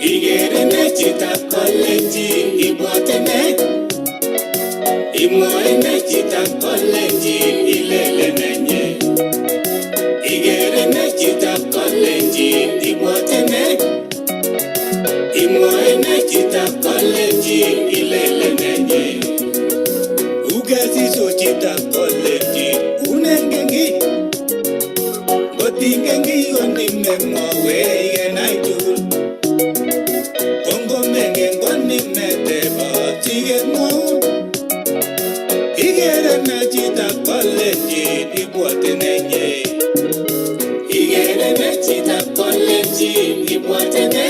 Ikere ne chitab kalenjin ibwote ne? Imwoe ne chitab kalenjin ilele nenye? Ikere ne chitab kalenjin ibwote ne? Imwoe ne chitab kalenjin ilele nenye? Ukesiso chitab kalenjin unengen kiy? Ngotingen kiy konimemwowech kenai tugul. Kongomengen konimetebot sikemwoun. Ikere ne chitab kalenjin ibwote nenye? Ikere ne chitab kalenjin ibwote ne?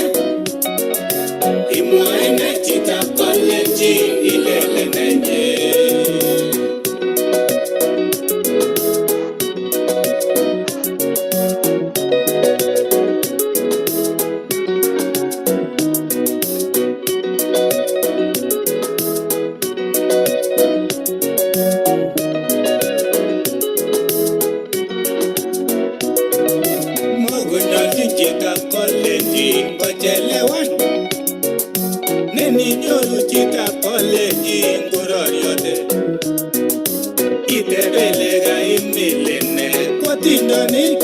Imwoe ne chitab kalenjin ilele nenye? Mokonyolchin chitab kalenjin kochelewan. Neninyoru chitab kalenjin kororiote. Itebe ile kaimilin ne kotindonik.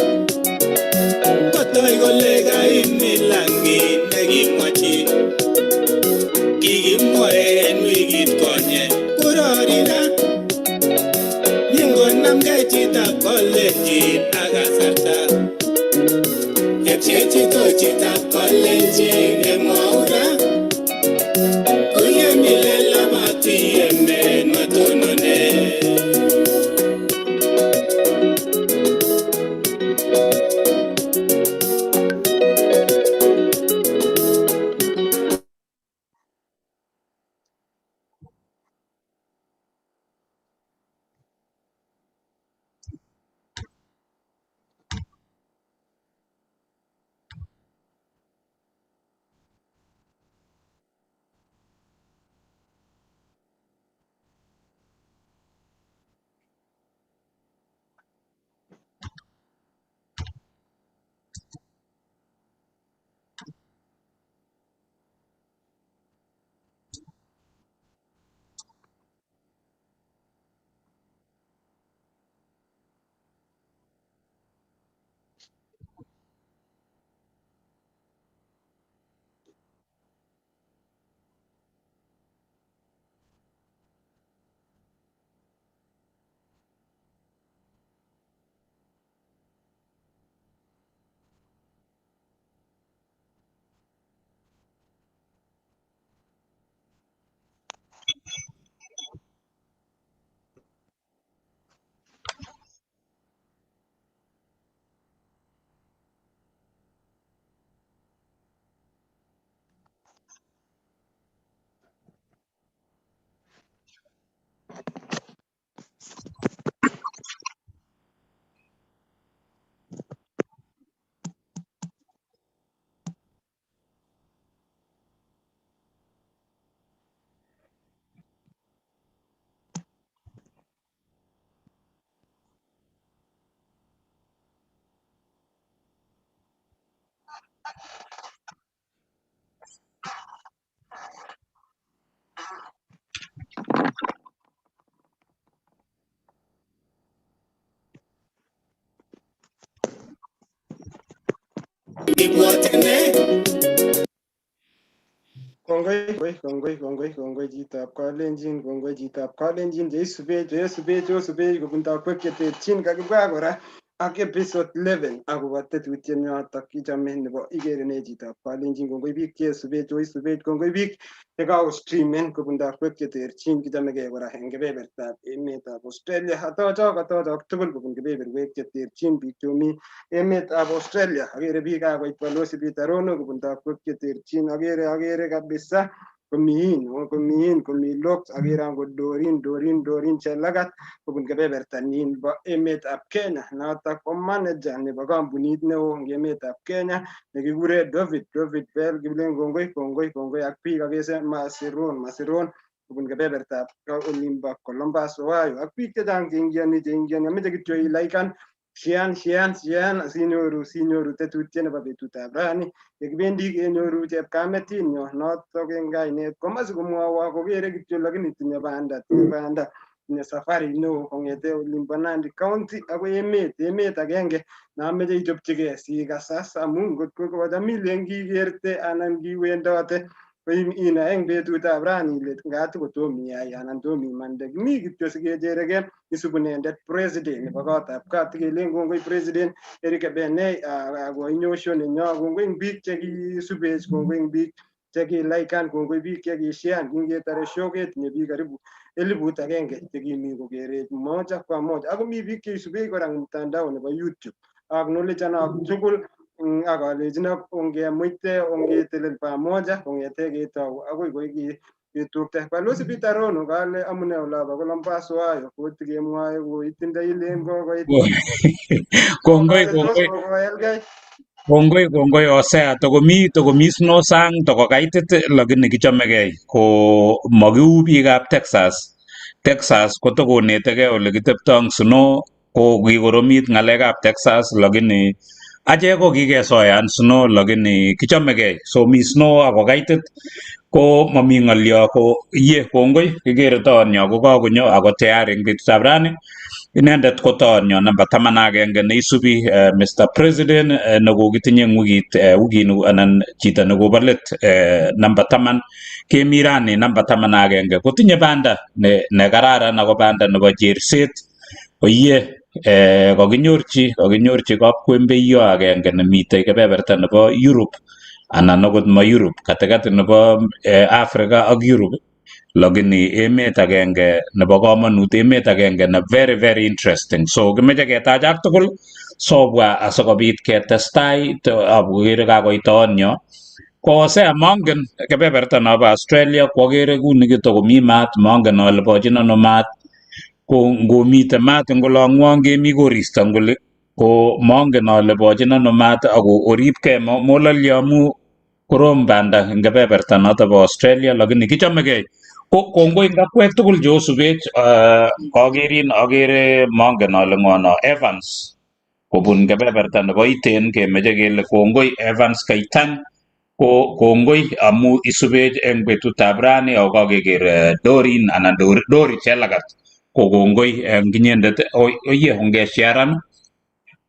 Kotoi kole kaimilan kiy nekimwochi. Kikimwoe en wikit konye korori ra. Mingonamgei chitab kalenjin ak kasarta. Kepchechito chitab kalenjin kemwou ra. Uyemile labati emet matonone. Ibwote ne? Kongoi, kongoi, kongoi, kongoi chitab kalenjin, kongoi chitab kalenjin cheisubech, cheisubech, osubech kobun takwek cheterchin kakibwa kora. Ak episode 11 akobo tetutiet notok kichome nebo ikere ne chitab kalenjin. Kongoi biik chesubech, oisubech, kongoi biik chekakostreamen kobun takwek cheterchin. Kichomegei kora eng kebebertab emetab Australia. Atochok atochok tugul kobun kebeberwek cheterchin, biik chomi emetab Australia. Akere biik kakoit Balozi Peter Rono kobun takwek cheterchin. Akere kabisa komiin komiin komi Lok. Akere angot Dorin Dorin Dorin Chelagat kobun kebeberta nin bo emetab Kenya, notok ko manager nebo kampunit neo eng emetab Kenya nekikure David David Bell. Kilen kongoi kongoi kongoi ak biik. Akese Masiron Masiron kobun kebebertab olimbo Columbus, Ohio, ak biik chechang cheingioni cheingioni. Ameche kityo ilaikan, shian shian shian sinyoru tetutiet nebo betutab rani yekibendi kenyoru chepkametinyo notok eng kainet komasi komwowo kokere kityo, lakini tinye banda, tinye banda, tinye safari neo kong'ete olimbo Nandi County akoi emet agenge nameche ichopchigei sikasas, amu ngotko kocham ilen kikerte anan kiwendote ko inai eng betutab rani ile ngati kotom iyai anan tom imande. Kimi kityo sikecherekei isubu inendet president nebo kotab kat. Kelen kongoi President Eric Benei koinyosho nenyo. Kongoi eng biik chekisubech, kongoi eng biik chekilaikan, kongoi biik chekishean. Kingetare show ketinye biik karibu 1000 chekimi kokerech moja kwa moja, ako mi biik cheisubech kora eng mtandao nebo YouTube. Acknowledge tugul ak alechinok ongemuite, ongetelel pamoja kong'ete ketou akoi koi ketukte. Balozi Peter Rono, kale amune olabo Columbus, Ohio kotikemwoe koitindoi ilen kokoit. Kongoi. Kale tos Kongoi. Kokoelgei. Kongoi kongoi Hosea, tokomi snow sang, tokokaitit, lakini kichomegei ko makiu biikab Texas. Texas kotokonetegei ole kitepto eng snow, ko kikoromit ng'alekab Texas, lakini achek ko kikesoean snow, lakini kichomegei. So mi snow ako kaitit ko mami ng'olyo ko ye kongoi kikere toonyo ko kakonyo ako tayari eng betutab rani. Inendet ko toonyo namba 11 neisubi Mr. President nekokitinye eng wikit wikini anan chito nekobo let namba 10. Kemi rani namba 11 kotinye banda ne kararan ako banda nebo cherset oye kakinyorchi kapkwembeiyo agenge nemitei kebeberta nebo Europe anan akot ma Europe, katikati nebo Africa ak Europe, lakini emet agenge nebo komonut, emet agenge ne very very interesting. So kimeche ketachak tugul sobwa asikobit ketestai akokere kakoit toonyo ko Hosea. Mongen kebeberta nobo Australia, kwakere kuni kitokomi maat, mongen ale bochin ano maat. Ko ngomite maat eng olongwong kemi koristo ngoli ko mongen ale bochin ano maat ako oripkei mololyo amu korom banda eng kebeberta noto bo Australia, lakini kichomegei ko kongoi eng akwek tugul cheosubech. Kakerin akere mongen ale ng'o no Evans kobun kebeberta nebo Iten. Kemeche kele kongoi Evans Kaitan ko kongoi amu isubech eng betutab rani. Ako kakeker Dorin anan Dori Chelagat ko kongoi eng inyendet. Oye ongesharan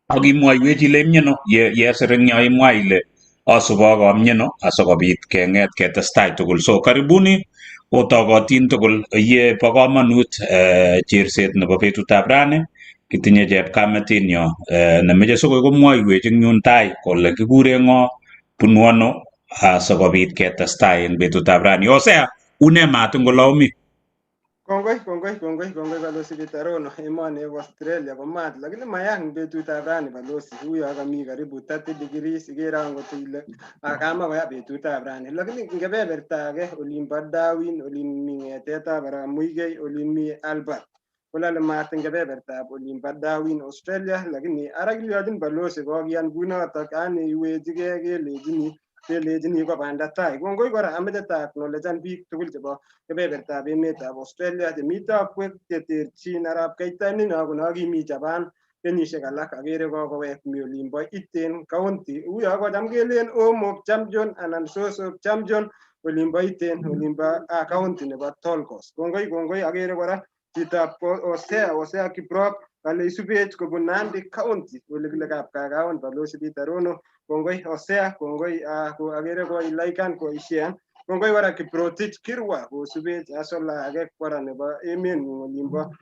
ak imwoiwech ile imiano ye yesir eng yo imwa ile asubok amiano asikobit keng'et ketestai tugul. So karibuni otogotin tugul. Ye bo komonut cherset nebo betutab rani. Kitinye chepkametinyo nemeche sikoi komwoiwech eng yun tai kole kikure ng'o, bunu ano, asikobit ketestai eng betutab rani. Hosea, une maat eng olomi? Kongoi kongoi kongoi kongoi Balozi Peter Rono. Emoni bo Australia ko maat lakini mayang betutab rani balozi, uyo kami karibu 30 degrees. Ikere angot ile kamakoya betutab rani, lakini eng kebeberta age olin bo Darwin, olin mi ng'etetab arap Muigei, olin mi Albert, kolale maat eng kebebertab olin bo Darwin, Australia. Lakini ara kilyochin balozi kokiyan kunotok yani iwechigei kelechini ko banda tai. Kongoi kora ameche ta acknowledgean biik tugul chebo kebebertab emetab Australia chemito akwek cheterchin. Arap Keitany ko kimi Japan kenyisiek alak, akere kokowek mi olimbo Iten County, uyo kocham kelen home of champion anan source of champion olimbo Iten, olimbo county nebo Tolgos. Kongoi kongoi. Akere kora chitab Hosea Hosea Kiprop kale isubech kobun Nandi County ole kile Kapkagaon. Balozi Peter Rono, kongoi Hosea, kongoi. Ko akere koilaikan koishean. Kongoi kora Kiprotich Kirwa kosubech asola age kora nebo emengung olimbo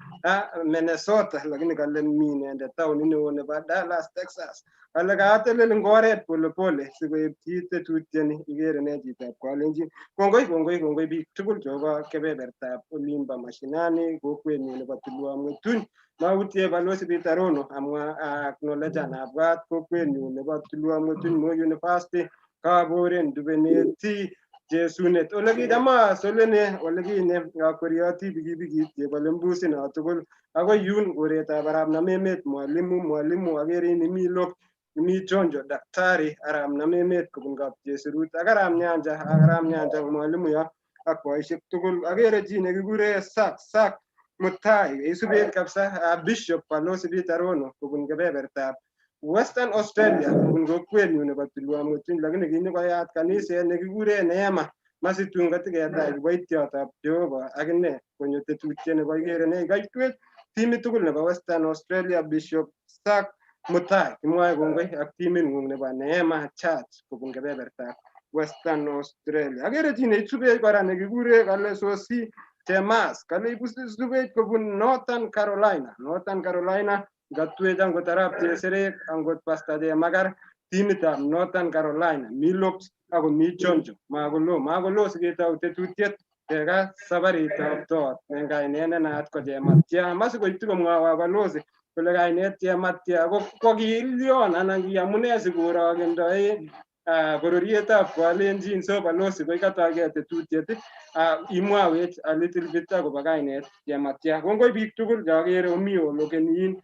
Minnesota, lakini kale mi inendet taonit neo nebo Dallas, Texas. Kale katelel eng oret polepole sikoepchi tetutioni ikere ne chitab Kalenjin. Kongoi kongoi kongoi biik tugul chebo kebebertab olimbo mashinani kokwenyun nebo Tulwom Ng'etuny. Mautie Balozi Peter Rono amwa acknowledge abwat kokwenyun nebo Tulwom Ng'etuny Moi University Kaboren Dubeneti Chesunet ole kicham asolene ole kinye akwerioti pikipikit kebole mbusino tugul akoi yun koretab arap Namemet mwalimu mwalimu akerin imi lok imi chonjo daktari arap Namemet kobun Kapchesirut ak arap Nyanja ak arap Nyanja mwalimu yo ak boisiek tugul akere chi nekikure Sak Sak Mutai isubet kabisa Bishop Balozi Peter Rono kobun kebebertab Western Australia kobun kokwenyun nebo Tulwom Ng'etuny lakini kinyokoyat kaniset nekikure Neema masitun kotiketach kiboityotab Jehova akine konyo tetutiet nebo ikere ne ikoitwech timit tugul nebo Western Australia Bishop Sak Mutai kimwoe kongoi ak timing'ung nebo Neema Church kobun kebebertab Western Australia. Akere chi neisubech kora nekikure kale Sosi Chemas kale isubech kobun Northern Carolina. Northern Carolina katwech angot arap Cheserek angot Pastor Chemakar timitab Northern Carolina mi Lopes ako mi Chonjo makolo makolo siketou tetutiet keka sabaritab tot en kainet ne naat ko Chematia masikoitu komwowo balozi kole kainet Chematia ko kiilion anan ki amune sikorokendoe bororietab Kalenjin so balozi ko ikatoige tetutiet imwawech a little bit akobo kainet Chematia. Kongoi biik tugul cheokere omi olokeniin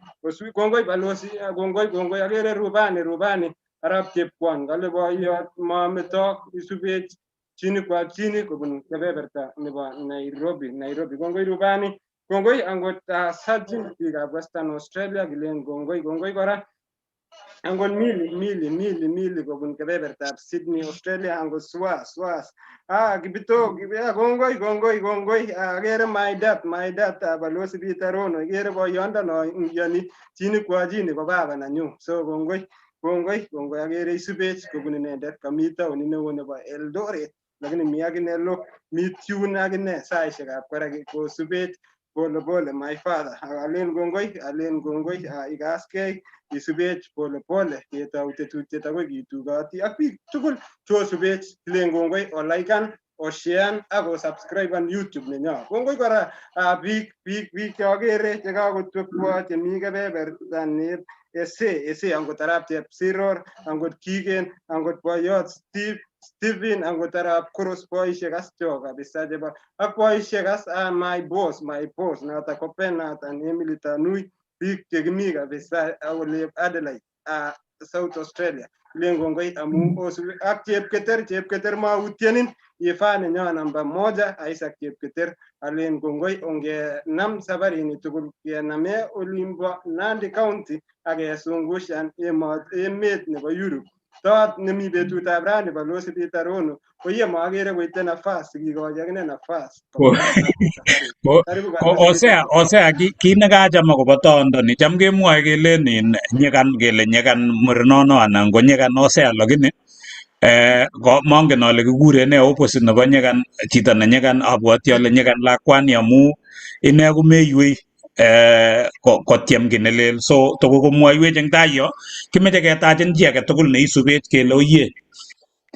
kongoi balozi kongoi kongoi akere Rubani Rubani arap Chepkwon kale boiyot mametok isubech chini kwa chini kobun kebeberta nebo Nairobi Nairobi. Kongoi Rubani kongoi angot Sajin biikab Western Australia kilen kongoi kongoi kora angot Mili Mili Mili Mili kobun kebebertab Sydney Australia angot Swas Swas Kipito kongoi kongoi kongoi akere my dad my dad Balozi Peter Rono ikere boyondo iyoni chini kwa chini ko baba nenyu so kongoi kongoi kongoi akere isubech kobun inendet kami taonit neo nebo Eldoret lakini mi akine lo mi tune akine saishekab kora kosubech pole pole my father alen kongoi alen kongoi ikaskei isubech pole pole ketou tetutiet akoi kitukoti ak biik tugul chosubech kilen kongoi olikan oshean ak osubscriben YouTube nenyo. Kongoi kora biik biik biik cheokere chekakotwekwo chemi kebeberta ese ese angot arap Chepsiror angot Kigen angot boyot Steve Stephen angot arap Koros boisiek as cho kabisa chebo ak boisiek as my boss noto ko Bernard and Emily Tanui biik chekimi kabisa ole Adelaide South Australia kilen kongoi amu osubi ak Chepketer Chepketer mautyenin ifan nenyo namba moja Isaac Chepketer alen kongoi ongenam sabarini tugul kename olimbo Nandi County ak kesungushan emet nebo Europe tot nemi betutab rani Balozi Peter Rono ko ye moakere koite nafas sikikochi akine nafas. Osea osea kit nekacham akobo toondoni cham kemwoe kelen in nyikan kele nyikan murenono anan ko nyikan Osea lakini mongen ale kikuren nee opposite nebo nyikan chito ne nyikan abwoti ale nyikan lakwani amu ine komeiwei kotyem kiy nelel so toko komwoiwech eng tai yo kimeche ketachin chi age tugul neisubech kele oye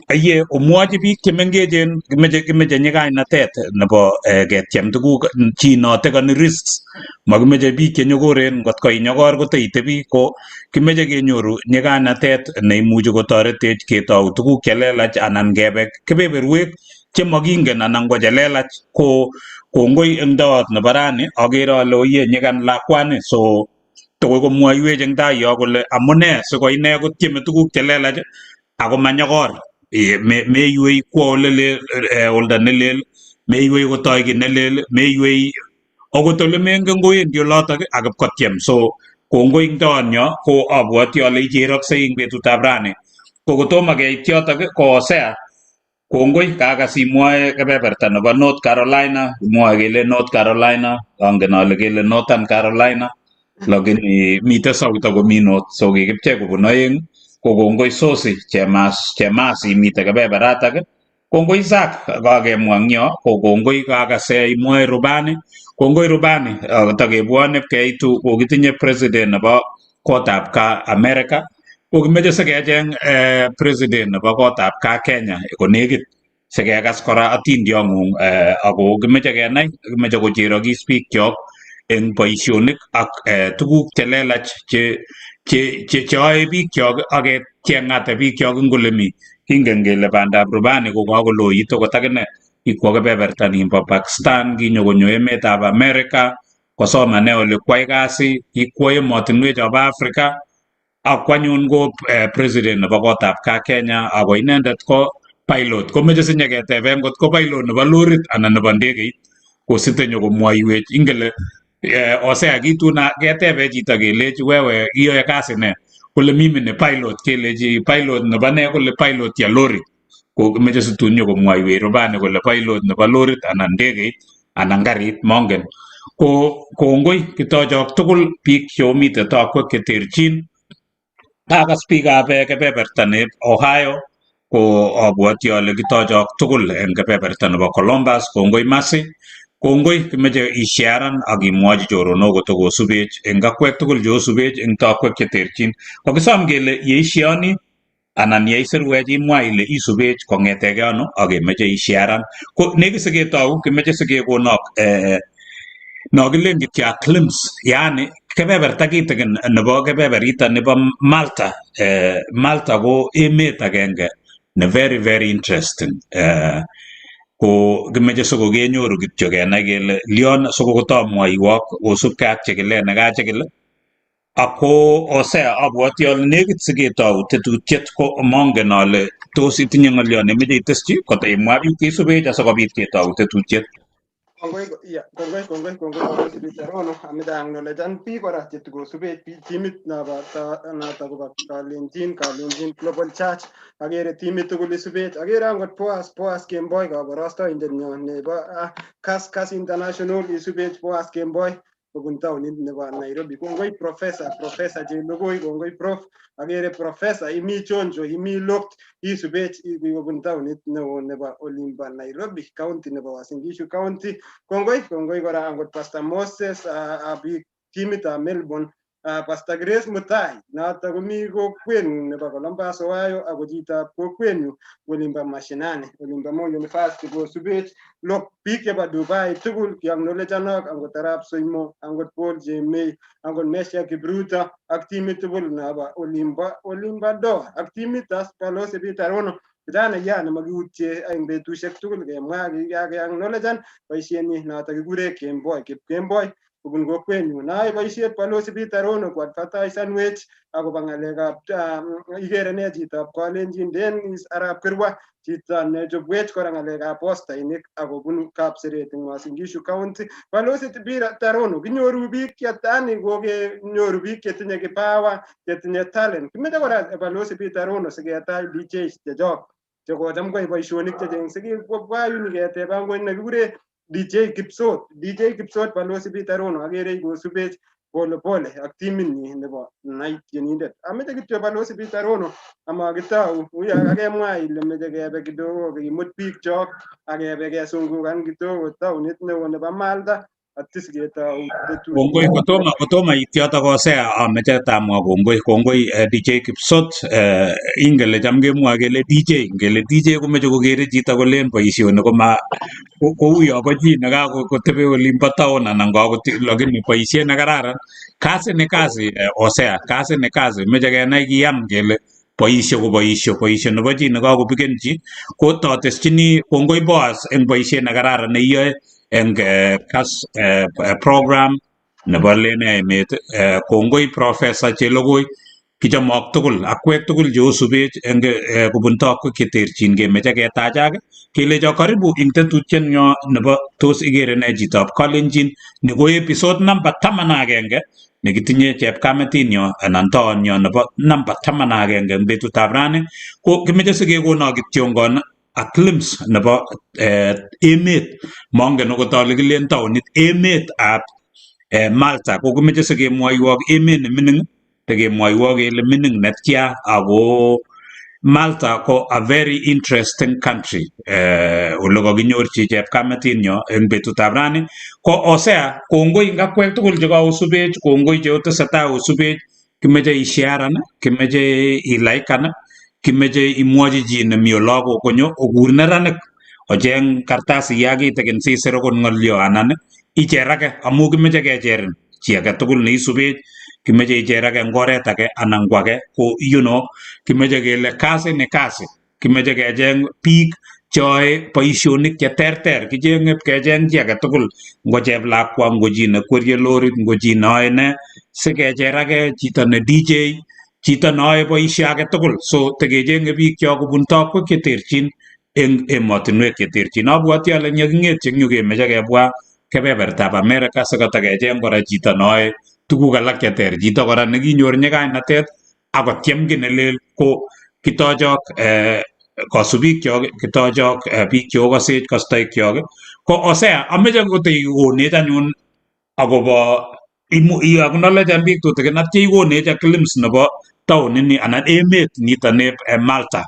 aye omwochi biik chemengechen kimeche nyikainatet nebo ketyem tuguk chi notekoni risks makimeche biik chenyokoren ngot ko inyokor koteitebi ko kimeche kenyoru nyikanatet neimuchi kotoretech ketou tuguk chelelach anan kebe kebeberwek chemokingen anan ko chelelach ko kongoi eng toot nebo rani akere ale oye nyikan lakwani so tokoi komwoiwech eng tai yo kole amune siko ine kotyeme tuguk chelelach ako manyokor meiwei kwo olelel oldo nelel meiwei kotoi kiy nelel meiwei akot ole mengen kowendi olotok ak ipkotyem so kongoi eng toonyo ko abwoti ale icheroksei eng betutab rani ko kotomo keit yotok ko Hosea kongoi kakas imwoe kebeberta nebo North Carolina mwoe kele North Carolina angen ale kele Northern Carolina lakini mite South ako mi North so kikipchei kobun oeng ko kongoi sosi chemas imite kebeberatak ko Kongoi Isaac kakemwa eng yo, ko kongoi kakase imwoe rubani. Kongoi rubani, takebwone keitu kokitinye president nebo kotab gaa America. Kokimeche sikecheng president nebo kotab gaa Kenya konekit sikekas kora atindiong'ung ako kimeche kenai, kimeche kocherokis biikchok eng boisionik ak tuguk chelelach che che che cheyoe biikchok ak kecheng'ate biikchok eng ole mi. Kingen kele bandab rubani ko kakoloit okot akine kikwo kebeberta nimbo Pakistan, kinyo konyo emetab America, kosomane ole kwai kasi, kikwo emotinwek chobo Africa, ak anyun ko president nebo kotab gaa Kenya ako inendet ko pilot komeche sinyeketeben ngot ko pilot nebo lorit anan nebo ndegeit kosite nyokomwoiwech ingele Hosea kitun ketebe chito kelechi wewe iyoe kasi ne kole mimi ni pilot kelechi pilot nebo ne kole pilot ya lori ko kimeche situn nyokomwoiwech rubani kole pilot nebo lorit anan ndegeit anan karit mongen ko kongoi kitochok tugul biik cheomite tokwek cheterchin. Kakas biikab kebeberta ne Ohio ko abwoti ale kitochok tugul eng kebeberta nebo Columbus. Kongoi Mercy, kongoi kimeche isharan ak imwochi choronok kotokosubech eng akwek tugul cheosubech eng tokwek cheterchin. Kokisom kele yeishioni anan yeisirwech imwa ile isubech kong'etegei ano ak kemeche isharan. Ko nekit siketou kimeche sikekonok no kilen kityo a glimpse yaani kebeberta kitikin nebo kebeberito nebo Malta. Malta ko emet agenge ne very very interesting. Ko kimeche sikokenyoru kityo kenai kele lion sikokotomwoiwok kosubkei ak chikilet nekachikil ako Hosea abwoti ale nekit siketou tetutiet ko mongen ale tos itinye ng'olyo nemeche iteschi koto imwa biik cheisubech asikobit ketou tetutiet. Kongoi ya, kongoi kongoi kongoi kongoi Peter Rono ameche acknowledgean biik kora chetukosubech biik timit nobo noto kobo Kalenjin Kalenjin Global Church. Akere timit tugul isubech, akere angot Boaz Boaz Kemboi kabarastoindet nyon nebo Kas Kas International isubech Boaz Kemboi kobun taonit nebo Nairobi. Kongoi Professor Professor Chelugui, kongoi Prof. Akere Professor imi chonjo, imi locked, isubech kobun taonit neo nebo olimbo Nairobi, county nebo Uasin Gishu County. Kongoi kongoi kora angot Pastor Moses biik timitab Melbourne, Pastor Grace Mutai noto komi kokwengung nebo Columbus, Ohio ako chitab kokwenyu olimbo mashinani olimbo Moi University kosubech lok biik chebo Dubai tugul kiacknowledgeanok angot arap Soimo angot Paul Jemei angot Mesia Kipruto ak timit tugul nobo olimbo Doha ak timit as Balozi Peter Rono kijana ya nemakiutye eng betusiek tugul kemwa keacknowledgean boisienyi noto kikure Kemboi Kipkemboi kobun kokwenyu. Nayoe boisiet Balozi Peter Rono ko advertisanwech akobo ng'alekab ikere ne chitab Kalenjin Dennis arap Kirwa chito nechobwech kora ng'alekab postainik akobunu Kapseret eng Uasin Gishu County. Balozi Peter Rono kinyoru biik yani kokenyoru biik chetinye kipawa chetinye talent. Kimeche kora Balozi Peter Rono siketach DJs chechok chekocham koyai boisionik chechang sikobwa yun keteba ngot nekikure DJ Kipsot DJ Kipsot Balozi Peter Rono akere kosubech pole pole ak timinyi nebo Nai Tienindet. Ameche kityo Balozi Peter Rono amakitou uya kakemwa ile meche kebe kidogo kimut biikchok akebe kesungukan kidogo taonit neo nebo Malta atis ketou. Kongoi kotomo it yotok Hosea ameche tamwa kongoi kongoi DJ Kipsot ingen le cham kemwoe kele DJ ngele DJ komeche kokere chito kolen boisioni koma kou yo bo chi nekakotebi olimbo town anan kakoti lakini boisiet nekararan kasi ni kasi Hosea kasi ni kasi meche kenai kiyam kele boisio ko boisio boisio nebo chi nekakopiken chi ko toteschini kongoi Boaz eng boisiet nekararan neiyoe eng Kas program nebo Lene Emet kongoi Professor Chelogoi kichomok tugul akwek tugul cheosubech eng kobun tokwek cheterchin kemeche ketachak kelecho karibu eng tetutietnyo nebo tos ikere ne chitab Kalenjin ni ko episode number 11 nekitinye chepkametinyo anan toonyo nebo number 11 eng betutab rani ko kimeche sikekonok kityongon a glimpse nebo emet mongen okot ale kilen taonit emetab Malta ko kimeche sikemwoiwok emet nemining tekemwoiwok kele mining netya ako Malta ko a very interesting country ole kakinyorchi chepkametinyo eng betutab rani. Ko Hosea, kongoi eng akwek tugul chekaosubech, kongoi cheotesetai osubech. Kimeche isharan, kimeche ilaikan, kimeche imwochi chi nemi olo konyo okur neranik ocheng kartasiya kitikin sisir okot ng'olyo anan icherake amu kimeche kecherin chi age tugul neisubech, kimeche icherake eng oret age anan ko age ko kimeche kele kasi ni kasi, kimeche kecheng biik cheyoe boisionik cheterter, kichenge kecheng chi age tugul, ngo cheplakwa, ngo chi nekwerie lorit, ngo chi neyoe ne, sikecherake chito ne DJ, chito neyoe boisio age tugul. So tekechenge biik kyok kobun tokwek cheterchin eng emotinwek cheterchin. Abwoti ale nyeking'etyi eng yu kemeche kebwa kebebertab America sikotakecheng kora chito neyoe tuguk alak cheter, chito kora nekinyor nyikainatet akotyem kiy nelel ko kitochok kasubikyok, kitochok biik cheokosech kastoikyok. Ko Hosea, ameche kotekonech anyun akobo i-acknowledge biik tutikin atya ikonech a glimpse nebo taonini anan emet nito neb Malta.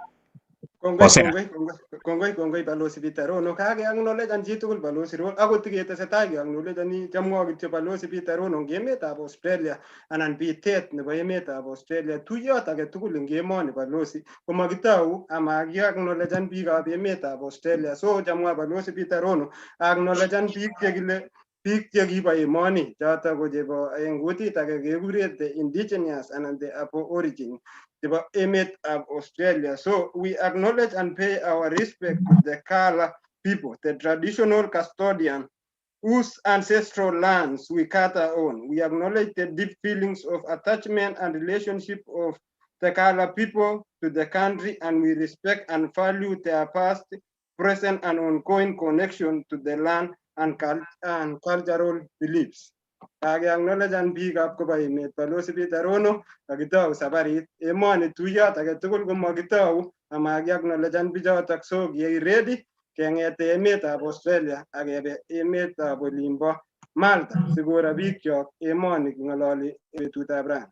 Kongoi. Hosea. Kongoi, kongoi, kongoi, kongoi, Balozi Peter Rono. Kake acknowledge chitugul Balozi Rono, akot tiketesetai keacknowledgeani chamwa kityo Balozi Peter Rono eng emetab Australia anan bitet nebo emetab Australia. Tuyot age tugul eng emoni Balozi komakitou ama kiacknowledgean biikab emetab Australia. So chamwa Balozi Peter Rono acknowledgean biik chekile biik chekibo emoni choto ko chebo eng kutit age kekure the indigenous anan the aborigine chebo emetab Australia. So we acknowledge and pay our respect to the Kala people, the traditional custodian whose ancestral lands we gather on. We acknowledge the deep feelings of attachment and relationship of the Kala people to the country, and we respect and value their past, present, and ongoing connection to the land and cultural beliefs. Kake acknowledge biikab koba emet Balozi Peter Rono, kakitou sabarit emoni tuyot age tugul komakitou ama kiacknowledgean bichotok, so kiek ready keng'ete emetab Australia akebe emetab olimbo Malta sikoro biikyok emoni king'ololi betutab rani.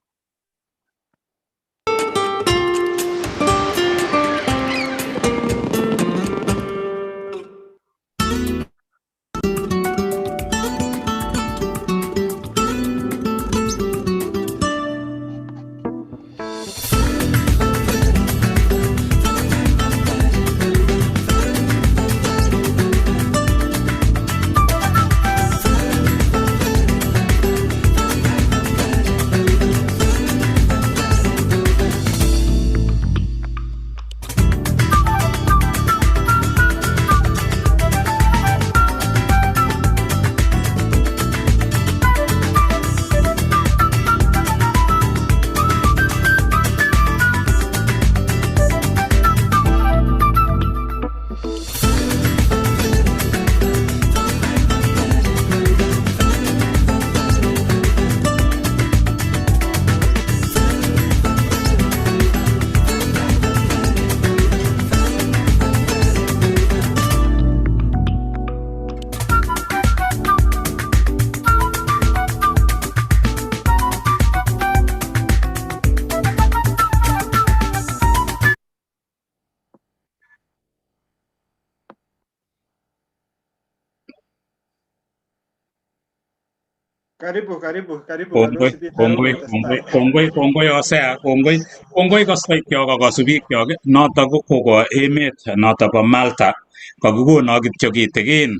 Karibu, karibu, karibu. Kongoi, Balozi Peter Rono, kongoi, testai. kongoi, kongoi, kongoi Hosea, kongoi, kongoi kastoikyok ak kasubikyok. Notok ko koko emet notok bo Malta. Kakikono kityo kitikin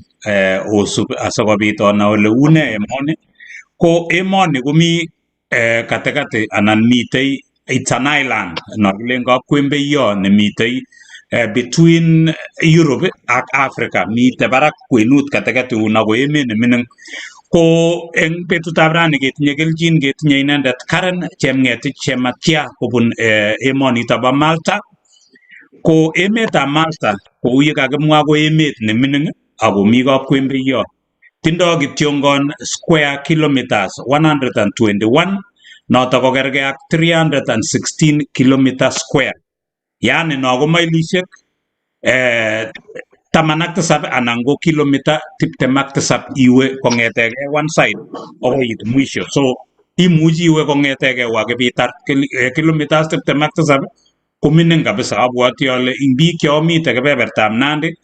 osub asikobit onai ole une emoni. Ko emoni komi katikati anan mitei, it's an island no kilen kakwembeiyo nemitei between Europe ak Africa. Mitei barak kwenut katikati un ako emet nemining. Ko eng betutab rani ketinye kelchin ketinye inendet Karen Chemngetich Chematia kobun emonito bo Malta. Ko emetab Malta kou ye kakimwa ko emet nemining akomi kapkwembeiyo. Tindo kityongon square kilometers 121 notok ko kergei ak 316 kilometer square. Yani no ko mailishek 17 anan ko kilomita 27 iwe kong'etegei one side akoi it mwisho. So imuchi iwe kong'etegei wakipitar kilometers 27. Komining kabisa abwoti ale ing biik cheomite kebebertab Nandi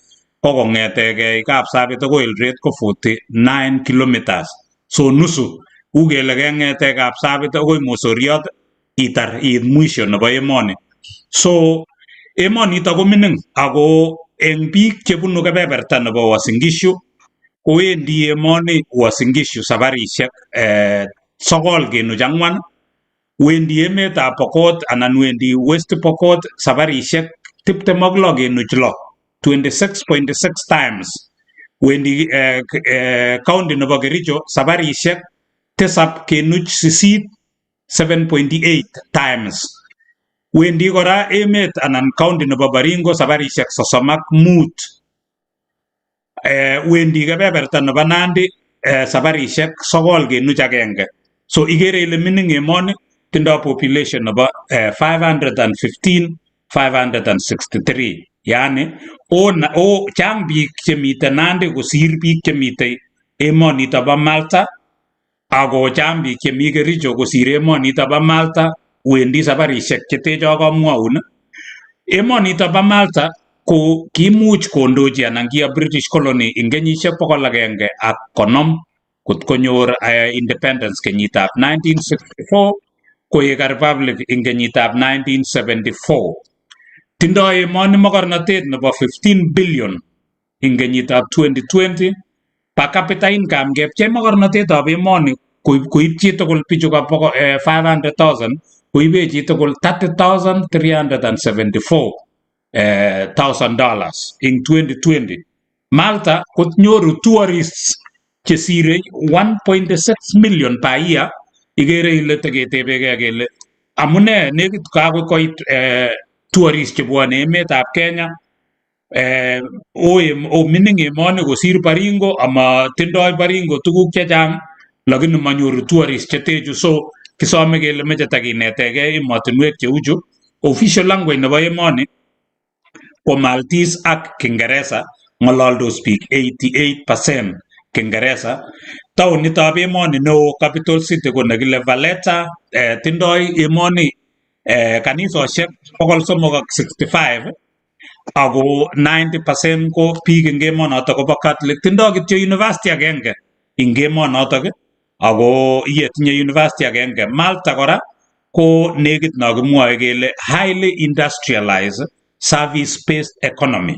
ko kong'etegei Kapsabet akoi Eldoret ko 49 kilometers. So nusu u kele keng'ete Kapsabet akoi Mosoriot itar iit mwisho nebo emoni. So emonito komining ako eng biik chebunu kebeberta nebo Uasin Gishu kowendi emoni Uasin Gishu sabarisiek 9.4, wendi emetab Pokot anan wendi West Pokot sabarisiek 26.6, 26.6 times, wendi county nebo Kericho sabarisiek 7.8, 7.8 times, wendi kora emet anan county nebo Baringo sabarisiek 35, wendi kebeberta nebo Nandi sabarisiek 9.1. So ikere ile mining emoni, tindo population nebo 515 563, yani o chang biik chemiten Nandi kosir biik chemiten emonito bo Malta, ako chang biik chemi Kericho kosir emonito bo Malta, wendi sabarisiek chete cho kamwaun. Emonito bo Malta ko kimuch kondochi anan kia British colony ing kenyisiek 150 kot konyor independence kenyitab 1964, koek a republic ing kenyitab 1974. Tindoi emoni mokornotet nebo 15 billion ing kenyitab 2020 per capita income. Ngepchei mokornotetab emoni koib chitugul bichu ka 500,000 koibe chitugul 30,374 thousand dollars in 2020. Malta konyoru tourists chesire 1.6 million per year. Ikere ile teketebegei kele amune nekit kakoit tourists chebwone emetab Kenya, o mining emoni kosir Baringo, ama tindoi Baringo tuguk chechang lakini manyoru tourists chetechu. So kisome kele meche takinetegei emotinwek cheuchu. Official language nebo emoni ko Maltese ak Kiingereza, ng'ololdos biik 88% Kiingereza. Taonitab emoni neo, capital city, ko nekile Valletta. Tindoi emoni kanisosiek 365 ako 90% ko biik eng emonotok kobo Catholic. Tindoi kityo university agenge ing emonotok, ako iye tinye university agenge. Malta kora ko nekit no kimwoe kele highly industrialized service based economy.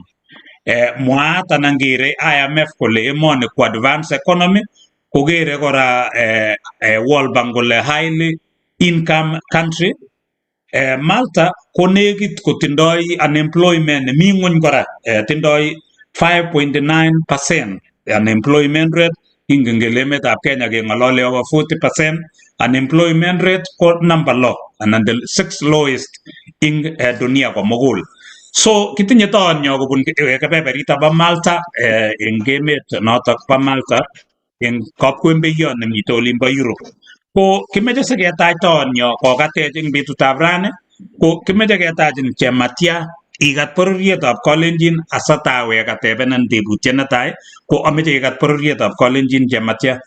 Mwaat anan kere IMF kole emoni ko advanced economy, kokere kora World Bank kole highly income country. Malta ko nekit kotindoi unemployment nemi ng'weny kora, tindoi 5.9% unemployment rate. Ingen kele emetab Kenya keng'olole over 40% unemployment rate, ko number lo anan the sixth lowest ing dunia komugul. So kitinye toonyo kobun kebeberito bo Malta, eng emet notok bo Malta eng kapkwembeiyo nemite olimbo Europe. Ko kimeche siketach toonyo kokatech eng betutab rani, ko kimeche ketachin Chematia ikat bororietab Kalenjin asatawek atebenan tebutiet netai. Ko ameche ikat bororietab Kalenjin, Chematia.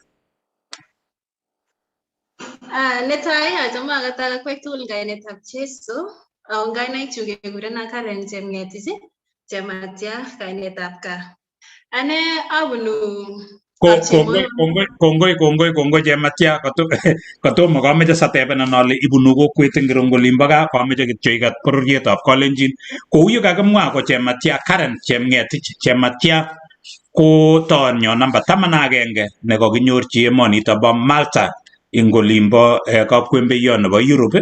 Ah, netai achame akatak akwek tugul eng kainetab Jesu. Ako eng kainaikchu kekurena Karen Chemngetich, Chematia kainetab gaa. Ane abunu Ko kongoi, kongoi, kongoi, kongoi, kongoi, Chematia. Kotomo kameche satebenan ale ibunu kokwet ingiro eng olimbo gaa, kameche kityo ikat bororietab Kalenjin. Kou ye kakimwa ko Chematia Karen Chemngetich. Chematia ko toonyo namba 11 nekokinyorchi emonito bo Malta ing olimbo kapkwembeiyo nebo Europe.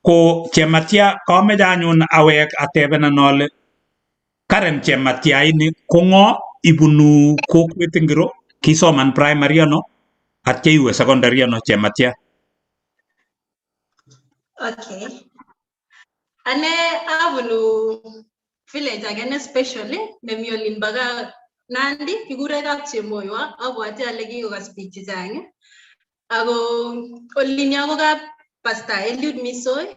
Ko Chematia, kameche anyun awek atebenan ale Karen Chematia ini ko ng'o, ibunu kokwet ingiro, kisoman primary ano, atya iwe secondary ano, Chematia? Okay. Ane abunu village age ne special nemi olin bo Nandi, kikure Kapchemoiwa, abwati ale kikokas biik chechang. Ako olinyo ko kap Pastor Eliud Misoi,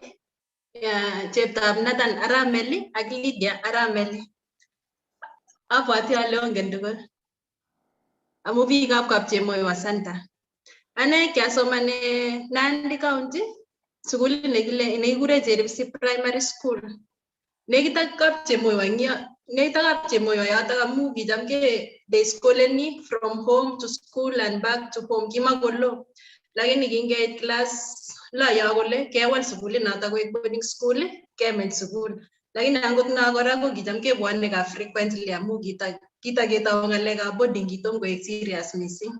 cheptoab Nathan Arap Meli ak Lydia Arap Meli. Abwati ale ongen tugul amu biikab Kapchemoiwa Center. Ane kiasomane Nandi County, sukulit nekile nekikure Cheripsi Primary School. Nekit ak Kapchemoiwa eng yo, nekit ak Kapchemoiwa yotok amu kicham ke day schooleni from home to school and back to home, kimakolo. Lakini kingeit class lo yo kole kewal sukulit notok koek boarding school, kemeny sukul. Lakini angot no kora ko kicham kebwone kaa frequently amu kitaketau ng'alekab boarding kitom koek serious missing.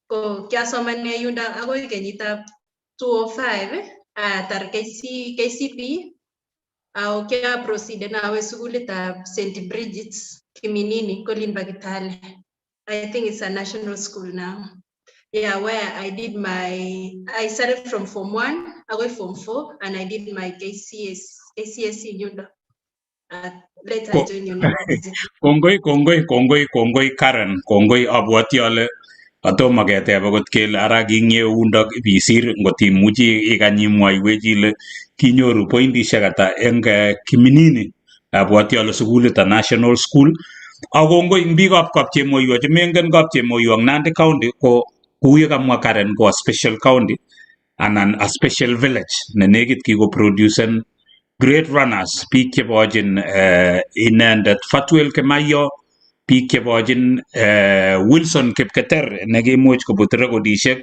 Ko kiasomane yundo akoi kenyitab 205 atar KCPE ako kiaproceeden awe sukulitab St. Bridget's Kiminini Kolin bo Kitale. I think it's a national school now. Yeah, where I started from Form 1 akoi Form 4 and I did my KCSE yundo. Later I joined university. Kongoi, kongoi, kongoi, kongoi Karen, kongoi. Abwoti ale atomo keteb akot kele ara kingeundok ibisir, ngot imuchi ikany imwoiwech ile kinyoru pointishek ata eng Kiminini. Abwoti ale sukulit a national school. Ak kongoi eng biikab Kapchemoiwa chemengen Kapchemoiwa eng Nandi County, ko kou ye kamwa Karen, ko a special county anan a special village ne nekit kikoproducen great runners, biik chebochin inendet Fatwel Kimaiyo, biik chebochin Wilson Kipketer nekimuch kobut rekodishek.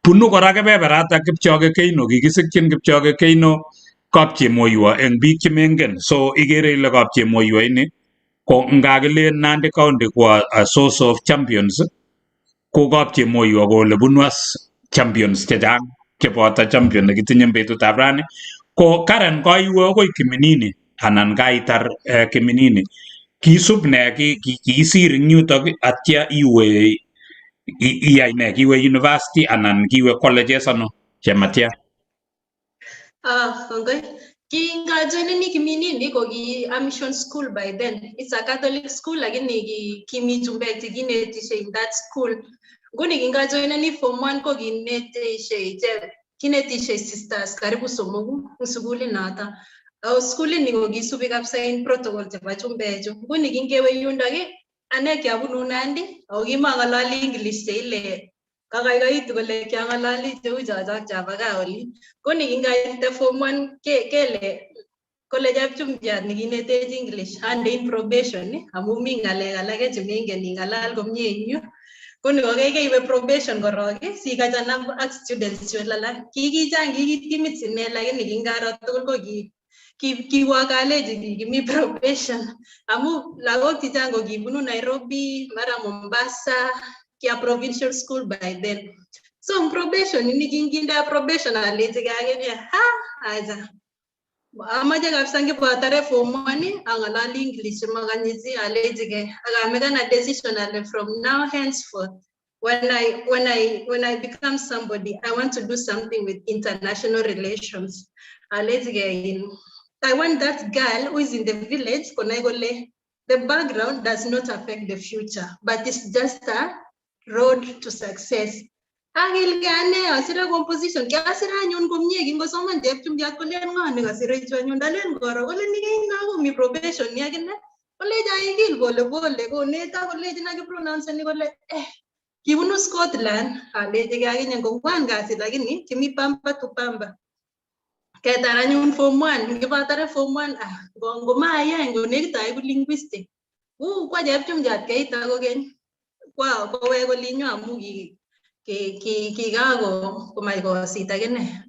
Bunu kora kebeberatak Kipchoge Keino, kikisikyin Kipchoge Keino Kapchemoiwa eng biik chemengen. So ikere ile Kapchemoiwa ini ko ngakilen Nandi County ko a source of champions, ko Kapchemoiwa ko ole bunu as champions chechang cheboto champion nekitinye eng betutab rani. Ko Karen, kaiwe akoi Kiminini anan kaitar Kiminini, kisub ne? Kiisir eng yutok atya iwe iyai ne? Kiwe university anan kiwe colleges ano chematia? Ah, kongoi. Kingajoineni Kiminini ko ki a mission school by then. It's a Catholic school, lakini kimi chumbek chekinetishe in that school. Nguni kingajoineni Form 1 ko kinetishe ichek, kinetishe sisters karibu somoku eng sukulit noto. Ako sukulit ni ko kisubi kabisa in protocol chebo chumbechu. Nguni kingewe yundok ii, ane kiabunu Nandi ako kimang'ololi English cheile kakaikaitu kole kiang'ololi cheu chochok chabo gaa olin. Nguni kingaite Form 1 kele kole chepchumbiat nekinetech English andein probation amu mi ng'alek alake chemengen ing'alal komie eng yu. Koni kokeiwe probation korok sikachan ak students chun alak. Kikichang, kikitimit ine, lakini kingaro tugul ko kiwo kaleji kikimi probation amu lagok chechang ko kibunu Nairobi, mara Mombasa, kia provincial school by then. So eng probation ini kinginde probation alechigei akine ha acha amache kabisa ngipatare Form 1 ang'alali English makanyi chi alechigei ak amekan a decision ale from now henceforth when I become somebody, I want to do something with international relations. Alechigei in I want that girl who is in the village konai kole the background does not affect the future, but it's just a road to success. Akilgei ane asire composition, kiasire anyun komie. Kingosoman chepchumbiat kolen ng'o nekasire chu anyun, ndalen koro kole nikei komi probation ni akine koleji aikil pole pole koneta kolejin akipronounceni kole eh kibunu Scotland. Alechigei akinye kowan kasit, lakini kimi bumper to bumper ketar anyun Form 1. Ngipatare Form 1, ah, ngomayai ngonekit aiku linguistic u kwa chepchumbiat keita kokeny kwa kowek olinyo amu kikako komach kosit akine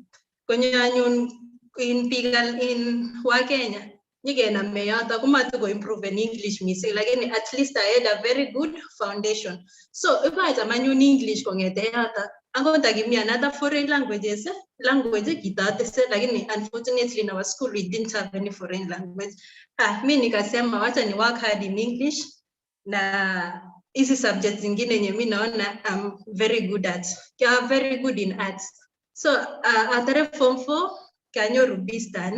konyo anyun in biik in wa Kenya nyikename yoto komatiko improve in English missing, lakini at least I had a very good foundation. So ibacham anyun English kong'ete yoto. Akot takimi another foreign languages language kitatese, lakini unfortunately in our school we didn't have any foreign language. Ah, mi nikasema wacha ni work hard in English na hizi subjects zingine yenye mi naona I'm very good at. I'm very good in arts. So atare Form 4 kianyoru B star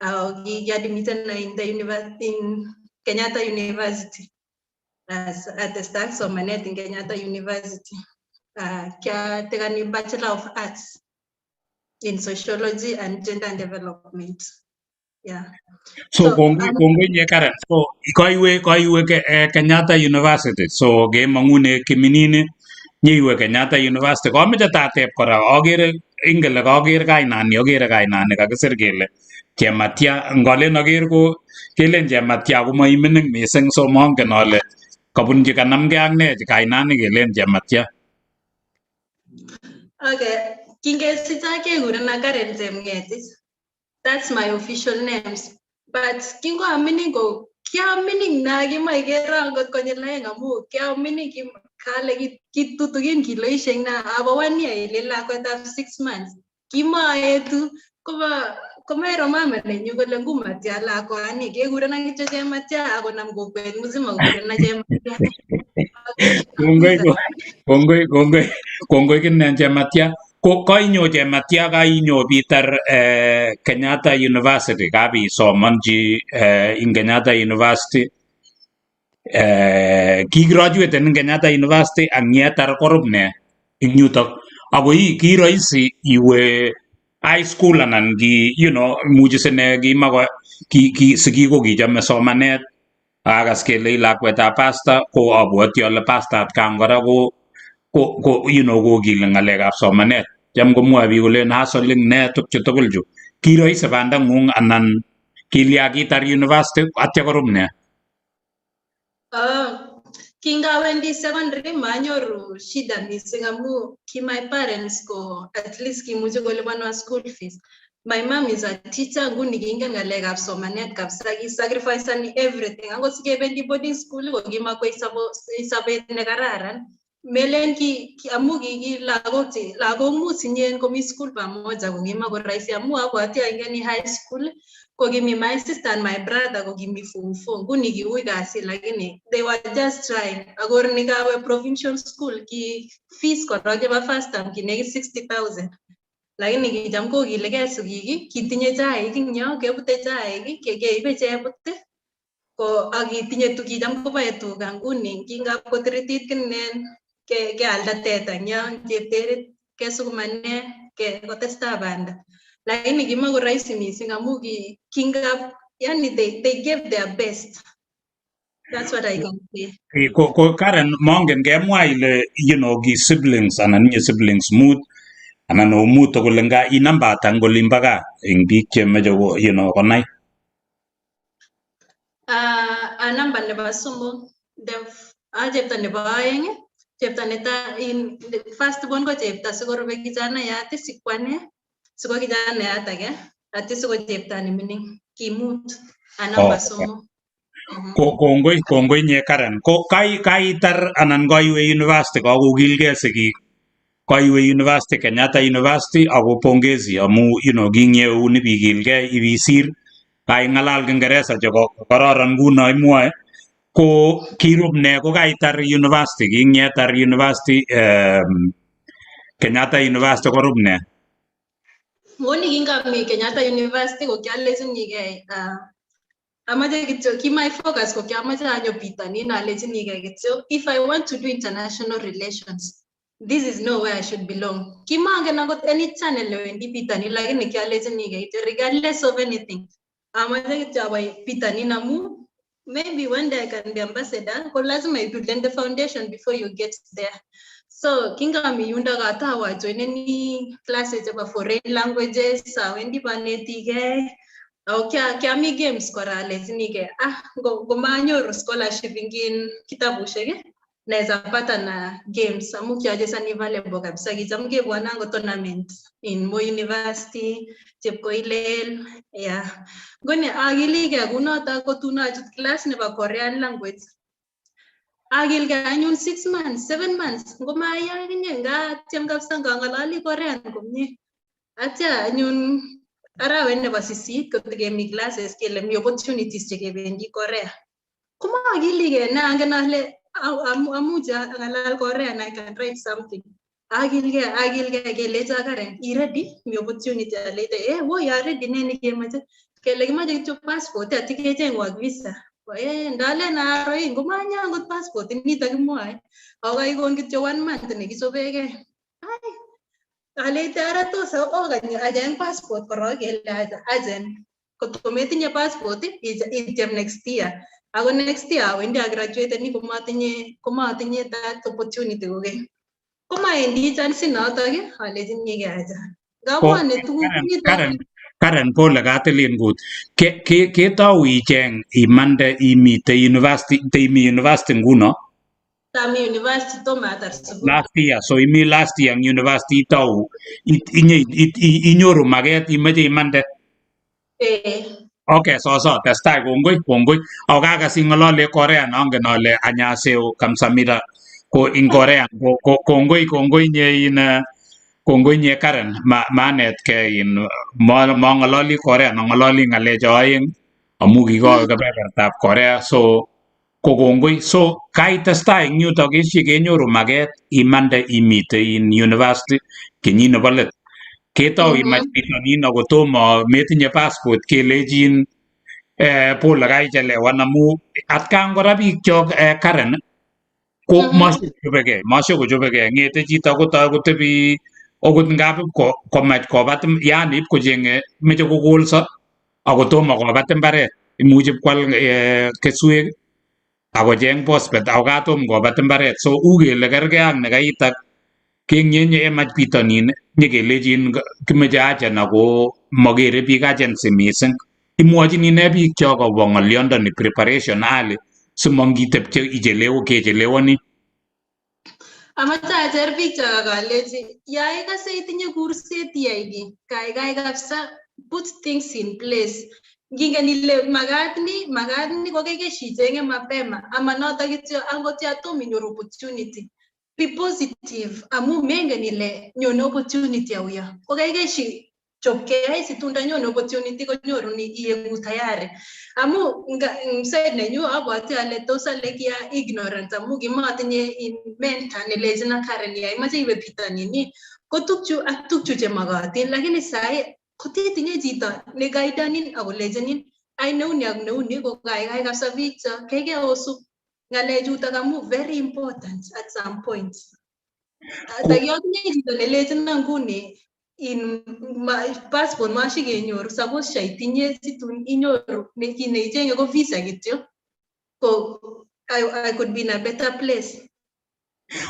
uh, kiadmitena in the university, in Kenyatta University, as at the start somanet in Kenyatta University. Kiatekani Bachelor of Arts in Sociology and Gender and Development. Yeah. So kongoi, kongoi nye Karen. So koiwe Kenyatta University. So kemangune Kiminini, nyiwe Kenyatta University. Komeche tatep kora akere Ingen le kaker kainani, akere kainani kakisir kele Chematia. Ngalen aker ko kelen Chematia ko maimining mising, so mongen ale kabunchi kanamgei ak nee kainani kelen Chematia. Okay, kingesicha kekurena Karen Chemngetich. That's my official names. But kingo amining ko kiamining na kimaikero angot konyil aeng amu kiamining kale kitutukin kiloishek na abo 1 year ile lakwetab 6 months. Kimaetu koba komairo mama nenyu kole ngumatia lakwani kekurena kityo Chematia akonam kokwet mzima kokurena Chematia. Kongoi, kongoi, kongoi, kongoi kinen Chematia. Ko kainyo Chematia, kainyo pitar Kenyatta University, kapisomonchi in Kenyatta University. Ki graduate in Kenyatta University ak nyetar korub ne ing yutok? Ako ki rahisi iwe high school anan ki imuchi sine kimako ki sigik ko kichome somanet? Akas kele i lakwetab pastor, ko abwoti ale pastor atkan kora ko kokili ng'alekab somanet. Cham komwoe biik kolen hustling ne tukchu tugul chu. Ki rahisi bandang'ung anan kilya kitar university atya korub ne? Kingawendi secondary manyoru shida mising amu ki my parents ko at least kimuchi kolipanwa school fees. My mom is a teacher, nguni kiingen ng'alekab somanet kabisa, kisacrificani everything. Akot sikebendi boarding school ko kimakoi sobet nekararan. Melen ki amu ki lagok che lagok mut inyen komi school pamoja ko kimako rahisi amu abwati aingeni high school ko kimi my sister and my brother ko kimi form four, nguni kiui kasit lakini they were just trying. Akor nikawe provincial school ki fees korok chebo first term ki nekit 60,000, lakini kicham kokilegei sigik, kitinye chaik ing yo kebute chaik, keibe chebut ko ak kitinye kicham koboe tuga, nguni kingap kotiritit kinen kealda teta eng yo chepterit kesukumane kotestai banda, lakini kimako rahisi mising amu ki kingap yani they gave their best. That's what I can say. Ko Karen, mongen kemwa ile ki siblings anan inye siblings mut anan omut tugul eng gaa, i namba ata eng olimbo gaa eng biik chemoche ko konai? A namba nebo somok, the a chepto nebo aeng, chepto netai in first born ko chepto, sikorube kijanaiyat, sikwane siko kijanaiyat age ati siko chepto nemining, kimut a namba somok. Ko kongoi, kongoi nye Karen. Ko kaitar anan kaiwe university, kakokilgei sigik, kaiwe university, Kenyatta University, ako pongezi amu kingeun ibikilgei ibisir, kaing'alal Kiingereza chebo kororon nguno imwoe. Ko kirub ne ko kaitar university? Kingetar university, Kenyatta University, korub ne? Nguni kingami Kenyatta University ko kialechinigei amache kityo, ki my focus ko kiamache anyo bitonin, alechinigei kityo if I want to do international relations, this is nowhere I should belong. Kimangen akot any channel newendi bitonin, lakini kialechinigei kityo regardless of anything amache kityo awai bitonin amu maybe one day I can be ambassador, ko lazima you learn the foundation before you get there. So kingami yundo katau ajoineni classes chebo foreign languages, awendi panetigei ako kiami games kora, alechinigei ah ngomanyoru scholarship ingin kitabushek naweza pata na games amu kiachezani volleyball kabisa, kicham kebwone akot tournament in Moi University, Chepkoilel, yeah. Nguni akiligei kunoto kotun achut class nebo Korean language. Akilgei anyun 6 months, 7 months, ngomaya akinye ngatiem kabisa ngang'alali Korean komie. Atya anyun arawet nebo sisit kotikemi classes kele mi opportunities chekebendi Korea. Komakiligei ne angen ale amuch ang'alal Korean, I can write something. Akilgei, akilgei, kelecho Karen, i ready? Mi opportunity. Aleite eh woi a ready, ne nekemoche? Kele kimoche kityo passport ati kecheng work visa. Eh, ndalen aro ii ngomanya akot passport nito kimwoe. Ako kaikon kityo one month nekichobegei. Ai, aleite ara tos okany acheng passport korok, kele agent kotko metinye passport ityem next year. Ako next year awendi agraduateni komatinye that opportunity kokeny. Komaendi chance inotok alechinigei acha. Ngabwone tuguk Karen, miten Karen, Karen pole katilin kut. Ketou icheng imande imite university, teimi university nguno Tami university tomo atar sukul. Last year, so imi last year eng university itou inye inyoru maket imoche imande. Eh. Okay, so testai, kongoi, kongoi. Ako kakas ing'olole Korean, angen ale annyeonghaseyo, kamsahamnida ko in Korean ko kongoi, kongoi nye in kongoi nye Karen, ma manetkei in mang'ololi Korean, ang'ololi ng'alecho aeng amu kikowe kebebertab Korea, so ko kongoi. So kaitestai eng yutok ishi kenyoru maket imande imite in university kenyit nebo let. Ketou imach bitonin ako tomo metinye passport kelechin pole kaichelewan amu atkan kora biikchok Karen ko mashakochobekei, mashakochobekei ng'ete chito kotoi kotebi okot ngap komach kobat yani ipkocheng'e meche kokolso ako tomo kobat mbaret, imuch ipkwal keswek akocheng phosphate ako katom kobat mbaret, so u kele kerkei ak nekaitak keng'enye emach bitonin nyekelechin kimeche urgent ako makere biik urgency mising. Imwochini nee biikchok akobo ng'olyondoni preparation early simongitepche ichelewe kechelewoni? Amache acher biikchok ak alechi ya ikase itinye kurset iyai kiy, kaikai kabisa put things in place. Ngingen ile makat ni, makat ni kokekesh ichenge mapema, ama noto kityo angot ya tom inyoru opportunity. Be positive amu mengen ile nyone opportunity auyo. Kokekesh chopkei situn ndanyone opportunity konyoru ni iegu tayari. Amu side nenyu abwati ale tos ale kia ignorant amu kimatinye in mentor nelechina Karen ya imache iwe bitonin ko tukchu ak tukchu chemokotin, lakini sai kotitinye chito neguidenin akolechinin ai neuni ak neuni ko kaikai kabisa biikcho keikei osub ng'alechutok amu very important at some point. Takiatinye chito nelechina nguni in passport mashikenyoru suppose shaitinye situn inyoru kit neichenge ko visa kityo ko I could be in a better place.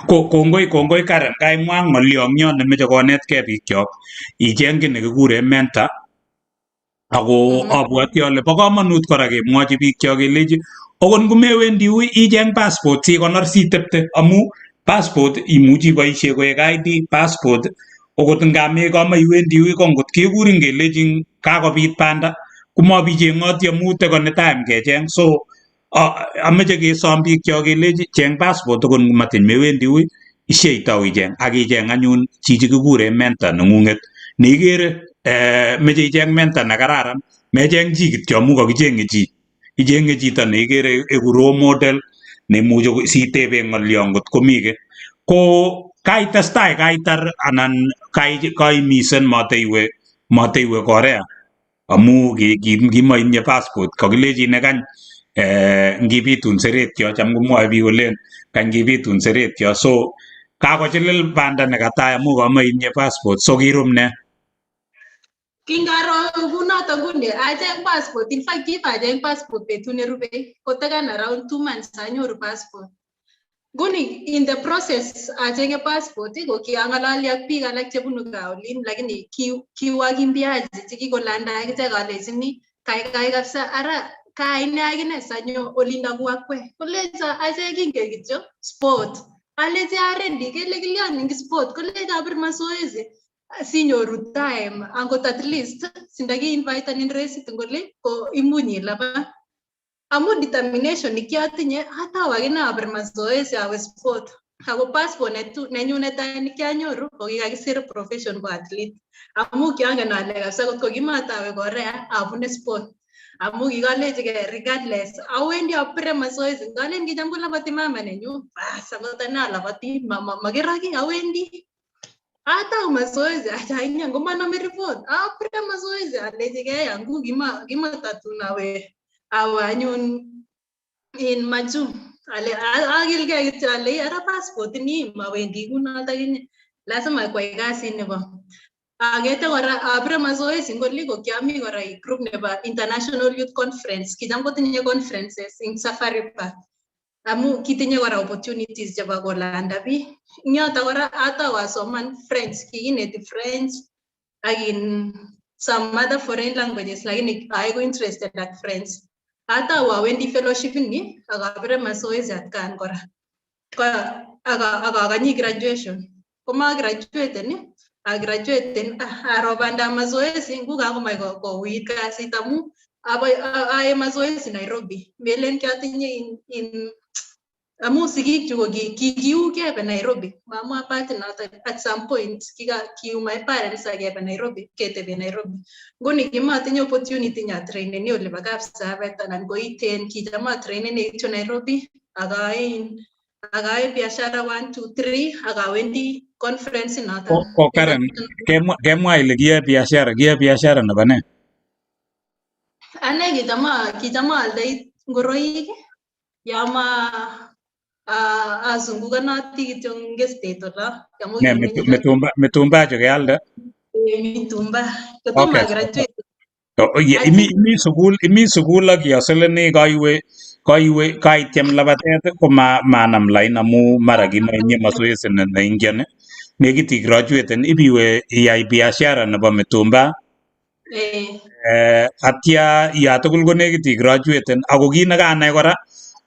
Ko kongoi, kongoi Karen, kaimwa ng'olyong'yo nemeche konetkei biikchok, icheng kiy nekikuren mentor ako abwoti ale bo komonut kora kemwochi biikchok kelechi okot ngomewendi ui icheng passport sikonor sitepte amu passport imuchi iboisie koek ID passport okot ngame kamaiwendi ui ko ngot kekurin kelechin kakobit banda komabicheng'oti amu tekoni time kecheng, so ameche kesom biikchok kelechi cheng passport okot ngomatiny mewendi ui isheitau icheng ak icheng anyun chichi kikuren mentor neng'ung'et neikere meche icheng mentor nekararan, mecheng chi kityo amu kakicheng'e chi, icheng'e chito neikere eku role model neimuche sitebe ng'olyo ngot komi kiy ko kaitestai kaitar anan kaimisen mateiwe Korea amu kimaitinye passport kakilechin kany ngipitun seretyo, cham komwoe biik kolen kany kipitun seretyo, so kakochilil banda nekatai amu kamaitinye passport, so kirum ne? Kingaro kunoto nguni acheng passport, in fact kipacheng passport betut nerube kotekan around 2 months anyoru passport. Nguni in the process achenge passport ko kiang'ololi ak biik alak chebunu gaa olin lakini kiwakimbiaji chekikolanda akichek alechini kaikai kabisa ara kaine akine sanyo olindo ku akwek kolecho achek kingen kityo sport, alechi aready kele kilyon eng sport, kolecho apir mazoezi sinyoru time angot at least sindaki-invitenin resit eng oli ko imuch ilaban amu determination nekiatinye atau akine apir mazoezi awe sport ako passport nenyu netai nekianyoru ko kikakisir profession ko athlete amu kiangen ale kabisa kotko kimatawe Korea abune sport amu kikalechigei regardless awendi apire mazoezi ngalen kicham koloboti mama nenyu bas akot ane aloboti makeroki awendi atau mazoezi acha inye ngomanome report apire mazoezi alechigei angu kimatatun awe awe anyun in majuu ale akilgei kityo ale ara passport ni mawendi kunotok inye lazima kwai kasit nebo angete kora apire mazoezi ngoli ko kiami kora group nebo International Youth Conference, kicham kotinye conferences ing Safari Park amu kitinye kora opportunities chebo kolanda biik ing yoto kora atau asoman French, kikineti French. Ak in some other foreign languages, lakini aiku interested ak French. Atau awendi fellowship ini ak apire mazoezi atkan kora. Ak akanyi graduation. Koma graduaten, agraduaten, aro bandab mazoezi ngukakomach kouit kasit amu aae mazoezi Nairobi. Melen kiatinye in amu sigik chu ko kikiu kebe Nairobi. Mamwa part noto, at some point kiu my parents ak kebe Nairobi, ketebe Nairobi. Nguni kimatinye opportunity nyatraineni olibo Kapsabet anan ko Iten, kicham atraineni kityo Nairobi ak aae biashara 1 2 3 ak awendi conference inoto. Ko Karen, kemwa ile kiyoe biashara, kiyoe biashara nebo nee? Ane kicham aaldoi ngoroik, yama azungukanoti kityo eng estate olo. Ne mitumba chu kealde? Mitumba. Kotomo agraduate. Imi sukul ak ihasoleni koiwe kaityem labatet ko manam line amu mara kimainye mazoezi neingioni. Nekit igraduaten ibiwe iyai biashara nebo mitumba. Atya ya tugul ko nekit igraduaten ako kit nekanai kora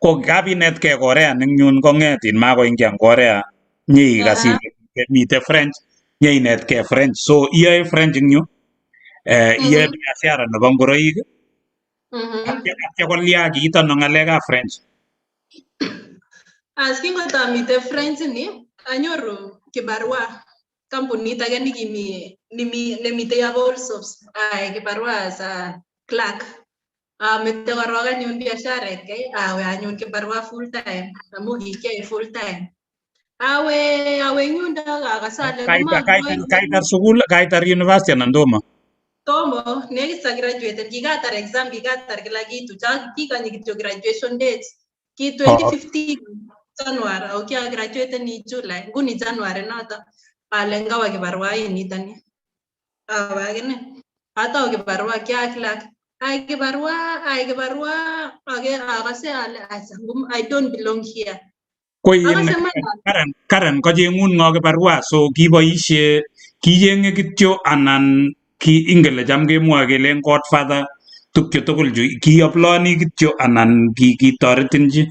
ko kabinetkei Korea eng yun kong'et in makoingian Korea nyeikas ile miten French, nyeinetkei French, so iyoe French eng yu, iyoe biashara nebo ngoroik, atya kolya kiit ano ng'alekab French? As kingotamite French ni anyoru kibarua kampunit age nikimi nimi nemite yobo Allsops, aai kibarua as a clerk. Amete korok anyun biasharet kei awe anyun kibarua full time amu kikiyoe full time. Awe eng yundo akase ale Kaitar sukul, kaitar university anan tomo? Tomo, nekit agraduaten, kikatar exam, kikatar kila kitu, kikonye kityo graduation date. Ki 2015 January, ako kiagraduaten ni July, nguni January noto ale ngawa kibarua nitoni. Awe akine. Atau kibarua kia clerk. Ai kibarua, ake akase ale acha, I don't belong here. Ko in Akase man Karen, kocheng'un ng'o kibarua? So kiboisie kicheng'e kityo anan ki ingele cham kemwoe kelen godfather tukche tugul chu kiaploni kityo anan kitoretin chi?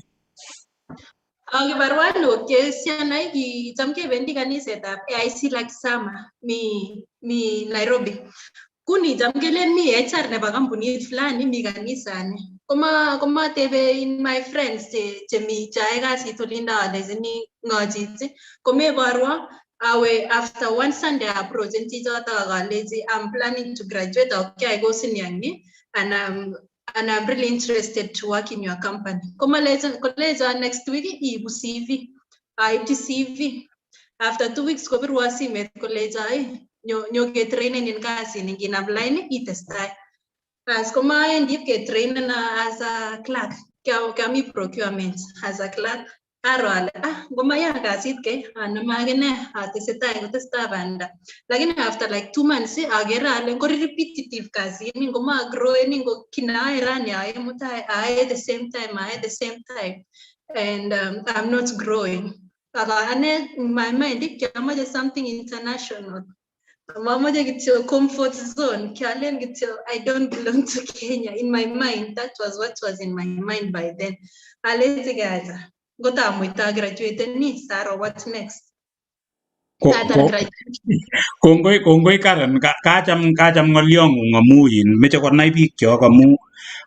Kibarua no kesianai kicham kebendi kanisetab AIC Lakisama mi Nairobi. Kuni cham kelen mi HR nebo kampunit fulani mi kanisani. Komatebe in my friends chemi chae kasit olindo alechini ng'o chichi. Komeborwo awe after one Sunday approachen chichoto ak alechi I'm planning to graduate ako kiayai course ni ak ni and I'm really interested to work in your company. Kolecho next week iibu CV. Aipchi CV. After 2 weeks kopirwo simet kolecho "Ai, nyo ketrainen kasini, nginam line itestai." As komawendi ipketrainena as a clerk. Kiami procurement as a clerk. Aro ale ah ngomaya kasit kei aname akine atesetai kotestai banda. Lakini after like 2 months akere ale ngori repetitive kasini, ngoma groweni ngo kinae rani aae mutai aae the same time aae the same time and I'm not growing. Aka ane in my mind kiamoche something international. Mamoche kityo comfort zone. Kialen kityo I don't belong to Kenya. In my mind, that was what was in my mind by then. Alechi acha ngotamuita graduate ni saro what next. Atar graduate. Kongoi Karen, kacham ng'olyong'ung amu in meche konai bikyok amu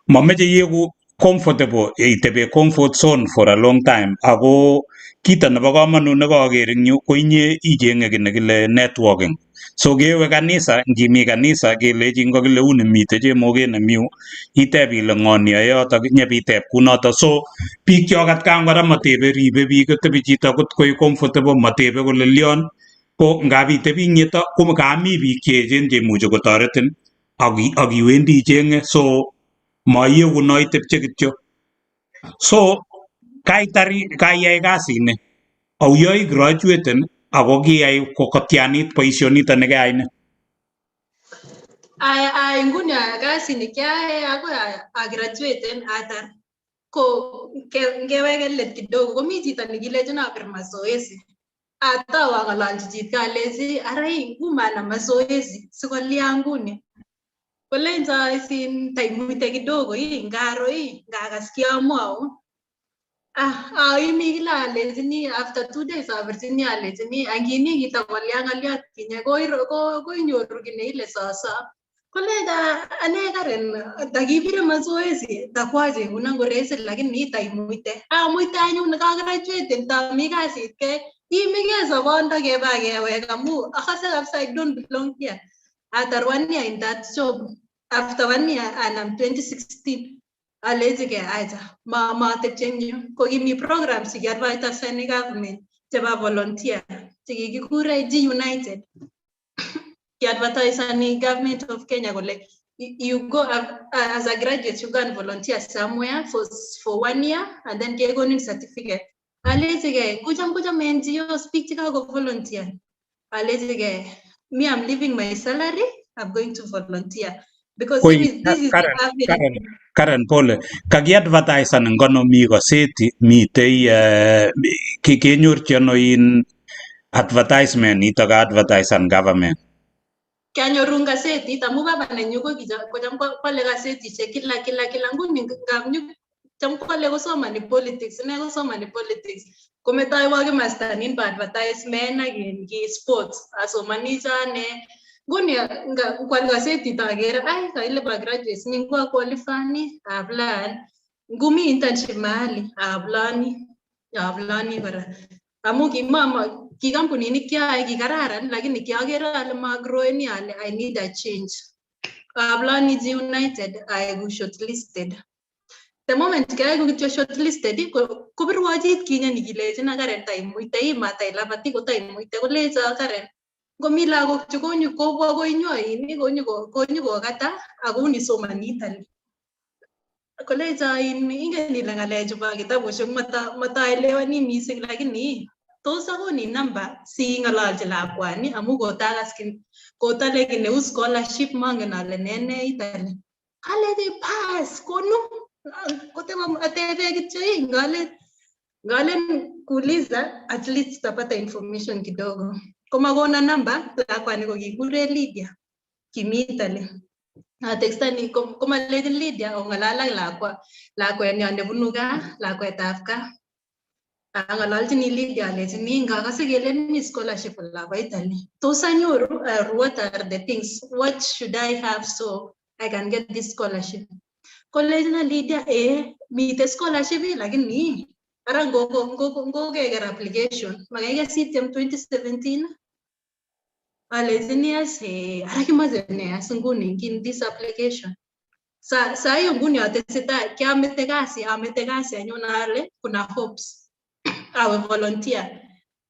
momeche iegu comfortable itebe comfort zone for a long time ako kito nebo komonut nekoker eng yu ko inye icheng'e kiy nekile networking, so kewe kanisa, ngimi kanisa kelechin kokile uni mitei chemoget nemi yu, iteb ile ng'o neyoe yotok, nyepiteb kunoto. So bikyok atkan kora matebe, ribe biik, kotebi chito kot koek comfortable, matebe kole lion ko ngap itebi eng yuto ko kami biik cheechen cheimuchi kotoretin ak iwendi icheng'e, so maieku no itepche kityo. So kaitar kaiyai kasini au yo igraduaten ako kiyai kotyanit boisionito nekeyai ni? Ai nguni kasini kiae akoi agraduaten atar. Ko ngeweke let kidogo komi chito nekilechon apir mazoezi. Atau ang'ololchi chito alechi ara ii ngumanam mazoezi sikolia nguni. Kolencho isin taimuite kidogo ii ngaro ii ngakas kiamwaun. Ah, aimi kila alechini after 2 days apirchini alechini angini kitakolia ng'oliot kinye koinyoru kiy neile soso. Kolecha ane Karen takipire mazoezi takwacheng'un angoresi lakini taimuite. Amuite anyun kagraduaten tami kasit ke iimike sobondo keba kewek amu akase kabisa I don't belong here. Atar one year in that job. After one year anam 2016 alechike acha ma matepche eng yu ko kimi programs chekiadvertiseni government chebo volunteer chekikikure G United. Kiadvertisani government of Kenya kole you go as a graduate, you go and volunteer somewhere for one year and then kekonin certificate. Alechike kucham kucham NGOs biik chekako volunteer. Alechike me, I'm leaving my salary, I'm going to volunteer because Koi this is Karen, the Karen, Karen pole. Kakiadvertisan eng kono mi gazeti, mitei kenyorchi ano in advertisement nito ka advertisan government? Kianyoru gazetit amu baba nenyu ko kocham kwale gazetishek kila kila kila nguni ngap cham kwale kosomani politics ine kosomani politics kometoiwo kimasta nin bo advertisement ak in ki sports asomani cho ane nguni kwal gazetit akere ai kaile ba graduates ni ngwa qualify apply ngumi internship mahali applani applani kora amu kimama ki kampunit kiayai kikararan lakini kiakere ale magroweni ale I need a change. Applani G United aeku shortlisted. The moment kiaeku kityo shortlisted kopirwo chit kinye nikilechina Karen taimuite matailabati kotaimuite kolecho Karen ngomi lagok chu konyu kobwa koinyu aini konyu konyu kokata ako unisomani Italy. Kolecho in ingen ile ng'alechu bo kitabushek mataelewani missing lakini tos akonin namba sing'ololchi lakwani amu kotakas kotale kiy neu scholarship mangen ale nene Italy. Alechi pas konu kotebo atebe kityo ii ngalen ngalen kuuliza at least tutapata information kidogo. Komakona namba lakwani kokikure Lydia kimi Italy. Atextani komalechin Lydia ong'alal ak lakwa lakwenyon nebunu gaa lakwetab gaa. Ang'ololchini Lydia alechini ngakase kelen mi scholarship olabo Italy. Tos anyoru or what are the things what should I have so I can get this scholarship? Kolechina Lydia eh mite scholarship ii lakini ara ngokeker application makai kesitiem 2017 alechini as eh ara kimoche nee as nguni in this application. Sa hiyo nguni atesetai kiamete kasi amete kasi anyun ale kuna hopes awe volunteer.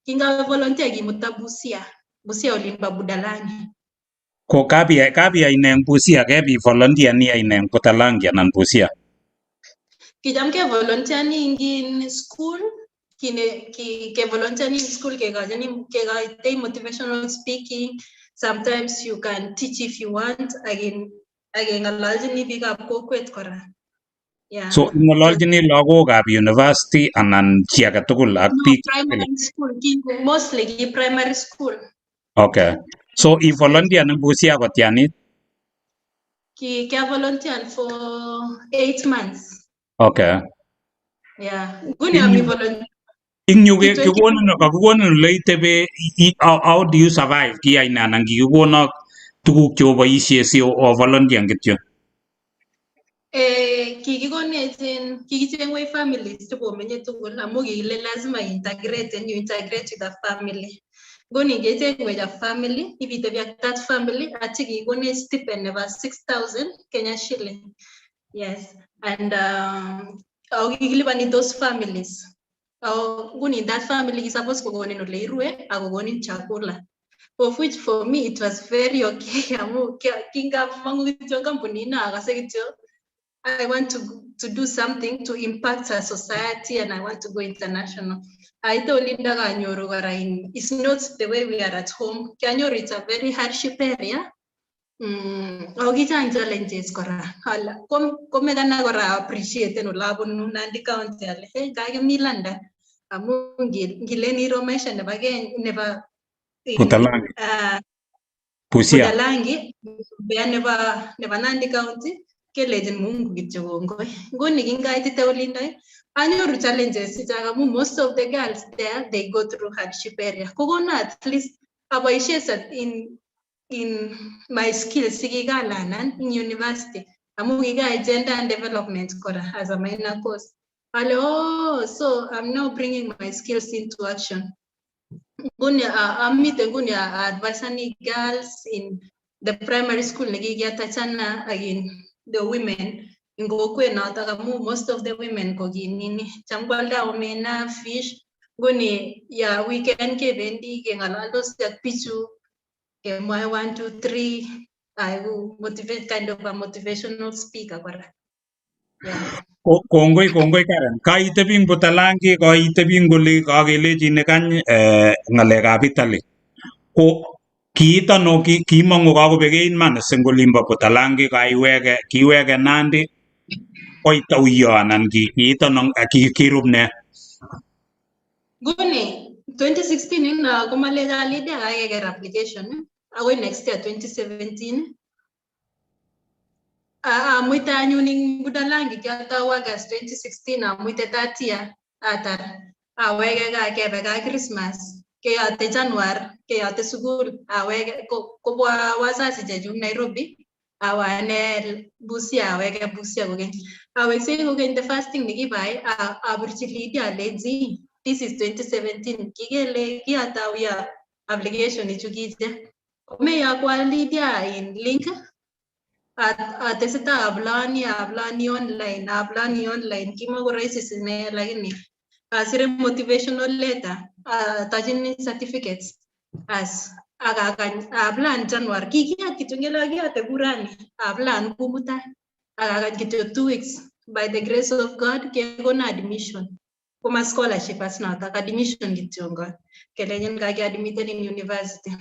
Kingawe volunteer kimuta Busia, Busia olimbo Budalangi. Ko kabiyai ne eng Busia kebi volunteer niyai ne eng Budalangi anan Busia? Kicham ke volunteer ni in school kine ki ke volunteer ni in school kekochini kekoitei motivational speaking. Sometimes you can teach if you want akin akeng'ololchini biikab kokwet kora. Yeah. So ing'ololchini lagokab university anan chi age tugul ak No, biik? Primary school ki mostly ki primary school. Okay. So i volunteer eng Busia kotyanit? Ki kia volunteer for 8 months. Okay. Yeah. Nguni ami volunteer. Ing yu Ki 20 kikonin kakikonin ole itebe how do you survive kiyai ne anan kikikonok tuguk cheoboisie si o volunteer kityo? Eh, kikikonech in kikichengwech families chekomenye tugul amu kikile lazima integrate and you integrate with a family. Nguni kechengwech a family, ibitebi ak that family atya kikonech stipend nebo 6,000 Kenya shilling. Yes, and ako kikilipani those families. Ako nguni that family kisupposed kokonin ole irue ak kokonin chakula. Of which for me it was very okay amu kingamongu kityo kampunit no akase kityo I want to do something to impact our society and I want to go international. Aite olindo kanyoru kora in, it's not the way we are at home. Kianyoru it's a very hardship area. Ako kichang challenges kora. Ala, komekana kora appreciate en olabunu Nandi County ale hey, kakimi London. Amu ngilen iro maisha nebo Kenya nebo Budalangi. Busia. Budalangi bea nebo Nandi County kelechin Mungu kityo kongoi. Nguni kingaitite olindo anyoru challenges chechang amu most of the girls there, they go through hardship area. Kokona at least aboishe in my skills chekikalanan in university amu kikai gender and development kora as a minor course. Ale, oh, so I'm now bringing my skills into action. Nguni amite nguni advisani girls in the primary school nekikiatachana ak in the women in kokwet notok amu most of the women ko kinini cham kwalda omena, fish. Nguni ya weekend kebendi keng'alaldos ak bichu, kemwae one two three, aiku motivate, kind of a motivational speaker kora, yeah. Kongoi, kongoi Karen. Kaitebi ing Budalangi, kaitebi ing oli, kakelechin kany ng'alekab Italy. Ko kiit ano kiimong'u kakobek 8 months eng olimbo Budalangi, kaiwege, kiwege Nandi, koit auyo anan kiit ano, kirub ne? Nguni 2016 ina komalecha Lydia kakeker application akoi next year 2017. Amuite anyun ing Budalangi kiatou August 2016, amuite 30 atar aweke gaa, kebe gaa Christmas, keyote Januar, keyote sukul, aweke kobwa wazazi chechuk Nairobi, awe ane Busia, aweke Busia kokeny. Aweksei kokeny, the first thing nekibai apirchi Lydia alechi this is 2017, kikele kiatau ya application ichu kiche komeyokwa Lydia in link. Atesetai applyani online, applyani online, kimako rahisi sine, lakini asire motivational letter, atochini certificates as ak akany apply January. Kikiyat kityo, ngele kakiyate kurani, apply ku mutai ak akany kityo 2 weeks, by the grace of God kekona admission. Koma scholarship as notok, admission kityongon kelenyin kakiadmiten in university.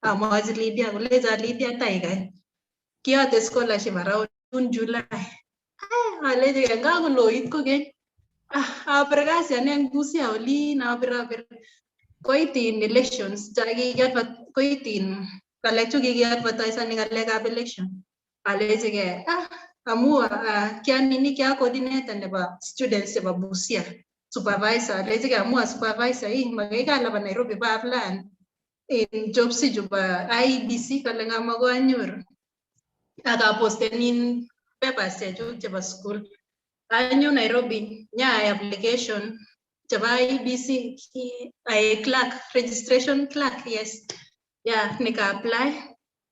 Amwachi Lydia, kolecho Lydia taikany kiyote scholarship around June, July. Alechi ngakoloit kokeny. Ah, apir kasi ane eng Busia olin, apir apir koit in elections koit in ng'alek chu kikiadvertisani ng'alekab election. Alechike ah, amu kianini kia coordinator nebo students chebo Busia, supervisor. Alechike amu a supervisor ii makai kalaban Nairobi ba apply in jobs ichu ba IEBC, kale ng'amakoi anyoru ak apostenin papers chechuk chebo school. Anyo Nairobi nyaai application chebo IEBC, ai clerk, registration clerk, yes, yeah, nika apply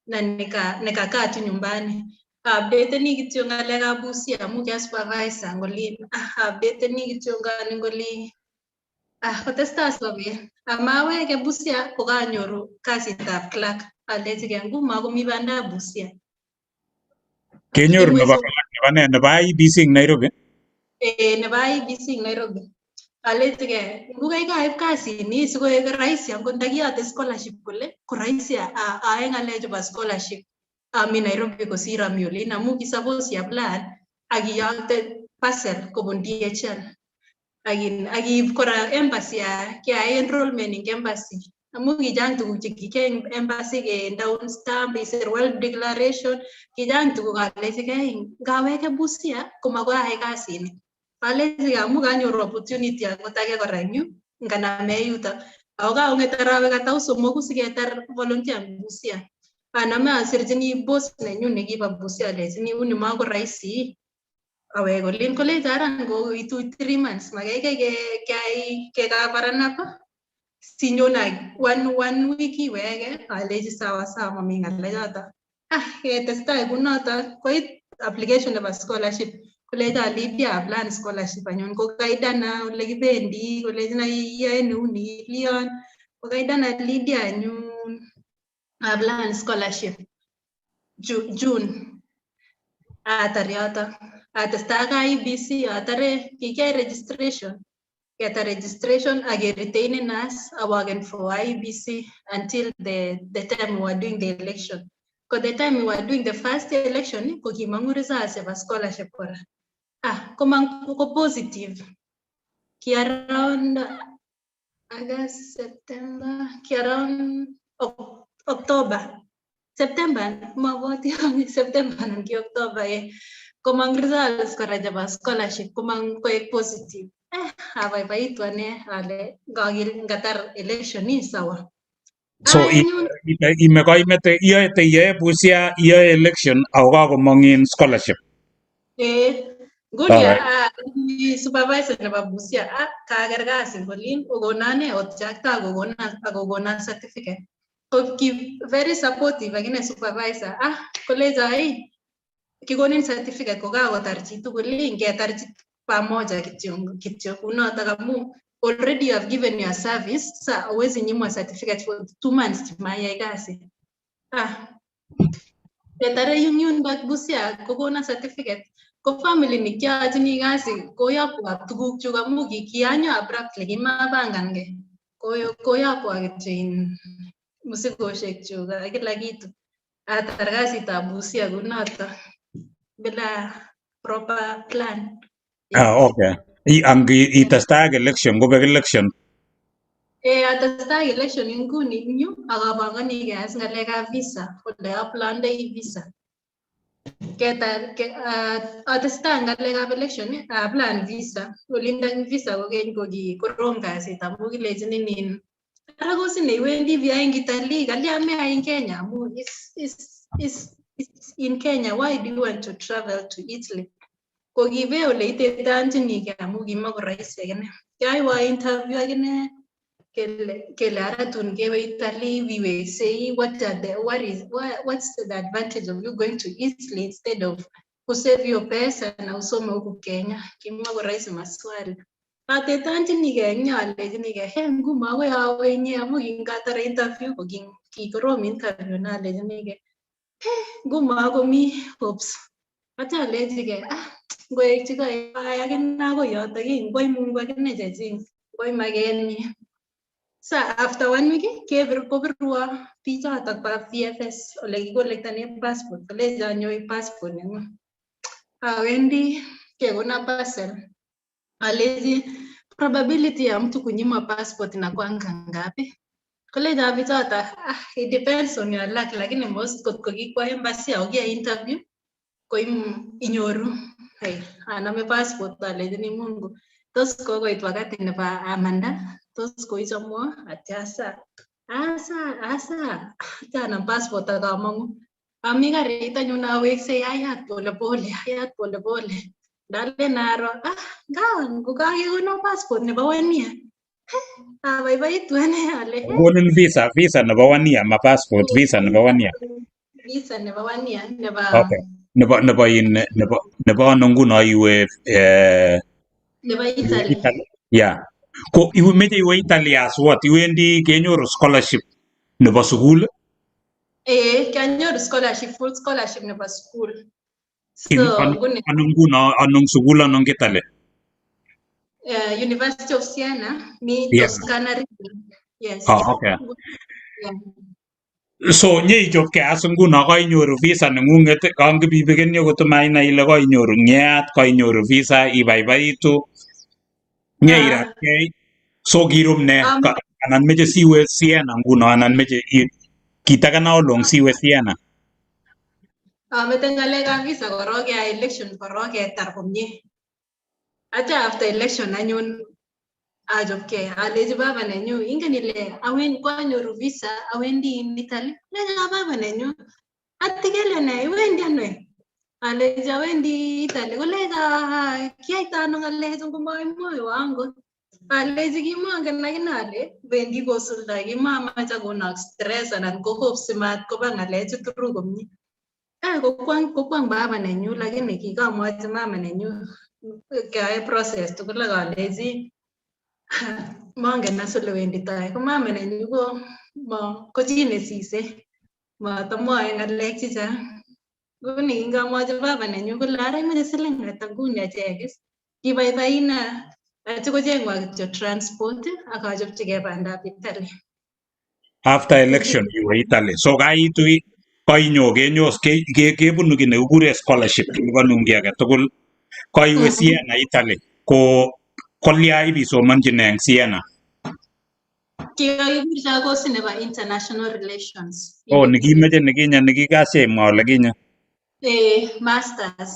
na nikakaa tu nyumbani updateni kityo ng'alekab Busia amu kia supervisor ngolin, ah, updateni kityo ngoli, ah, kotestai sobet amaweke Busia kokanyoru kasitab clerk, alechike ngumo komi bandab Busia. Kenyoru nebo clerk nebo ne, nebo IEBC eng Nairobi? Eh, nebo IEBC eng Nairobi. Alechike ngukai kaib kasini sikoek rahisi angot ndakiyote scholarship kole ko rahisi ae ng'alechu bo scholarship ami Nairobi kosir ami olin amu kisapose iapply ak iyokte parcel kobun DHL ak iib kora embassy, kiayai enrollment eng embassy amu kichang tuguk chekikiyoe eng embassy, kendeun stamp, isir wealth declaration, kichang tuguk. Alechikei ngaweke Busia komakoi ayai kasini. Alechike amu kanyoru opportunity akot ake kora eng yu nganame yuto ako kaong'et arawek atau somoku siketar volunteer eng Busia. Aname asirchini boss nenyu nekibo Busia, alechini uni mako rahisi awek olin, kolecho ara ngoitu 3 months makaikai keai kekabaran up sinyon one week iweke. Alechi sawa sawa, mami ng'alechoto. Ah, ketestai kunoto koit application nebo scholarship, kolecho Lydia apply scholarship anyun, kokaidana ole kibendi, kolechina iyoe neuni ilion, kokaidana Lydia anyun apply scholarship June. Atar yoto, atestai ak IEBC, atare kikiyai registration, ketar registration ak keretainen us aworken for IEBC until the time we were doing the election. Ko the time we were doing the first election ko kimong'u results chebo scholarship kora. Ah, komang ko positive. Ki around August, September, ki around October. September, mabwati ale September anan ki October komang results kora chebo scholarship komang koek positive. Abaibaitu ane ale ngakil ngatar election ni sawa. So Anyun ime koimete iyoe iyoe Busia iyoe election ako kakomong in scholarship. Nguni Alright. Supervisor nebo Busia kaker kasi kolin okonane otyakta akokona certificate. Ko ki very supportive akine supervisor kolecho ai kikonin certificate kokakotar chitugul ngetar pamoja kityo kityo kunotok amu already you have given your service, sa huwezi nyimwa certificate for 2 months mayai kasi. Ketare yung yundok Busia kokona certificate ko family ni kiachini kasi koyokwa tugukchuk amu kianyo abruptly, kimapangange, koyokwa kityo in muzigosiekchuk ak kila kitu atar kasitab Busia kunoto bila proper plan. Okay. Ang itestai ak election kobek election. Atestai election inguni eng yu ak apangonigei as ng'alekab visa ole aplandei visa. Ketar atesetai ng'alekab election apply visa. Olindok visa kokeny ko kikorom kasit amu kilechinin in ara kosine iwendi behind Italy, kalya meyai in Kenya amu is in Kenya, why do you want to travel to Italy? Ko kibe ole itetanchinikei amu kimako rahisi akine. Kiaiwa interview akine kele ara tun kewe Italy wiweksei, what are the what is what, what's the advantage of you going to Italy instead of kusave hiyo pesa na usome huku Kenya? Kimako rahisi maswali. Atetanchinikei eng yo alechinikei he ngumo akoi awe inye amu kingatare interview ko kikorom interview na alechinikei he ngumo akomi hopes. Atya alechigei ngoekchigei akine akoi yotok ii ngwai Mungu akine chechik ngwai makenyi. Sa after one week kepir kopirwo bichotok bo VFS ole kikolektane passport kolecho nyo passport nengung. Awendi kekona parcel. Alechi probability ya mtu kunyimwa passport inakuanga ngapi? Kolecho bichotok it depends on your luck, lakini most kotko kikwo embassy ako kiyai interview ko inyoru. Hey, aname passport alechini Mungu tos kokoit wakati nebo amanda, tos koichomwo atya asa asa atya anam passport ak amongu ami karit anyun aweksei ayat pole pole ayat pole pole ndalen aro nga ngokakekono passport nebo one year abaibaitu ane ale Konin visa nebo one year, ma passport, visa nebo one year. Visa nebo one year nebo Okay. Nebo in nebo ano nguno iwe nebo Italy. Italy. Yeah. Ko iwe meche iwe Italy as what? Iwendi kenyoru scholarship nebo sukul? Kianyoru scholarship, full scholarship nebo school. So nguni Ano nguno anong sukul anong Italy? University of Siena, mi Toscana region. Yes. Ah, okay. Yeah. So nyeichopkei as nguno koinyoru visa neng'ung'et kangibibikenyo kotomainai ile koinyoru ng'eat koinyoru visa ibaibaitu nyeiratkei so kirub ne anan meche siwe Siena nguno anan meche kitakana olong siwe Siena? Amete ng'alekab visa korok keyai election korok ketar komie. Acha after election anyun achopkei alechi baba nenyu ingen ile awendi kwanyoru visa awendi in Italy. Lecho baba nenyu ati kele ne iwendi ano? Alechi awendi Italy kolecho kiyaita ano ng'alechu ngomaimwoiwo angot. Alechi kimongen akine ale wendi kosulda kimamach akonok stress anan ko hopes matkoba ng'alechu through komie. Kokwong baba nenyu lakini kikamwochi mama nenyu keyoe process tugul ak alechi mongen as ole wenditoi ko mama nenyu ko ma ko chi nesise matamwoe ng'alek chechang. Nguni kingamwochi baba nenyu kole ara imoche siling ata nguni achek is kibaibait nea atya kocheng'wa kityo transport ak achopchigei bandap Italy. After election iwe Italy. So kaitu koinyo kenyos kebunu kiy nekikure scholarship kilipanun kiy age tugul koiwe Siena Italy ko kolya ibisomonchi nee eng Siena? Kikakikurcho kosit nebo international relations. Oh, nikimeche nikinye nikikasya imwa olikinye. Eh, masters.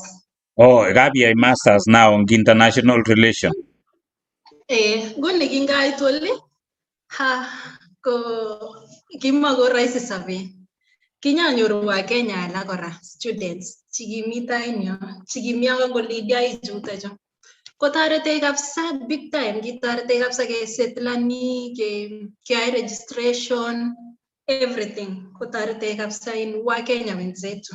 Oh, kabiyai masters now eng international relation. Eh, nguni kingait oli, ha, ko kimako rahisi sobet. Kinyanyoru Wakenya alak kora, students, chikimi tain yo, chikimi ak Uncle Lydia ichuto chu. Kotoretech kabisa big time, kitoretech kabisa kesetlani, keai registration, everything. Kotoretech kabisa in Wakenya wenzetu.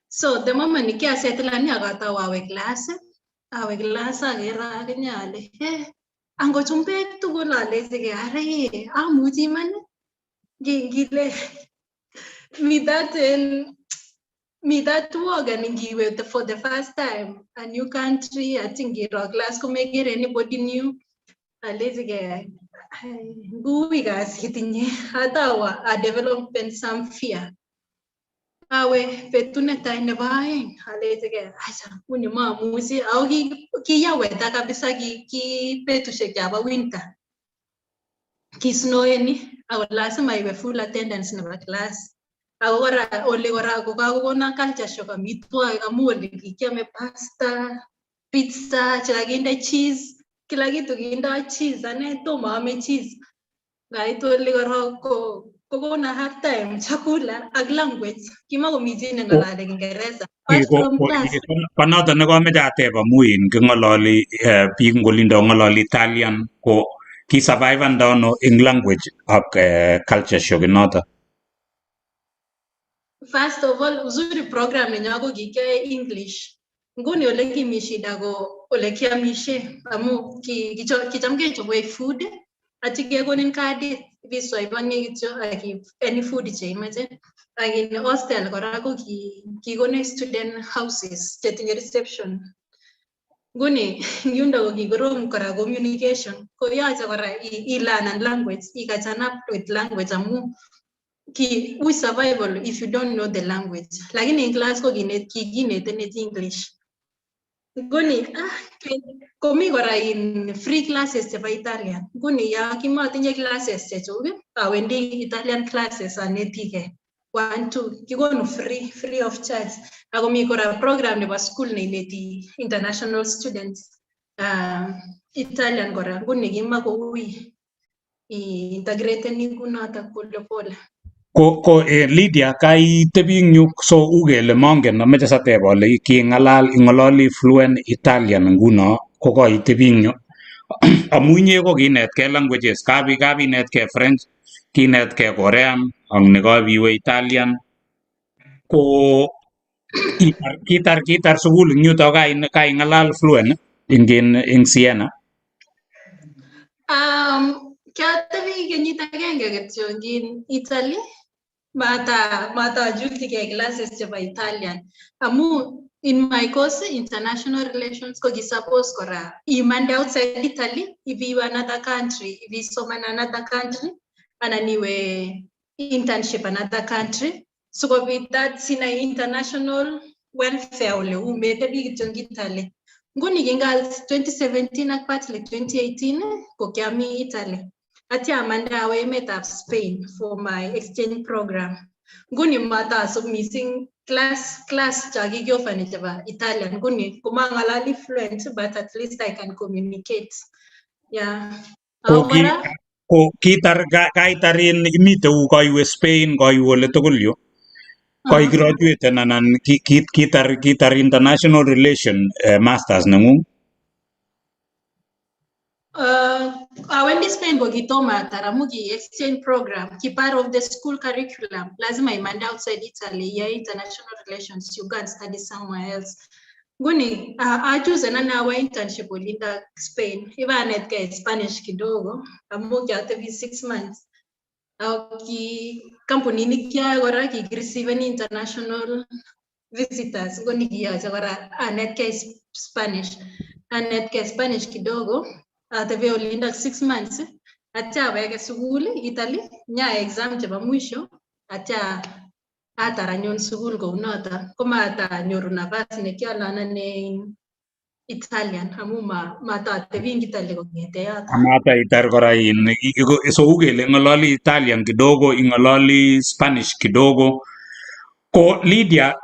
So the moment nikiasetlani akatau awe class, awe class aker akinye ale, eh, ango chumbek tugul alechigei are amuchi iman ngile mi that in mi that wogan ngiwe for the first time a new country ati ngiro class komekere anybody new alechigei ngui kasit inye atau a develop some fear. Awe betut netai nebo aeng alechigei acha uni mamuchi ako kiya weather kabisa ki betusiek chabo winter kisnoeni ako lazima iwe full attendance nebo class ako kora oli kora kokakokona culture shock amitwogik amu oli kikiame pasta, pizza chekakinde cheese, kila kitu kindo cheese, ane tomo aame cheese. Ngait oli korok ko kokona hard time chakula ak language kimakomi chi neng'alali Kiingereza. Ko noton nekomeche ateb amu in king'ololi biik ngolindo ng'ololi Italian ko kisurvivanda ano eng language ak culture shock inoto? First of all, uzuri program nenyo ko kikiyoe English. Nguni ole kimi shida ko ole kiamishe amu kicham kechobwech food atya kekonin kadit ibiswaiponi kityo ak iib any food cheimoche. Ak in hostel kora ko kikonech student houses chetinye reception. Nguni yundo ko kikorom kora communication ko yoche kora ilearnen language, ikachan up with language amu ki ui survival if you don't know the language. Lakini in class ko kikinetenech English. Nguni komi kora in free classes chebo Italian. Nguni ya kimotinye classes chechuk awendi Italian classes anetigei. 1 2 kikonu free of charge. Ako mi kora program nebo school neineti international students Italian kora. Nguni kimakoui integrate kunotok pole pole. Ko Lydia kaitebi eng yu so u kele mongen ameche sateb ale kiing'alal ing'ololi fluent Italian nguno ko kaitebi eng yu amu inye ko kiinetkei languages kabinetkei French kiinetkei Korean ak nekabiwe Italian ko kitar sukul eng yuto kaing'alal fluent eng Siena? Kiatebi kenyit agenge kityo eng Italy matachutchigei classes chebo Italian amu in my course international relations ko suppose kora imande outside Italy ibiwe another country ibisoman another country anan iwe internship another country sikobit that sinai international welfare ole uu metebi kityo eng Italy. Nguni kingal 2017 ak partly 2018 ko kiami Italy. Atya amande awe emetab Spain for my exchange program. Nguni matasub missing class chakikiofani chebo Italian. Nguni komang'alali fluent but at least I can communicate. Yeah. Ko kitar kaitar in imite u koiwe Spain koiwe ole tugul yu koi graduate anan kitar international relation masters nengung? Awendi Spain ko kitomo atar amu ki exchange program, ki part of the school curriculum. Lazima imande outside Italy, ya international relations, you go and study somewhere else. Nguni achoose ane awe internship olinda Spain. Ibanetkei Spanish kidogo amu kiatebi 6 months. Ako ki kampunit nekiae kora kikireceiven international visitors. Nguni kiyoche kora anetkei Spanish. Anetkei Spanish kidogo. Atebi olinda 6 months. Atya aweke sukul Italy, nya exam chebo mwisho. Atya atar anyun sukul kounoto. Komatanyoru nafas nekialonone Italian amu matatebi ing Italy kong'ete yoto. Amata itar kora in so u kele ing'ololi Italian kidogo, ing'ololi Spanish kidogo. Ko Lydia,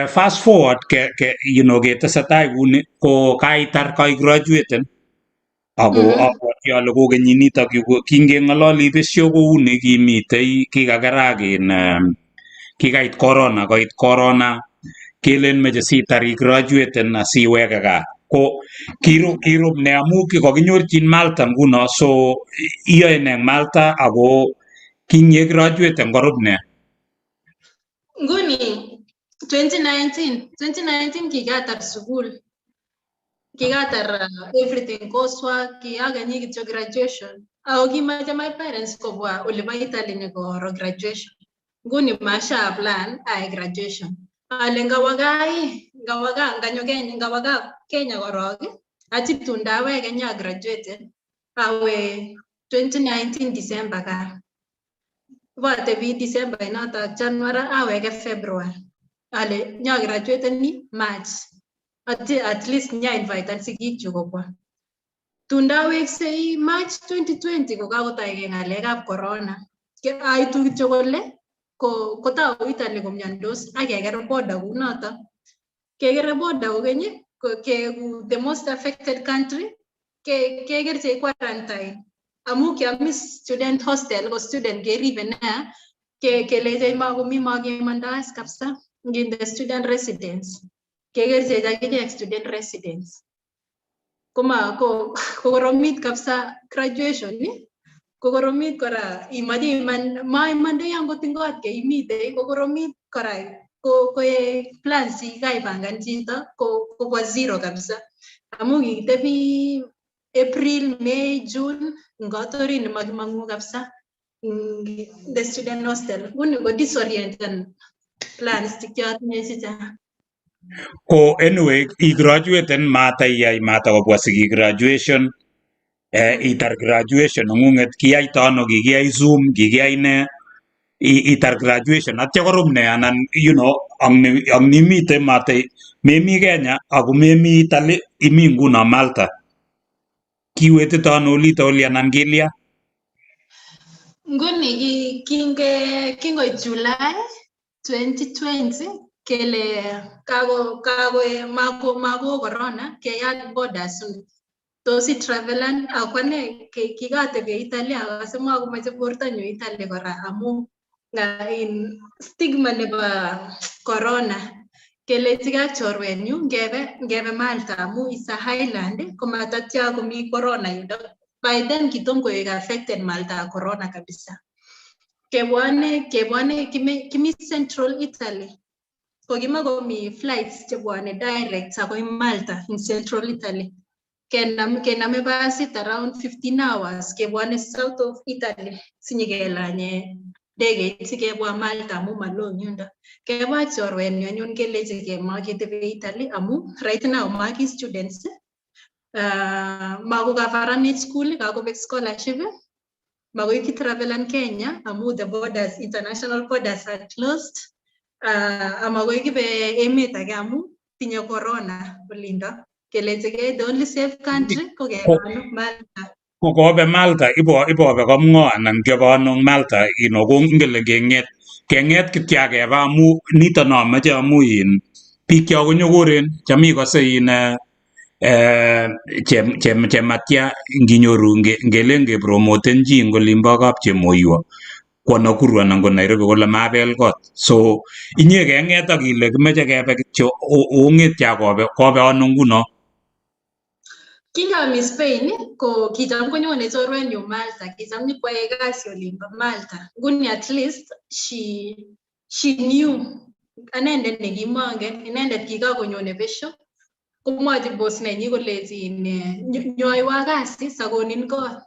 fast forward ke, ke you know ketesetai kuni ko kaitar kaigraduaten ako abwati ale ko kenyinitok yu kingeng'ololi besyo kouni kimitei kikakerak in kikait corona, koit corona kelen meche sitar igraduaten asiweke gaa. Ko kirub ne amu kokinyorchin Malta nguno, so iyoe ne eng Malta ako kinyegraduaten korub ne? Nguni 2019 kikatar sukul, kikatar everything, coursework, kiakanyi kityo graduation. Ako kimache my parents kobwa olibo Italy nyokoro graduation. Nguni masha plan aai graduation. Ale ngawa gaa ii, ngawa gaa, nganyo Kenya, ngawa gaa Kenya korok, atya tun ndaweke nyagraduaten awe 2019 December gaa. Ibotebi December inoto ak January aweke February. Ale nyagraduateni March. Ati at least nya-invitan sigikchu kobwa. Tun ndaweksei March 2020 kokakotoige ng'alekab corona. Aitu kityo kole ko kotou Italy komiondos ak keker border kounoto. Kekere border kokeny keku the most affected country kekerchech quarantine amu kiami student hostel ko student keribe nea kelechech makomi makemondoas kabisa nginde student residence kekerchech akichek student residence koma ko kokoromit kabisa graduation ni kokoromit kora imoche iman maimandoi angot ing kot keimitei kokoromit kora ko plans chekikaipangan chito ko kobwa zero kabisa amu kikitebi April, May, June ing kot orit nemakimong'u kabisa the student hostel nguni ko disorientan plans chekiotinye chechang. Ko anyway igraduaten mata iyai mata kobwa sigik graduation, itar graduation neng'ung'et kiyaito ano, kikiyai Zoom, kikiyai ne itar graduation atya korub ne anan ang nimite mata memi Kenya ako memi Italy imi nguno Malta. Kiwetito ano olito oli anan kilya? Nguni kingoit July 2020 kele kako mako corona keyat borders tos itravelan ako ane kikatebi Italy akase makomoche bortonyu Italy kora amu in stigma nebo corona kelechike ak chorwenyu ngebe Malta amu is a island komatatya komi corona yundo. By then kitom koek affected Malta corona kabisa. Kebwone kimi Central Italy kokimakomi flights chebwone direct akoi Malta in Central Italy. Kename basit around 15 hours kebwone south of Italy sinyikelanye ndegeit sikebwa Malta amu maloo eng yundo. Kebwa ak chorwenyu anyun kelechi ketebi Italy amu right now maki students makokafaranit school kakobek scholarship makoi kitravelan Kenya amu the borders international borders are closed amakoi kibe emet age amu tinye corona olindo kelechigei the only safe country ko kebe ano Malta. Ko kobe Malta ibobe kapng'o anan kiobe ano eng Malta ko ngele keng'et kityo akebe amu nito nomoche amu in biik cho konyokoren cham ikose in chematya nginyoru ngelen kepromoten chi eng olimbo Kapchemoiwo kwo Nakuru anan ko Nairobi kole mabel kot. So inye keng'et ak ile kimoche kebe kityo ong'etye ak obe kobe ano nguno? Kingami Spain ko kicham konyone chorwenyu Malta, kicham nyikwae kasi olimbo Malta. Nguni at least she knew anendet nekimongen, inendet kikakonyone besho komwochi boss nenyi kolechi nyoiwa kasi sakonin kot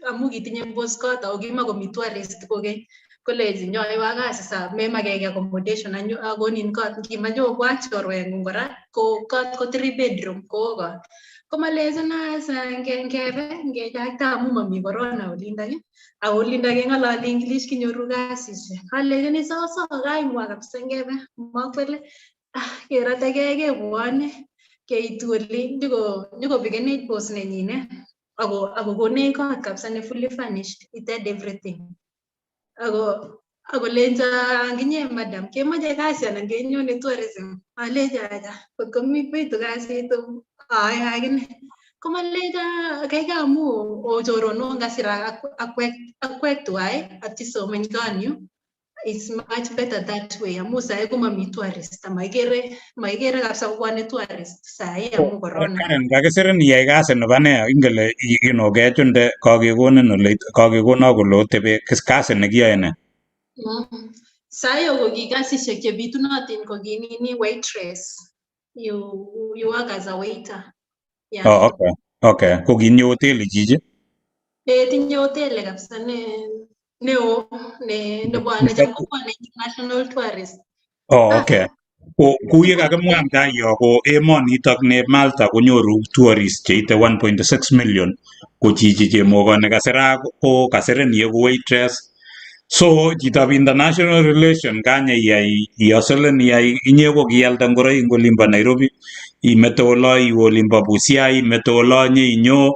amu kitinye boss kot ako kimakomi tourist kokeny kolechi nyoiwa kasi sa memakeke accommodation akonin kot ngimache obwa ak chorweng'ung kora ko kot ko 3 bedroom koo kot. Komalechin asa ngebe ngechakta amu mami corona olindok ako olindok keng'ololi English kinyoru kasisiek. Alechini sawa sawa kaimwa kabisa ngebe makwele kerotekei kebwone. Keitu oli nyikopikenech boss nenyine ako konech kot kabisa ne fully furnished, it had everything. Ako lenjo anginye madam kemoche kasi anan kenyone tourism. Alechi acha kotko bitu kasit aae akine. Komalecho kaikai amu ochoronok ngasir akwek tuwai atisomen konyu. It's much better that way amu sai komami tourist amaikere maikere kabisa kobwone tourist sai amu corona. Karen, kakisirin iyai kasi nebo nee? Ingele kechunde kakekonin ole kakekonok kole otebe kasi nekiyoe nee? Sai ko ki kasisiek chebitunotin ko ki nini waitress. You work as a waiter. Yeah. Oh, okay. Okay. Ko kinye hoteli chichi? Eh, tinye hoteli kabisa ne neo ne nebwone cham kobwone international tourist. Oh, okay. Ko kou ye kakimwa eng tai yo ko emonitok ne Malta konyoru tourists cheite 1.6 million ko chichi chemokoni kasirak ko kasirin ieku waitress. So chitab international relation kanye iyai iyosolen iyai inye ko kialda ngoroik eng olimbo Nairobi imete olo iwe olimbo Busia imete olo nye inyo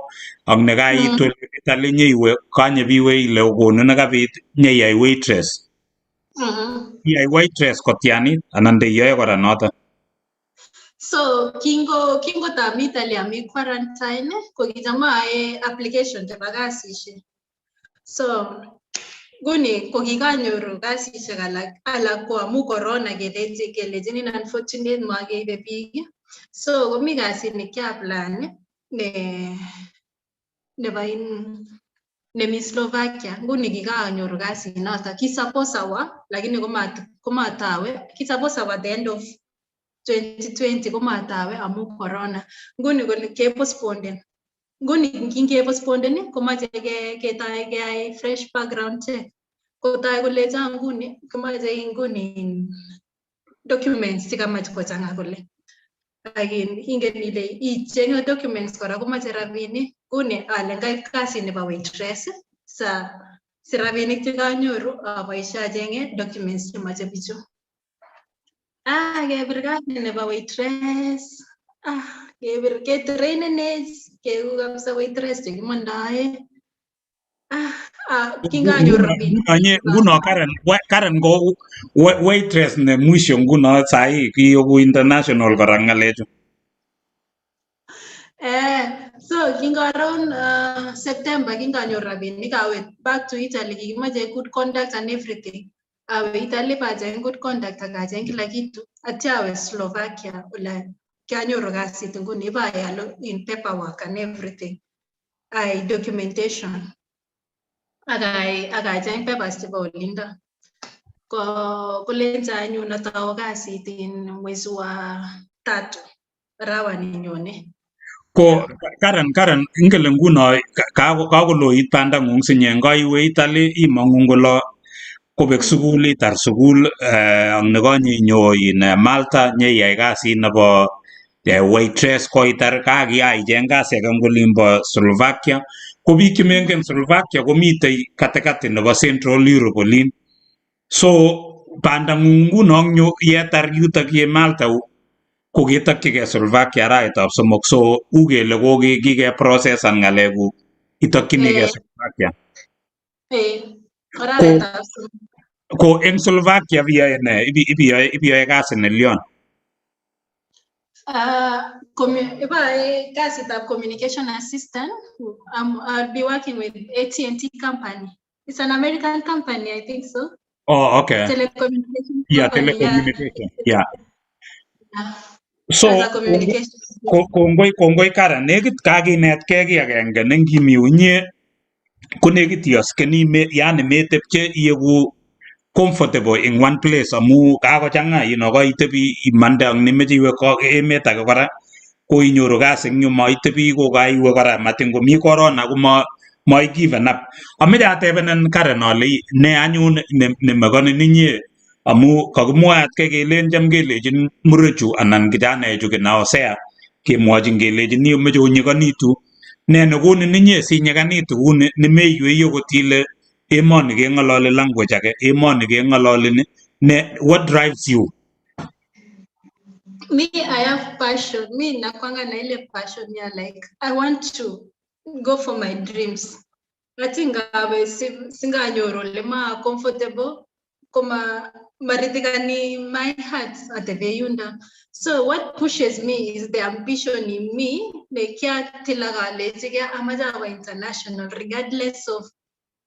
ak nekaitu Italy nye iwe kanye biwe ile konu nekabit nye iyai waitress. Iyai waitress kotianit anan ndeyoe kora noto? So kingo tami Italy ami quarantine ko kicham aae application chebo kasisiek. So nguni ko kikanyoru kasisiek alak ko amu corona kelechi kelechinin unfortunate makeibe biik. So komi kasit ne kiapply ne nebo in nemi Slovakia. Nguni kikanyoru kasit noto. Ki suppose awa lakini komatawe. Ki suppose awa the end of 2020 komatawe amu corona. Nguni kole kepostponden. Nguni kingepostponden komoche ketoi keyai fresh background check. Kotoi kolecho nguni komoche nguni documents chekamach kochang'a kole. Ak ingen ile ichenge documents kora komoche rabinik. Nguni ale ngaib kasit nebo waitress sa si rabinik chekanyoru aboishe achenge documents chemoche bichu. Ah, kebir kasit nebo waitress. Ah, kebir ketrainenech keeku kabisa waitress chekimondoe. Ah, ah, kinganyoru rabinik. Nguno nye nguno Karen Karen ko waitress ne mwisho nguno sahi kiyoku international kora ng'alechu. Eh, so kingo around September kinganyoru rabinik awe back to Italy kikimoche good conduct and everything. Awe Italy bacheng good conduct ak acheng kila kitu. Atya awe Slovakia ole kianyoru kasit nguni ibayai in paperwork and everything. Ai documentation. Ak acheng papers chebo olindo. Ko kolenjo anyun atau kasit in mwezi wa tatu arawani nyone. Ko Karen ingele nguno kakoloit bandang'ung sinye ngaiwe Italy imong'u ngolo kobek sukul itar sukul ak nekonye inyo in Malta nyeyai kasit nebo waitress koitar kakiyai icheng kasi age eng olimbo Slovakia. Ko biik chemengen Slovakia komitei katikati nebo Central Europe olin. So bandang'ung nguno eng yu yetar yutok ye Malta ko ketokchigei Slovakia arawetab somok so u kele kikeprocesan ng'alekuk itokchinigei Slovakia. Eh, arawetab somok. Ko eng Slovakia ibiyoe nee? Ibiyoe kasi nelion? Ibae kasitab communication assistant. I'll be working with AT&T company. It's an American company, I think so. Oh, okay. Telecommunication Yeah, company, yeah. telecommunication. Yeah. Yeah. So As a communication. Kongoi Karen, nekit kakinetkei kiy agenge ne ngimi inye ko nekit ioskeni yani metepche ieku comfortable in one place amu kakochang'a kaitebi imande ang nemeche iwe emet age kora ko inyoru kasi eng yu maitebi ko kaiwe kora matin komi corona ko ma given up. Ameche atebenen Karen ale ne anyun nemekonin inye amu kakimwaat ke kelen cham kelechin murechu anan kijanaechu kinaosea kemwochin kelechin iomeche onyikonitu ne nekonin inye sinyikanitu kuni nemeiywei okot ile emoni keng'ololi language age emoni keng'ololi ni ne what drives you? Me, I have passion. Mi nakwanga na ile passion ya like I want to go for my dreams. Ati ngabe singanyoru ole ma comfortable koma maridhikani my heart atebe yunda. So what pushes me is the ambition in me nekiatilak alechige amache awa international regardless of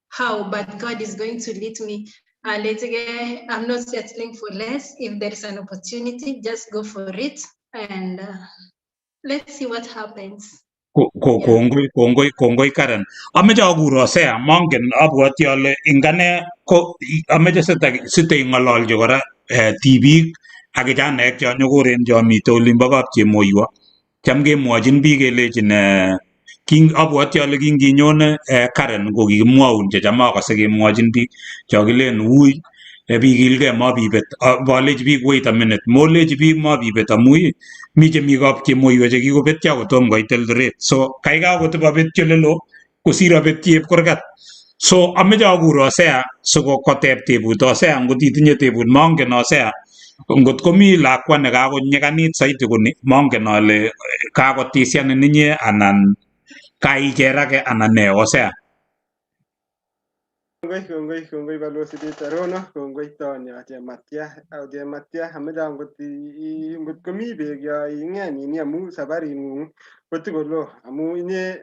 how, but God is going to lead me. Alechige, I'm not settling for less. If there is an opportunity, just go for it and let's see what happens. Kongoi, kongoi, kongoi Karen. Ameche akur Hosea, mongen, abwoti ale ing ane ko ameche siteing'ololchi kora tibik ak kijanaek cho nyokoren cho mitei olimbo Kapchemoiwo. Cham kemwochin biik kelechin king abwoti ale kinginyone Karen ko kikimwoun checham akose kemwochin biik cho kilen wui bikilgei mabibet. Bolechi biik wait a minute, molechi biik mabibet amu ii mi chemi Kapchemoiwo chekikobetyo kotom koit Eldoret. So kaikai akot ibabetyi olelo kosir abetyi Chepkurgat. So ameche akur Hosea siko koteb tebut. Hosea, ngot itinye tebut, mongen Hosea ngot komi lakwa nekakonyikanit saiti koni, mongen ale kakotisianin inye anan kaicherake anan ne, Hosea. Kongoi, kongoi, kongoi Balozi Peter Rono, kongoi Tonya Chematia, Chematia, ameche angot ngot komi beek yo ing'et nini amu sabaring'ung kotikolo amu inye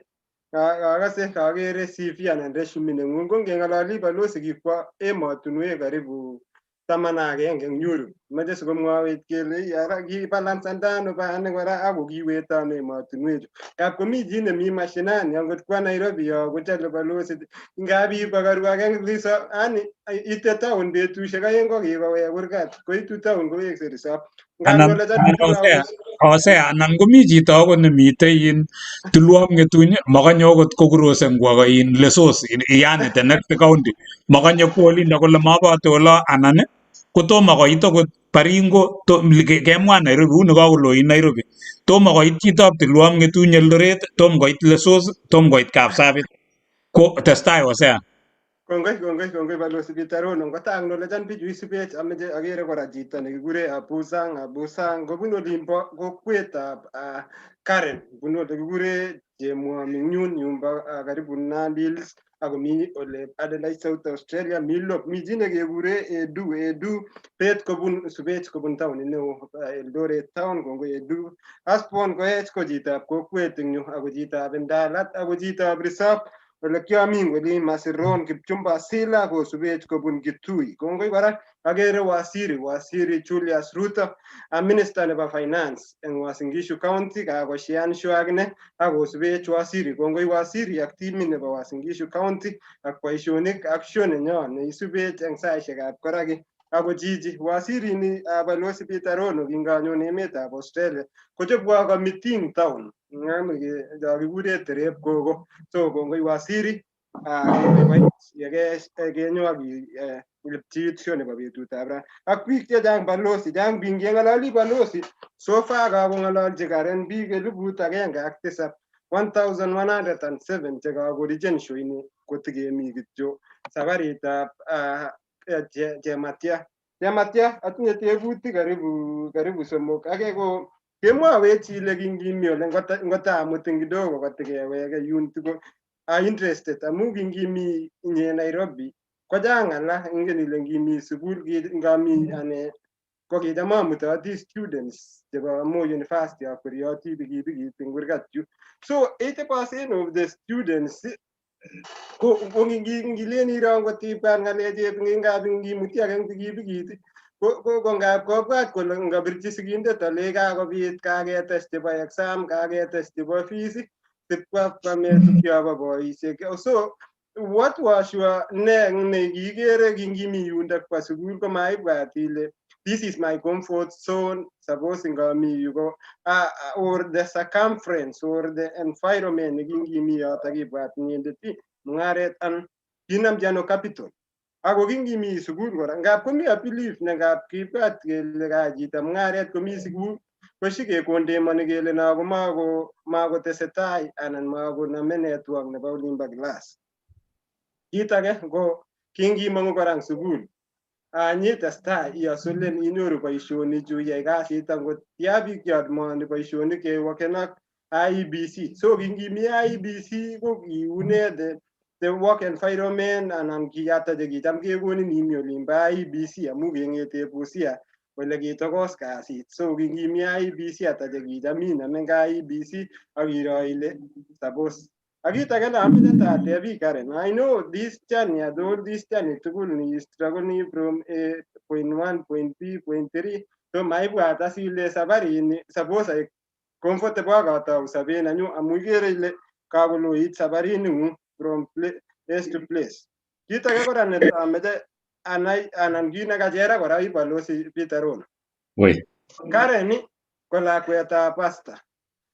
kakase kakere CV anan resume neng'ung ko ngeng'ololi balozi kikwo emotinwek karibu 11 eng Europe. Moche sikomwowech kele ara kibalansanda ano bani kora ako kiwetano ano emotinwechu. Ngap komi chi nemi mashinani angot kwa Nairobi yo kochole balozi ngap iib ake eng resop yani ite town betusiek 2 ko kikowek kurgat koitu town kowekse resop. Anan Hosea, Hosea, anan komi chito akot nemitei in Tulwop Ng'etuny, makonye akot kokurosen kwo in Lesos, yani the next county. Makonye kwo olindo kole mabote olo anan kotomo koit akot Baringo, kemwa Nairobi, uni kakoloit Nairobi. Tomo koit chitab Tulwop Ng'etuny Eldoret, tom koit Lesos, tom koit Kapsabet. Ko testai Hosea. Kongoi, kongoi, kongoi Balozi Peter Rono. Ngota acknowledgean bichu isubech, ameche akere kora chito nekikure Abusang. Abusang kobunu olimbo kokwetab Karen, bunu ole kikure Chemwomingyun yumbo karibu Nandi Hills akomi ole Adelaide, South Australia, mi Lop, mi chi nekekure Edu, Edu Bet kobun Subech kobun taonit neo Eldoret town, kongoi Edu. Asbon Koech ko chitab kokwet eng yu ako chitab Ndalat ako chitab Resop ole kiamin olin Masiron Kipchumba Sila kosubech kobun Kitui. Kongoi kora akere Waziri, Waziri Julius Ruto, a minister nebo finance eng Uasin Gishu County, kakoshian show akine akosubech Waziri. Kongoi Waziri ak timit nebo Uasin Gishu County ak boisionik ak show nenyo neisubech eng saisiekab koraki. Ako chichi Waziri ni Balozi Peter Rono kinganyon emetab Australia kochobwo committee ing town cho kikure Terep Kogo. So kongoi Waziri kenyo ak kepchit show nebo betutab ra ak biik chechang balozi chang biik ngeng'ololi balozi so far kakong'ololchi Karen biik 1007, 1107 chekakorichen show ini kotikemi kityo sabaritab Chematia. Chematia, atinye tebutik karibu somok. Ake ko kemwowech ile kingimi ole ngotamutin kidogo kotikeweke yun tuko interested amu kingimi inye Nairobi kochang alak ingen ile ngimi sukul ngami ane ko kicham amutoti students chebo Moi University akwerioti pikipikit eng kurgat yu. So 80% of the students ko ngilen iro ngot ibwat ng'alechep ngap ngimuti ake eng pikipikit ko ngap kobwat kole ngobirchi sigindet alei kakobit kaketes chebo exam kaketes chebo fees sipkwamet chebo boisiek. So what was your ne nekikere kingimi yundok kwa sukul komaibwat ile this is my comfort zone, suppose ngami yu ko or the circumference or the environment nekingimi yotok ibwat inyendet mung'aret an kinamchi ano capital ako kingimi sukul kora ngap komi a belief ne ngap kibwat kele ka chito mung'aret komi sukul koshikekondemoni kele no ko makotesetai anan makonome network nebo olimbo class. Kit age ko kingimong'u kora eng sukul Nyitestai iasulen inyoru boisionik chu iyai kasit angot tia biik cheadmoni boisionik kewoken ak IEBC. So kingimi IEBC ko kiune the work environment anan kiata chekicham kekonin imi olimbo IEBC amu keng'ete Busia ole kitokos kasit. So kingimi IEBC ata chekicham iname eng IEBC ak iro ile suppose ak kit age neamoche tatebi Karen, I know this journey, all this journey tugul ni struggling from A, point one, point B, point three. So maibwat as ile sabarini suppose I comfortable ak atou sobet nenyu amu ikere ile kakoloit sabarining'ung from place to place. Kit age kora netamoche anai anan kit nekachera kora ibalosi Peter Rono. Woi. Karen ko lakwetab pastor.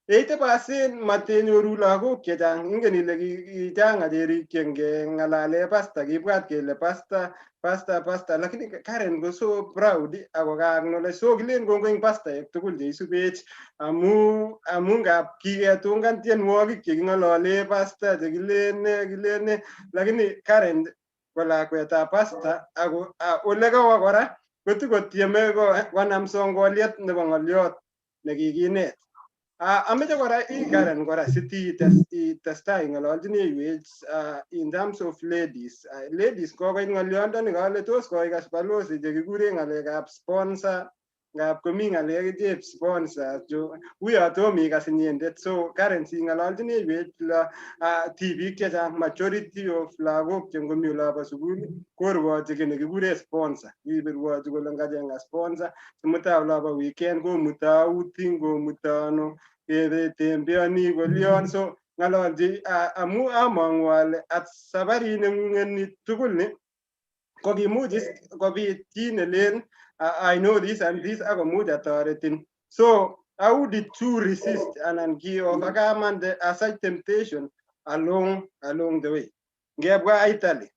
80% matenyoru lagok chechang, ingen ile kichang acherik che ngeng'alale pastor kibwat kele pastor, pastor, pastor, lakini Karen ko so proud ako ka acknowledge. So kilen kongoi eng pastaek tugul cheisubech amu ngap kiketungan tienwogik cheking'olole pastor chekilen ne kilen ne, lakini Karen ko lakwetab pastor ako ole kawo kora kotikotieme konam songoliet nebo ng'oliot nekikinet. Ameche kora i Karen kora sitestai ing'ololchinewech in terms of ladies. Ladies kokoit ng'olyondoni kale tos koikas balozi chekikuren ng'alekab sponsor ngap komi ng'alek chep sponsor chu uyo tom ikas inyendet. So Karen sing'ololchinewech tibik chechang majority of lagok che ngomi olobo sukul korwochi kiy nekikuren sponsor. Kirwochi kole ngachenga sponsor simutai olobo weekend komuto outing komuto ano ketembeoni kolion. So ng'ololchi amu among'u ale at sabarit neng'ung'et ni tugul ni ko kimuch is kobit chi nelen "I know this and this akomuch atoretin." So how did you resist anan ki overcome the such temptation along the way? Ngebwa Italy.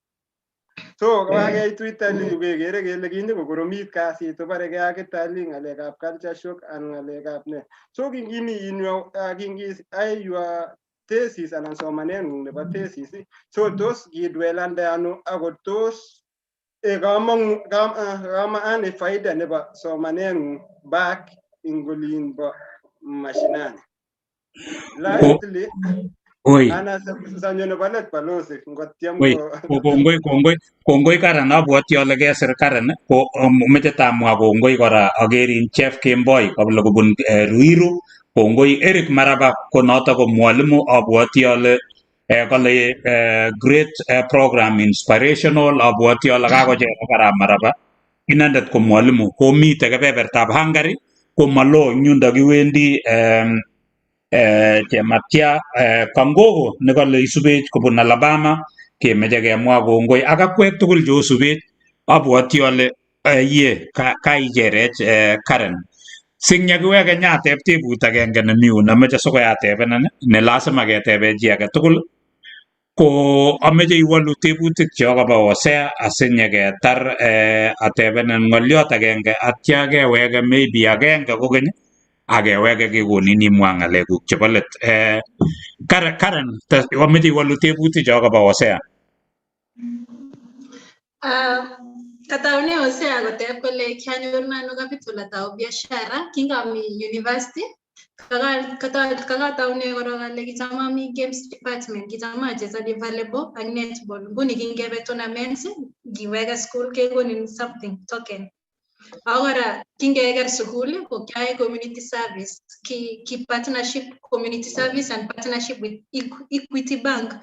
So kakeitu Italy kekere kele kinyokokoromit kasit obarekee ak Italy ng'alekab culture shock and ng'alekab ne. So kingimi in your kingiyai your thesis anan somaneng'ung nebo thesis, so tos kidwelande ano ako tos kamong'u kama ani faida nebo somaneng'ung back ing olimbo mashinani? Lastly, Oi. ana sanyo nebo let balozi ngotiem Woi, ko kongoi kongoi kongoi Karen, abwoti ale kesir Karen ko meche tamwa kongoi kora akerin Jeff Kemboi kable kobun Ruiru, kongoi Eric Maraba ko noto ko mwalimu abwoti ale kole great program, inspirational, abwoti ale kakochera kara Maraba inendet ko mwalimu komite kebebertab Hungary ko maloo eng yundo kiwendi Chematia Kangogo nekale isubech kobun Alabama kemeche kemwa kongoi ak akwek tugul cheosubech abwoti ale ye kaicherech Karen sinyakiweke nyateb tebut agenge nemi yun ameche sikoyatebenan ne lazima ketebe chi age tugul ko ameche iwolu tebutik cho koba Hosea asinyeketar atebenin ng'oliot agenge atya keweke maybe agenge kokeny akeweke kekonin imwa ng'alekuk chebo let. Karen, ameche iwolu tebutik cho koba Hosea. Kataune Hosea koteb kole kianyor ano capital atau biashara kingami university. Kakataune korok ale kicham ami games department, kicham achezoni volleyball ak netball. Nguni kingebe tournaments, ngiweke school kekonin something token. Ako kora kingeker sukul ko kiayai community service, ki partnership community service and partnership with Equity Bank.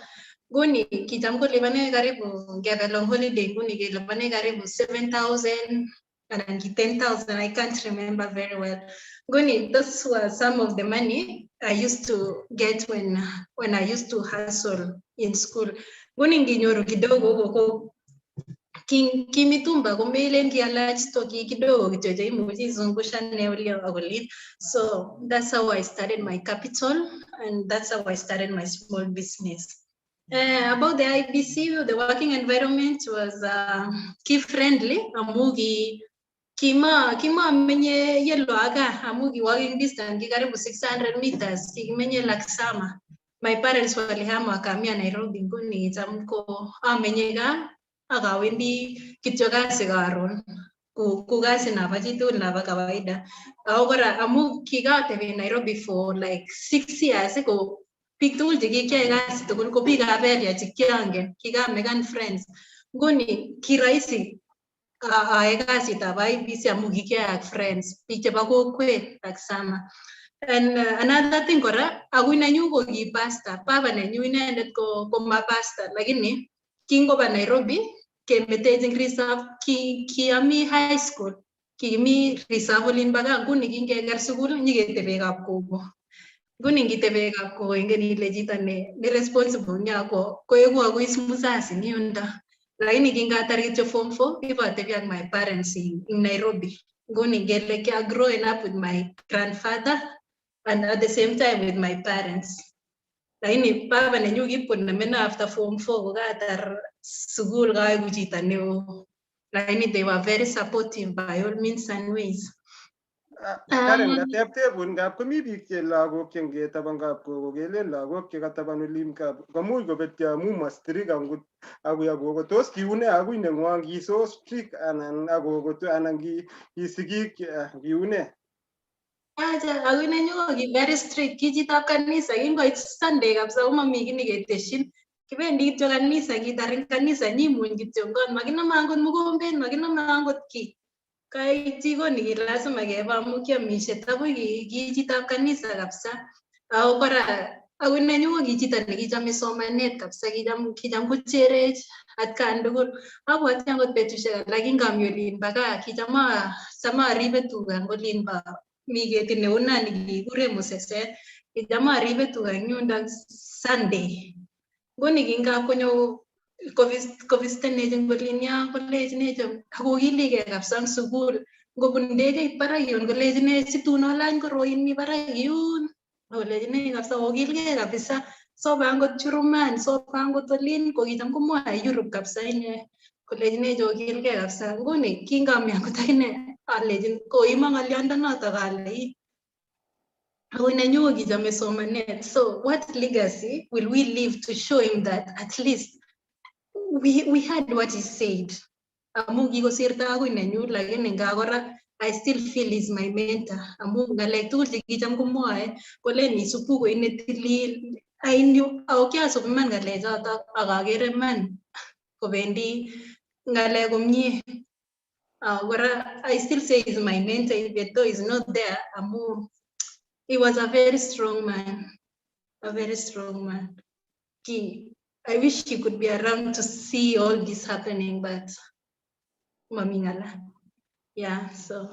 Nguni kicham kolipanech karibu ngebe long holiday nguni kelipanech karibu 7,000 anan ki 10,000, I can't remember very well. Nguni those were some of the money I used to get when I used to hustle in school. Nguni nginyoru kidogo ko kimitumba komelen kialach stoki kidogo kityo cheimuchi izungushane olio ak olit. So that's how I started my capital and that's how I started my small business. About the IEBC, the working environment was key friendly amu ki kima menye yelo aga amu ki walking distance ki karibu 600 meters kikimenye Laksama. My parents walihama wakahamia Nairobi, nguni cham ko amenye gaa Ak awendi kityo kasi karon ku kasi nabo chitugul nabo kawaida. Ako kora amu kikateben Nairobi for like 6 years, ko biik tugul chekikiyoe kasi tugul ko biikab area chekiangen, kikamekan friends. Nguni kirahisi ae kasitab IEBC amu kikiyoe ak friends, biik chebo kokwet ak sama. And another thing kora, akui nenyu ko ki pastor, baba nenyu inendet ko ma pastor, lakini kingoba Nairobi kemetech eng reserve, ki kiami high school, kikimi reserve olin bo gaa. Nguni kingeker sukul nyiketebe kap kogo. Nguni ngitebe kap kogo, ingen ile chito ne responsible nia ko koeku akui mzazi eng yundo. Lakini kingatar kityo form 4, ibotebi ak my parents in Nairobi. Nguni ngele kia growing up with my grandfather and at the same time with my parents. Lakini baba nenyu kipkonemena after form 4, kokatar sukul, kaeku chito neo. Lakini they were very supportive by all means and ways. Karen, kateb tebun ngap komi biik che lagok che ngetaban kap kogo kelen lagok che kataban olin kap komuch kobetyo amu ma strict angot akui ak kogo. Tos kiune akui nengwong? Ki so strict anan ak kogo anan ki sigik kiune? Acha, akui nenyu ko ki very strict, ki chitab kanisa. Kingoit Sunday kabisa komami kiy neketeshin. Kibendi kityo kanisa, kitar eng kanisa nyimuny kityo ngon, makinome angot mukombet, makinome angot kiy. Kait jikoni ki lazima keba amu kiamishe akoi ki chitab kanisa kabisa. Ako kora akui nenyu ko ki chito nekichome somanet kabisa, kicham kocherech atkan tugul. Abwati angot betusiek alak kingami olin bo gaa, kicham cham aribe tuga eng olin bo mi ketit neu nani kikikure museset. Kicham aribe tuga eng yundok Sunday. Nguni kingap konyo kovisitenech eng olin yo, kolechinech akokiligei kabisa eng sukul. Ngobun ndegeit barak yun kolechinech situn olany koroin mi barak yun. Akolechinech kabisa okilgei kabisa, sobe angot Ujerumani, sobe angot olin kokicham komwoe Europe kabisa ine. Kolechinech okilgei kabisa. Nguni kingami angot akine alechin koimo ng'oliondonotok ale ii akoi nenyu ko kichome somanet. So what legacy will we leave to show him that at least we had what he said? Amu kikosirto akoi nenyu, lakini nga kora I still feel he's my mentor amu ng'alek tugul chekicham komwoe kolen isub bukuit netilil. I knew ako kiasub iman ng'alechotok ak akere iman kobendi ng'alek komie. Kora I still say he's my mentor even though he's not there, amu he was a very strong man, a very strong man. I wish he could be around to see all this happening, but mami ng'ala. Yeah, so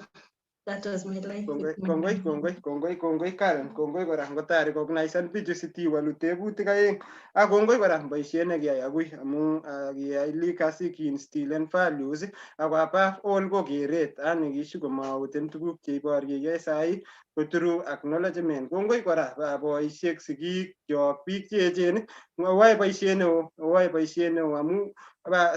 that was my life. Kongoi, kongoi, kongoi, kongoi, kongoi Karen, kongoi kora ngota recognize bichu sitiwalu tebutik aeng ak kongoi kora boisiet nekiyai akui amu kiyai legacy, kiinstillen values ako above all ko keret ani kishu komauten tuguk cheiboryekei sai ko through acknowledgement. Kongoi kora boisiek, sigik kyok, biik cheechen oyoe boisiet neo, oyoe boisiet neo amu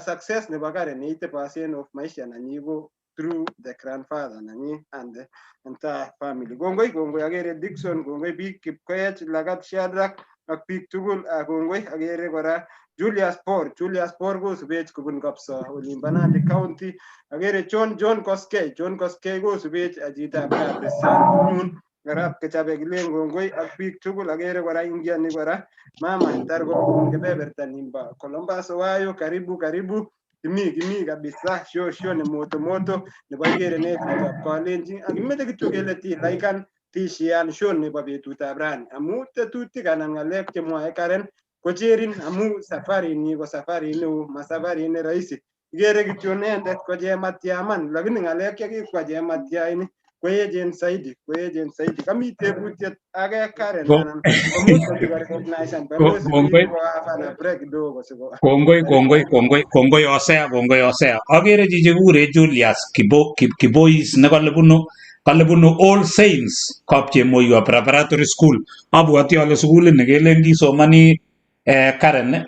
success nebo Karen 80% of maisha nanyi ko through the grandfather nanyi and the entire family. Kongoi, kongoi, akere Dixon, kongoi biik Kipkoech, Lagat, Shadrack ak biik tugul, kongoi. Akere kora Julius Bor, Julius Bor kosubech kobun Kapsa olimbo Nandi County. Akere John Koskei, John Koskei kosubech, chitab Kabrisan arap Kechabe kilen kongoi ak biik tugul. Akere kora ingiani kora mama tar kobun kebeberta nimbo Columbus, Ohio. Karibu, karibu. Kimi kabisa show ni moto moto nebo ikere ne chitab Kalenjin ak kimeche kityo kele ti laikan ti shean show nebo betutab rani amu tetutik anan ng'alek chemwoe Karen kocherin amu safarini ko safarit neo, ma safarit ne rahisi. Ikere kityo inendet ko chematyaman, lakini ng'alek chekikwa chematya ini koechen zaidi, koechen zaidi. Kami tebutiet age, Karen, anan komuch korecognize Kongoi. Ko break kidogo siko Kongoi, kongoi, kongoi, kongoi Hosea, kongoi Hosea. Akere chichi kikure Julius Kibo, Kibois nekale bunu All Saints Kapchemoiwa Preparatory School. Abwati ale sukulit ni kelen kisomani Karen,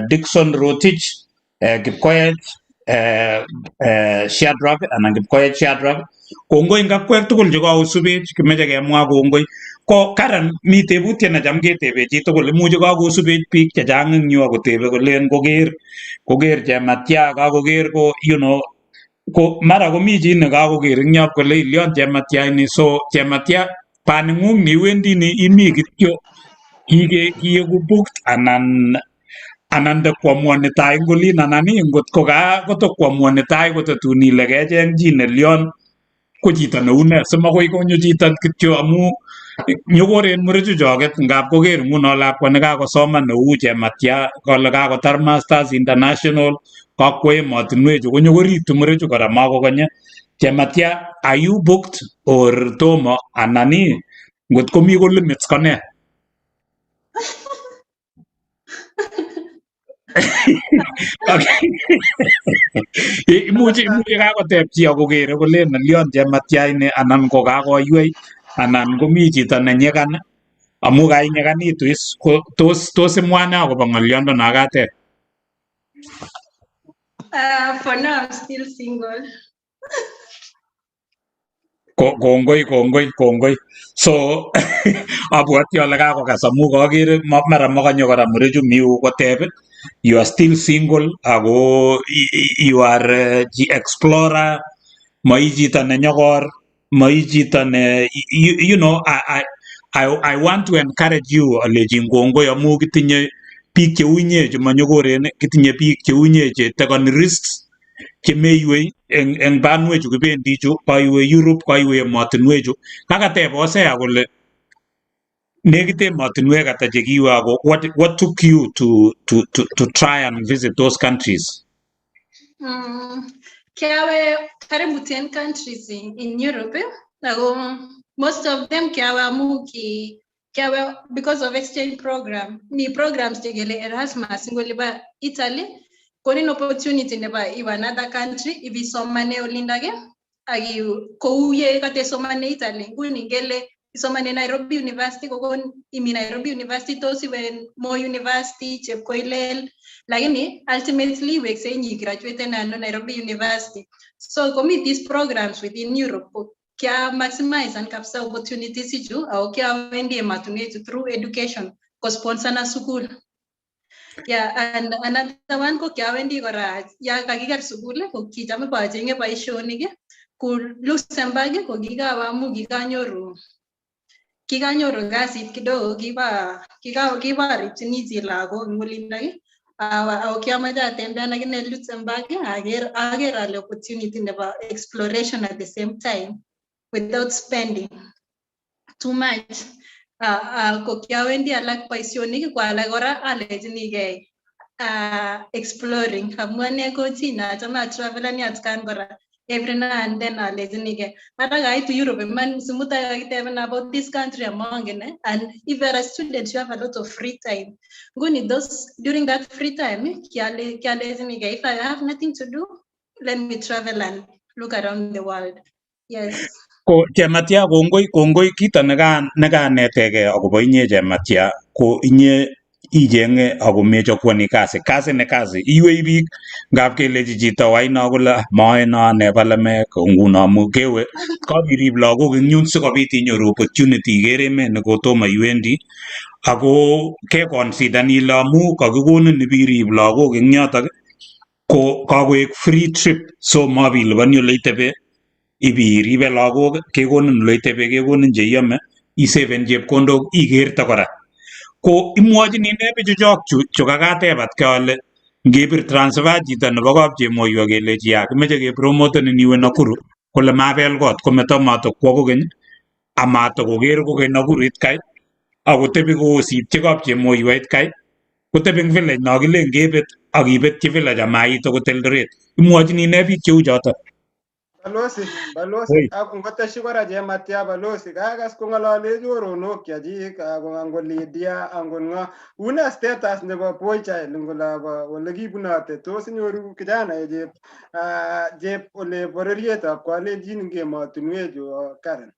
Dixon Rotich, Kipkoech, Shadrack anan Kipkoech Shadrack. Kongoi ngakwek tugul chekaosubech, kimeche kemwa kongoi. Ko Karen, mi tebutiet necham ketebe chitugul, imuchi kakosubech biik chechang eng yu akotebe kolen koker Chematya, kakoker ko ko mara komi chi nekakoker eng yop kole ilion Chematya ini. So Chematya, baning'ung niwendi ni imi kityo kieku booked anan tokoamuani tai eng olin anan ii ngot ko ka kotokoamuani tai kotatun ile kecheng chi nelion ko chito neu nee simakoi konyo chito kityo amu nyokoren murechu choket ngap koker nguno lakwa nekakosoman neu Chematya kole kakotar masters international kakwo emotinwechu konyokoritu murechu kora makokonye. Chematya, are you booked or tomo anan ii ngot komi ko limits ko nee? Okay. Imuchi kakoteb chi akokere kolen lion Chematya ini anan ko kakoywei anan komi chito nenyikan amu kainyikanitu is ko tos imwa nee akobo ng'olyondo no kateb? For now, I'm still single. Kongoi, kongoi, kongoi. So abwoti ale kakokas amu kakere mara makonyo kora murechu miu koteb. You are still single ako you are explorer, moi chito ne nyokor, moi chito ne I want to encourage you alechin kongoi amu kitinye biik cheu inye chemanyokoren, kitinye biik cheu inye che tekoni risks chemeiwei eng banwechu kibendi chu kaiwe Europe, kaiwe emotinwechu. Kakateb Hosea kole nekit emotinwek ata chekiwe ako what took you to try and visit those countries? Kiawe karibu 10 countries in Europe. Eh? Ako most of them kiawe amu ki kiawe because of exchange program. Mi programs chekele Erasmus ngoliba Italy konin opportunity nebo iwe another country ibisomane olindake ak kou ye katesomane Italy nguni ngele isomane Nairobi University kokon imi Nairobi University tos iwe Moi University, Chepkoilel, lakini ultimately iweksei inyigraduaten ano Nairobi University. So komi these programs within Europe ko kia maximize kabisa opportunities ichu ako kiawendi emotinwechu through education ko sponsor na sukul. Yeah, and another one ko kiawendi kora ya kakiker sukul ko kicham ibochenge boisionik ku Luxembourg ko kikawe amu kikanyoru kasit kidogo kiba kibaripchini chi lagok eng olindok ako kiamoche atembean akine Luxembourg aker ale opportunity nebo exploration at the same time without spending too much. Ko kiawendi alak boisionik ko alak kora alechinigei exploring amu ane ko chi nachome atravelani atkan kora every now and then alechinigei mara kaitu Europe iman simutai kakitebena about this country amongen eh? And if you are a student, you have a lot of free time. Nguni those during that free time kialechinigei if I have nothing to do, let me travel and look around the world. Yes. Ko Chematya, kongoi, kongoi. Kito nekanetegei akobo inye Chematya ko inye ichenge ako mechakuani kasi, kasi ni kasi iywei biik ngap kelechi chito waino kole "Ah, moe no ane palemek nguno amu kewe kakirib lagok eng yun sikobit inyoru opportunity iker emet nekotomo iwendi ako keconsider ile amu kakikonin ibirib lagok eng yotok ko kakoek free trip so mapiliponi ole itebe ibiribe lagok kekonin ole itebe kekonin cheiyome iseven chepkondok ikerte kora ko imwochini ne bichuchok chu chukakatebat ale ngebir transfer chito nebo kapchemoiwa kelechi ya kimeche kepromotenin iwe Nakuru kole mabel kot kometo matokwo kokeny amatokoker kokeny Nakuru itkai akotebi koosityi kapchemoiwa itkai kotebi eng village no kilen kebet ak ibetyi village amait akot Eldoret. Imwochini ne biik cheu choto? Balozi, balozi, Oi. ak ngoteshi kora Chematya balozi, kakas kong'olole choronok chechik ako angot Lydia angot ng'o. Une status nebo boy child eng olabo ole kibunote? Tos inyoru kijanaek chep ole bororietab Kalenjin eng emotinwechu, Karen?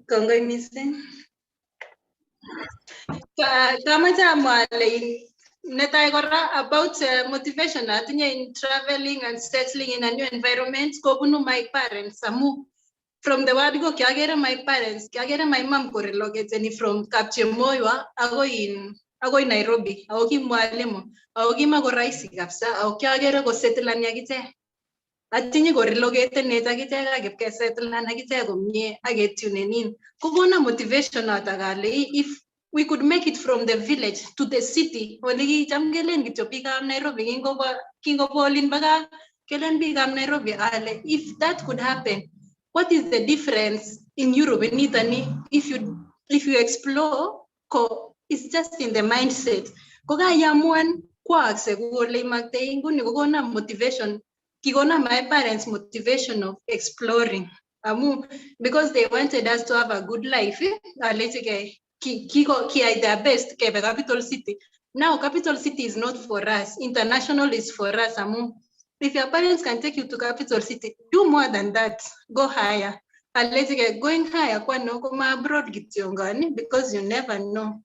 Kongoi missing. Kamoche amwa ale netai kora about motivation atinye in traveling and settling in a new environment kobunu my parents amu From the word go kiagere my parents, kiagere my mom korelocateni from Kapchemoywa akoi in akoi Nairobi, ako ki mwalimu, ako kimako rahisi kabisa, ako kiagere kosettleani akichek. Atinye korelocatenech akichek ak ipkesettlean akichek komie ak ketunenin. Kokona motivation notok ale if we could make it from the village to the city, ole kicham kelen kityo biikab Nairobi kingobwa olin bo gaa kelen biikab Nairobi ale if that could happen, what is the difference in Europe nitoni? If you explore, ko it's just in the mindset. Ko kaiamuan kwaakse kou ole imaktei. Nguni kokona motivation, kikona my parents motivation of exploring amu because they wanted us to have a good life. Alechigei kiko kiyai their best kebe capital city. Now capital city is not for us, international is for us, amu if your parents can take you to capital city, do more than that, go higher. Alechigei going higher kwano koma abroad kityongani, because you never know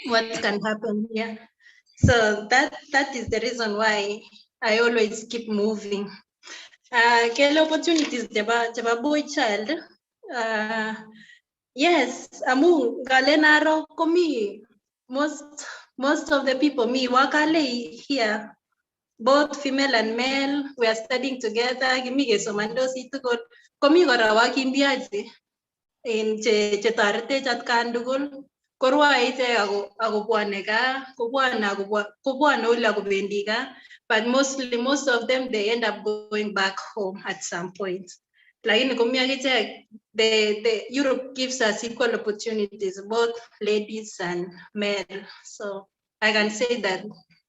what can happen here. So that is the reason why I always keep moving. Kele opportunities chebo boy child, yes, amu ngalen aro komi most of the people mi wakale here, both female and male, we are studying together, kimi kesomandosi tugul. Komi kora wakimbiaji in che toretech atkan tugul, korwae ichek ako akobwone gaa, kobwone akobwa kobwone ole akobendi gaa, but mostly most of them, they end up going back home at some point. Lakini komi akichek the Europe gives us equal opportunities, both ladies and men, so I can say that.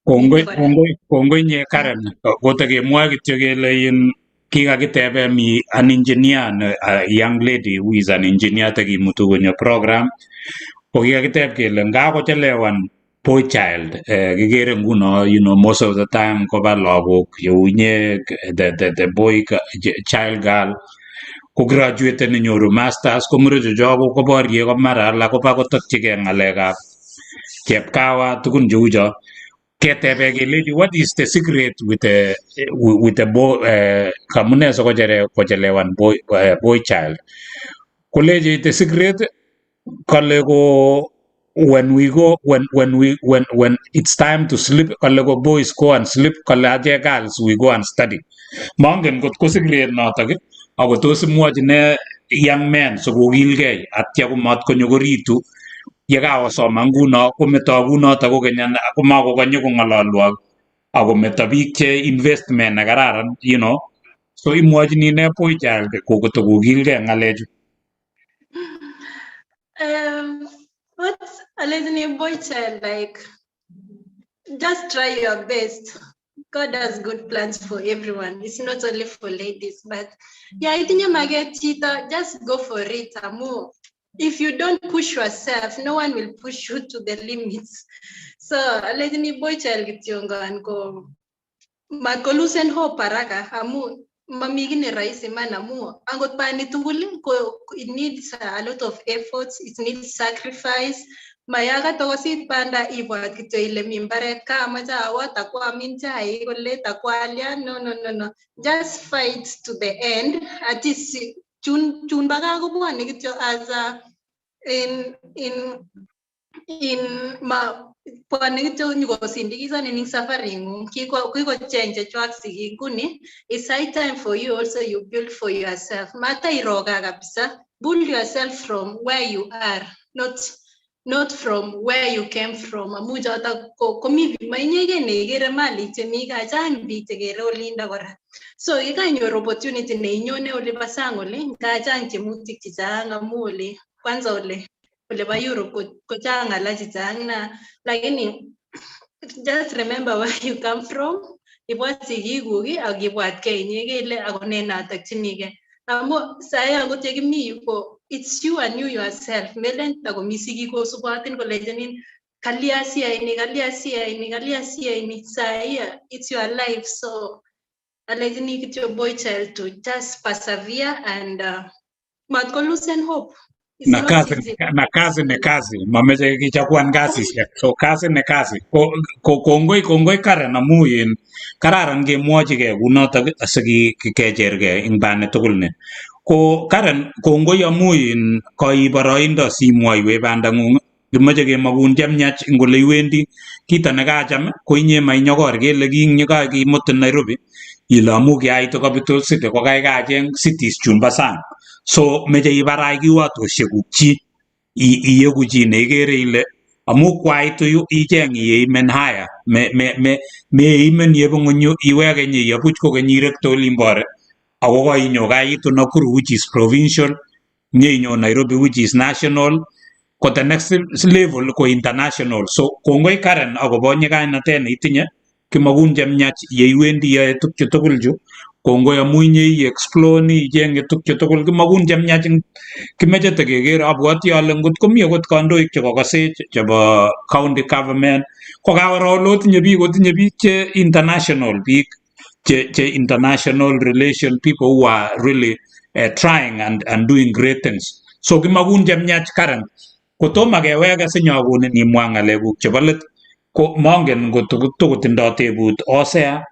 Kongoi. Kora. Kongoi, kongoi nye Karen. Kotekemwoe kityo kele in kikakitebe mi an engineer, a young lady who is an engineer tekimutu konyo program, ko kikakiteb kele ngakochelewan boy child, kikere nguno most of the time koba lagok cheu inye, the boy child girl ko graduate nyoru masters, ko murecho cho koborye ko mara alak koba kotokyigei ng'alekab chepkawa, tugun cheu cho. Ketebe kelechi what is the secret with the boy, kamune sikochere kochelewan boy child? Kolechi the secret, kale ko when we go when we when it's time to sleep, kale ko boys go and sleep, kale achek girls we go and study. Mongen kot ko secret notok ii, ako tos imwochi ne young men sikokilgei atya komat konyokoritu yekakosoman nguno kometo kunoto kokeny komakokonye kong'ololwok akometo biik che investment nekararan. So imwochini ne boy child kokotokokilgei ng'alechu? What alechini boy child, like, just try your best. God has good plans for everyone. It's not only for ladies, but yeah, itinye maket chito, just go for it. Amu if you don't push yourself, no one will push you to the limits. So alechini boy child kityongan ko mat ko loosen hope haraka, amu mami kiy ne rahisi man, amu angot bani tugul ko it needs a lot of efforts, it needs sacrifice. Maya katokosit banda ibwat kityo ile mi mbaret ka amache awo takwamin chaik kole takwalya. No, no, no, no, just fight to the end. At least chun baka kobwone kityo as a in ma bwone kityo nyokosindikisanin eng safaring'ung. Kikocheng chechwak sigik, nguni it's high time for you also you build for yourself. Mata iro gaa kabisa, build yourself from where you are, not from where you came from, amu chotok ko komi mainyegei neikere malik chemi gaa, chang biik chekere olindo kora. So yekainyoru opportunity neinyone olibo sang oli, nga chang tiemutik chechang, amu oli kwanza ole bo Europe ko chang ng'ala chechang na, lakini just remember where you come from. Ibwat sigikuk ak ibwatkei inyegei ile ako nee natokchinigei, amu sai akot yekimi yu ko it's you and you yourself. Melen takomi sigik kosubotin kolechinin kalya siyai ni, kalya siyai ni, kalya siyai ni. Sai it's your life, so alechini kityo boy child to just persevere and mat ko loosen hope. It's Na not kazi easy. Na kazi ni kazi, mameche kichaguan kasisiek, so kazi ni kazi. Ko kongoi, kongoi Karen, amu in Kararan kemwochigei kunotok asikechergei eng bani tugul ni. Ko Karen, kongoi amu in koib boroindo simwoiwech bandang'ung, kimoche kemakun chemiach eng ole iwendi. Kito nekacham ko inye mainyokor kele king kimutin Nairobi ile amu kiaitu capital city ko kaikai acheng cities chumbo sang. So meche ibarach kiwatoshekuk chi iyeku chi neikere ile amu kwaitu yu icheng ieimen higher, me me me meimen yebo ng'ony yu iweke nyiyabuch kokeny irekte olimbore ako koinyo kaitu Nakuru, which is provincial, nyeinyo Nairobi, which is national, ko the next level ko international. So kongoi Karen akobo nyikainatet neitinye, kimakun chemiach yeiwendi iyoe tukchu tugul chu. Kongoi amu inye i-explore ichenge tukchu tugul, kimakun chemiach kimeche tekeker. Abwoti ale ngot komi akot kandoik chekokosech chebo county government ko kawara ole otinye biik, otinye biik che international, biik che international relation people who are really trying and doing great things. So kimakun chemiach Karen. Kotomo keweke sinyokonin imwa ng'alekuk chebo let, ko mongen ngot tokotindoi tebut Hosea,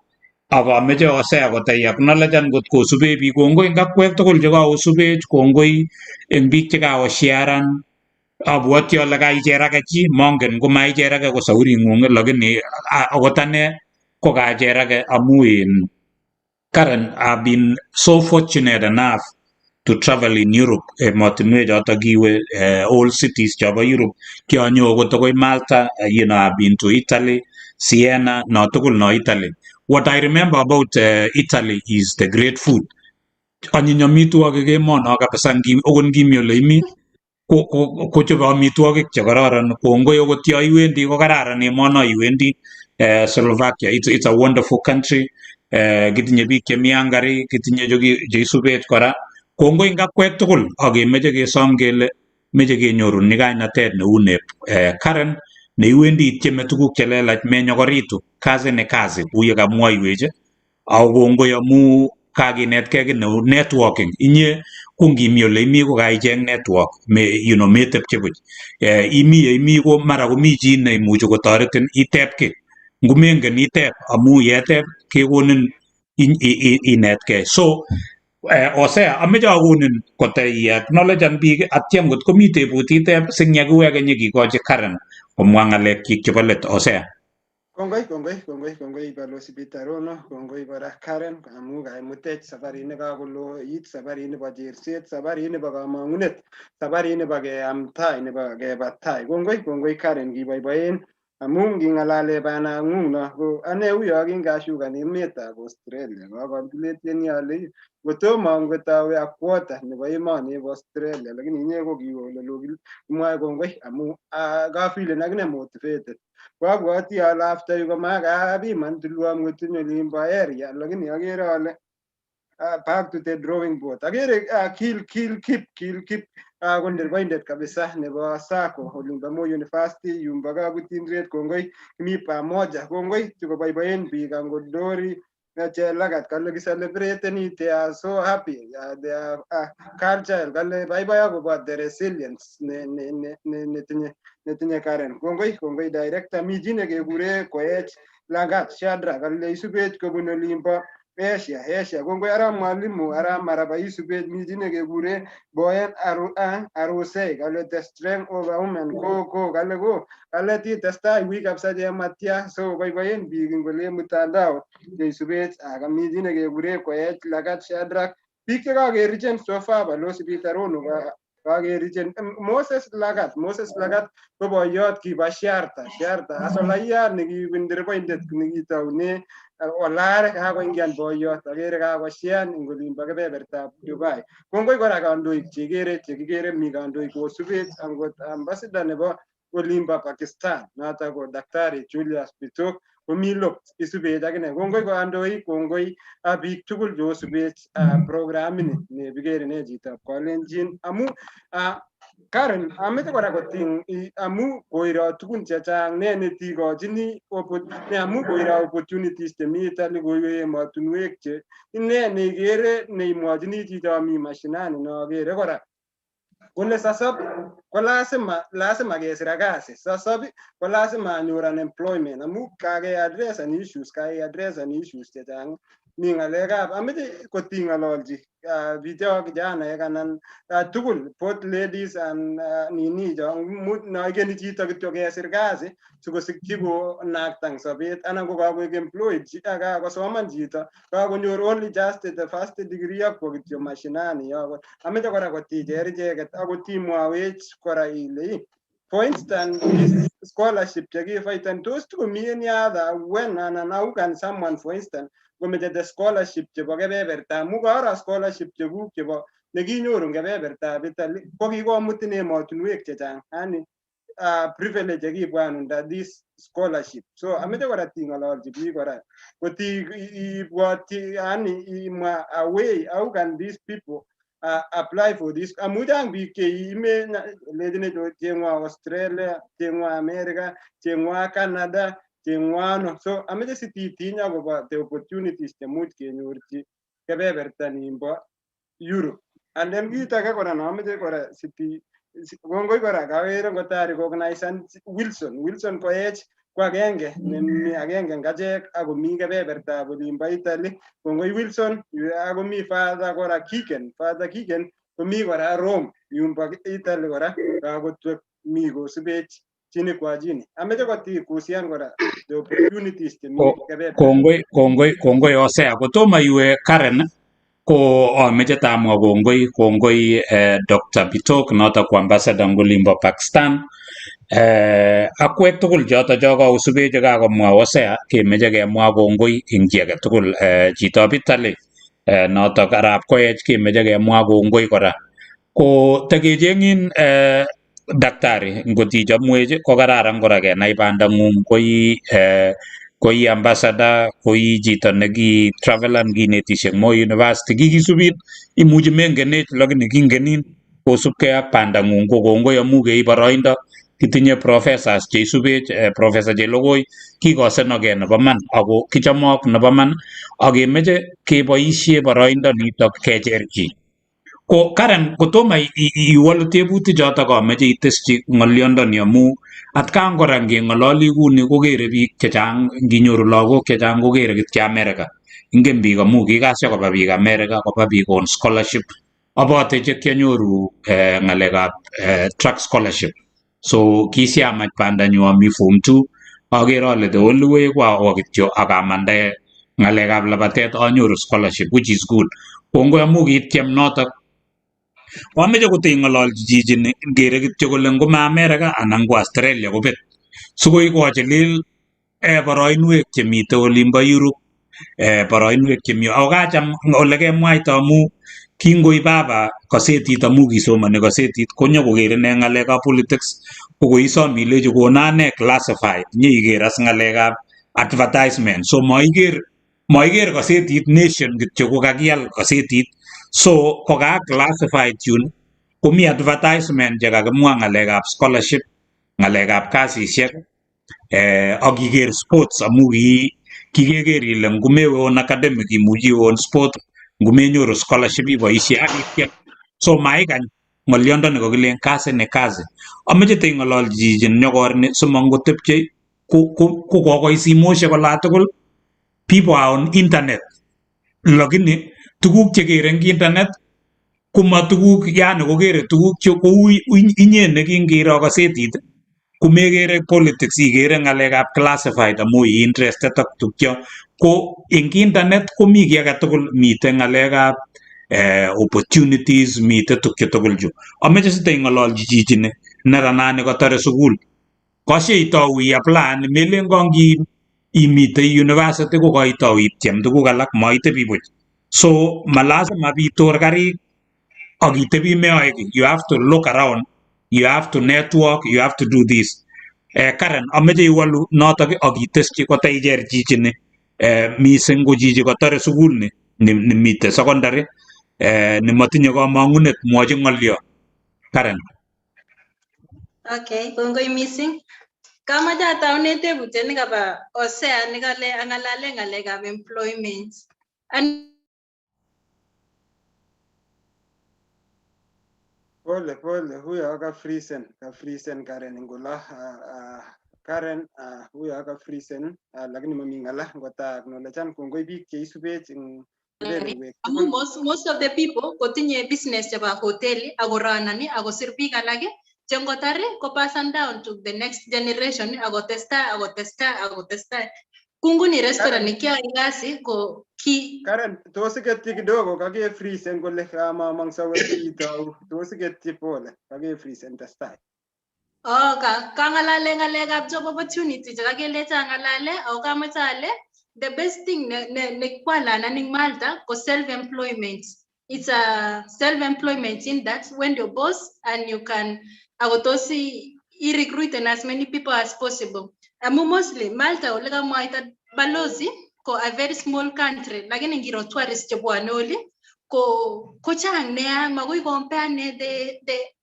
ak ameche Hosea kotai acknowledge ngot kosubech biik. Kongoi eng akwek tugul chekakosubech, kongoi eng biik chekakosharan. Abwoti ale kaicherake chi, mongen ngomaicherake ko sauring'ung, lakini akot ane ko kacherake amu in Karen, I've been so fortunate enough to travel in Europe, emotinwek chotok kiwe, all cities chobo Europe. Kionyo akot akoi Malta, I've been to Italy, Siena, no tugul no Italy. What I remember about Italy is the great food. Anyiny amitwogik emono kabisa, okot ngimi ole imi kochobe amitwogik chekororon. Kongoi okot yo iwendi ko kararan emono iwendi, Slovakia. It's a wonderful country. Kitinye biik chemi Hungary, kitinye cheisubech kora. Kongoi eng akwek tugul ak kemeche kesom kele meche kenyorun nyikainatet neu nep Karen neiwendi ityeme tuguk chelelach, menyokoritu, kazi ni kazi kou yekamwoiwech. Ako kongoi amu kakinetkei kiy neu networking. Inye ko ngimi ole imi ko kaicheng network, me metepche buch. Imi yeimi ko mara komi chi neimuchi kotoretin, itep kiy. Ngumengen itep amu yetep kekonin inetkei. So Hosea, ameche akonin kotai acknowledge biik, atya ngot komi tebut itep singyakiweke nyikikochi Karen komwa ng'alekchik chebo let. Hosea. Kongoi, kongoi, kongoi, kongoi Balozi Peter Rono, kongoi kora Karen amu kaimutech safarit nekakoloit, safarit nebo cherset, safarit nebo kamang'unet, safarit nebo keam tai, nebo keba tai. Kongoi, kongoi Karen, kiboiboen amu nging'alale banang'ung no ko ane uyo kingashukan emetab Australia kokalkuletieni ale kotomo angot awe a quarter nebo emoni bo Australia, lakini inye ko kiwe ole loo. Kimwoe kongoi amu kafeelen akine motivated. Koabwoti ale after yu komakapiman tulwo amwetin olimbo area, lakini akere ale back to the drawing board. Akere Kil Kil Kip, Kil Kip ko nderboindet kabisa nebo Sacco olimbo Moi University yumbo Kabutindet. Kongoi, kimi pamoja. Kongoi chikoboiboen biik angot Dori Chelagat kale kicelebrateni, they are so happy, they are culture, kale baibai akobo the resilience ne ne ne ne netinye Karen. Kongoi, kongoi director. Mi chi nekekure Koech Langat Shadra kale isubech kobun olimbo Asia, Asia. Kongoi ara mwalimu ara Maraba isubech. Mi chi nekekure Boen Aru, Arusei kale the strength of a woman, go go, kale go, kale titestai wi kabisa chematia. So boiboen biik ing ole mtandao cheisubech. Akami chi nekekure Koech Lagat Shadrack. Biik chekakerichen so far, Balozi Peter Rono, kakerichen Moses Lagat. Moses Lagat ko boyot kibo Shiarta, Shiarta asolayat nekibinderboindet nekitoune olare, kakoingian boyot, akere kakoshian eng olimbo kebebertab Dubai. Kongoi kora kandoik chekere, chekikere mi kandoik kosubech, angot ambassador nebo olimbo Pakistan noto ko Daktari Julius Bitok komi lo isubech akine. Kongoi kandoik, kongoi biik tugul cheosubech programini nebikerine chitab Kalenjin amu Karen, ameche kora koting amu koiro tugun chechang, ne netikochini ne amu koiro opportunities chemi Italy, koiwe emotinwek che ne neikere neimwochini chicho mi mashinani nokere kora. Kole sasab ko lazima lazima kesira kasi, sasab ko lazima anyor unemployment amu kake addressan issues, kake addressan issues chechang. Mi ng'alekab ameche koting'ololchi bicho kijanaek anan tugul, both ladies and nini cho noikeni chito kityo kesir kasi sikosikyi konakta eng sobet anan ko kakoek employed, kakosoman chito, kakonyor only just the first degree ak kwo kityo mashinani yo. Ameche kora koticher icheket akot imwawech kora ile, for instance, this scholarship chekifaitan, tos tikomi any other when anan how can someone, for instance, komeche the scholarship chebo kebeberta, amu karo scholarship chekuk chebo nekinyoru eng kebebertab Italy ko kikomutin emotinwek chechang, yani privilege chekibwan under this scholarship. So ameche kora ting'ololchi biik kora koti ibwotyi, yani imwa a way how can these people apply for this, amu chang biik cheime lechini cheng'wa Australia, cheng'wa America, cheng'wa Canada, cheng'wa ano. So ameche sititiny akobo the opportunities chemuch kenyorchi kebeberta nimbo Europe. And then kit age kora nomeche kora siti, kongoi kora kawere ngota recognize Wilson. Wilson Koech ko agenge nemi agenge eng achek akomi kebebertab olimbo Italy. Kongoi Wilson. Akomi Father kora Kigen, Father Kigen komi kora Rome yumbo Italy kora, kakotwek mi kosubech chini kwa chini. Ameche koti kuhusian kora the opportunities chemi kebeberta. Kongoi, kongoi, kongoi Hosea. Kotomo iwe Karen, ko ameche tamwa kongoi, kongoi Dr. Bitok notok ko ambassador eng olimbo Pakistan, akwek tugul choto cho kausubech kakomwa Hosea, kemeche kemwa kongoi eng chi age tugul, chitob Italy, notok arap Koech, kemeche kemwa kongoi kora. Ko tekecheng'in daktari, ngot ichomwech ko kararan kora kenai bandang'ung koi koi ambassador, koi chito neki travelan, kinetisie eng Moi University, kikisubin, imuchi mengenech lakini kingenin kosubkei ak bandang'ung. Ko kongoi amu keib boroindo. Kitinye professors cheisubech, Professor Chelogoi kikosenokei nebo man ako kichomok nebo man akemeche keboisie boroindo nitok kecher chi. Ko Karen, kotomo iwolu tebutik chotok ameche iteschi ng'olyondoni amu atkan kora ngeng'ololi kuni kokere biik chechang, nginyoru lagok chechang kokere kityo America. Ingen biik amu kikasya koba biik America, koba biik on scholarship, abote che kianyoru ng'alekab track scholarship. So kisiamach bandanyu ami form 2, akere ale the only way ko awo kityo akamande ng'alekab labatet anyoru scholarship, which is good. Kongoi amu kiityem notok. Ameche koteing'ololchi chichini ngere kityo kole ngoma America anan ko Australia kobet sikoi kochilil boroinwek chemite olimbo Europe, boroinwek chemi ako kacham ole kemwaita amu kingoib baba kasetit amu kisomoni kasetit konyokokere ine ng'alekab politics, ko koisom ilechi kona ane classified nyeiker as ng'alekab advertisement, so maiker kasetit Nation kityo ko kakial kasetit, so kokaa classified yun komi advertisement chekakimwa ng'alekab scholarship, ng'alekab kasisiek, ak iker sports amu kikeker ile ngumewe on academic imuchi iwe on sport, ngumenyoru scholarship iboisie ak ityem. So maikany ng'olyondoni kokilen kazi ni kazi. Ameche teing'ololchi chichi nyokorni simangotepche ko kokoit simoshek olatugul, people are on internet lakini tuguk chekere eng internet koma tuguk, yani kokere tuguk che kou inye nekingiro kasetit komekere politics, ikere ng'alekab classified amu ii interested ak tukcho. Ko eng internet komi kiy age tugul, mite ng'alekab opportunities, mite tukche tugul chu. Ameche siteing'ololchi chichini neranani kotore sukul koshe itou iapply, melen kongi imitei university ko koitou ityem tuguk alak, maitebi buch. So malasima bitor karik ak itebi meyoe kiy. You have to look around, you have to network, you have to do this. Karen, ameche iwalu notok ak iteschi kotaicher chichini, mising ko chichi kotore sukul ni nimite secondary, nemotinye komong'unet, mwochi ng'olyo Karen. Okay, kongoi mising. Kamache ataune tebutiet nekaba Hosea nekale ang'alale ng'alekab employment. Pole pole, huyo ka freezen Karen ngula. Karen, huyo ka freezen, lakini mami ngala ngota acknowledge. Kongoi biik cheisubech eng kebeberwek Amu tugul. most of the people kotinye business chebo hoteli, akoronani akosir biik alak che ngotar ko pass on down to the next generation, akotestai, akotestai, akotestai. Kunguni restaurant nekiyoe kasi ko ki Karen, tos iketyi kidogo, kake freezen kole kamamong sauti itou. Tos iketyi, pole, kake freezen, testai. Oh, ka kangalale ngalekab job opportunity chekakelecho angalale, ako kamoche ale the best thing ne kwalanan ing Malta ko self-employment. It's a self-employment in that when your boss and you can ako tos i-recruit as many people as possible. Amu mostly Malta, ole kamwaita balozi, ko a very small country, lakini ngiro tourist chebwone oli ko chang nea, makoi compare ne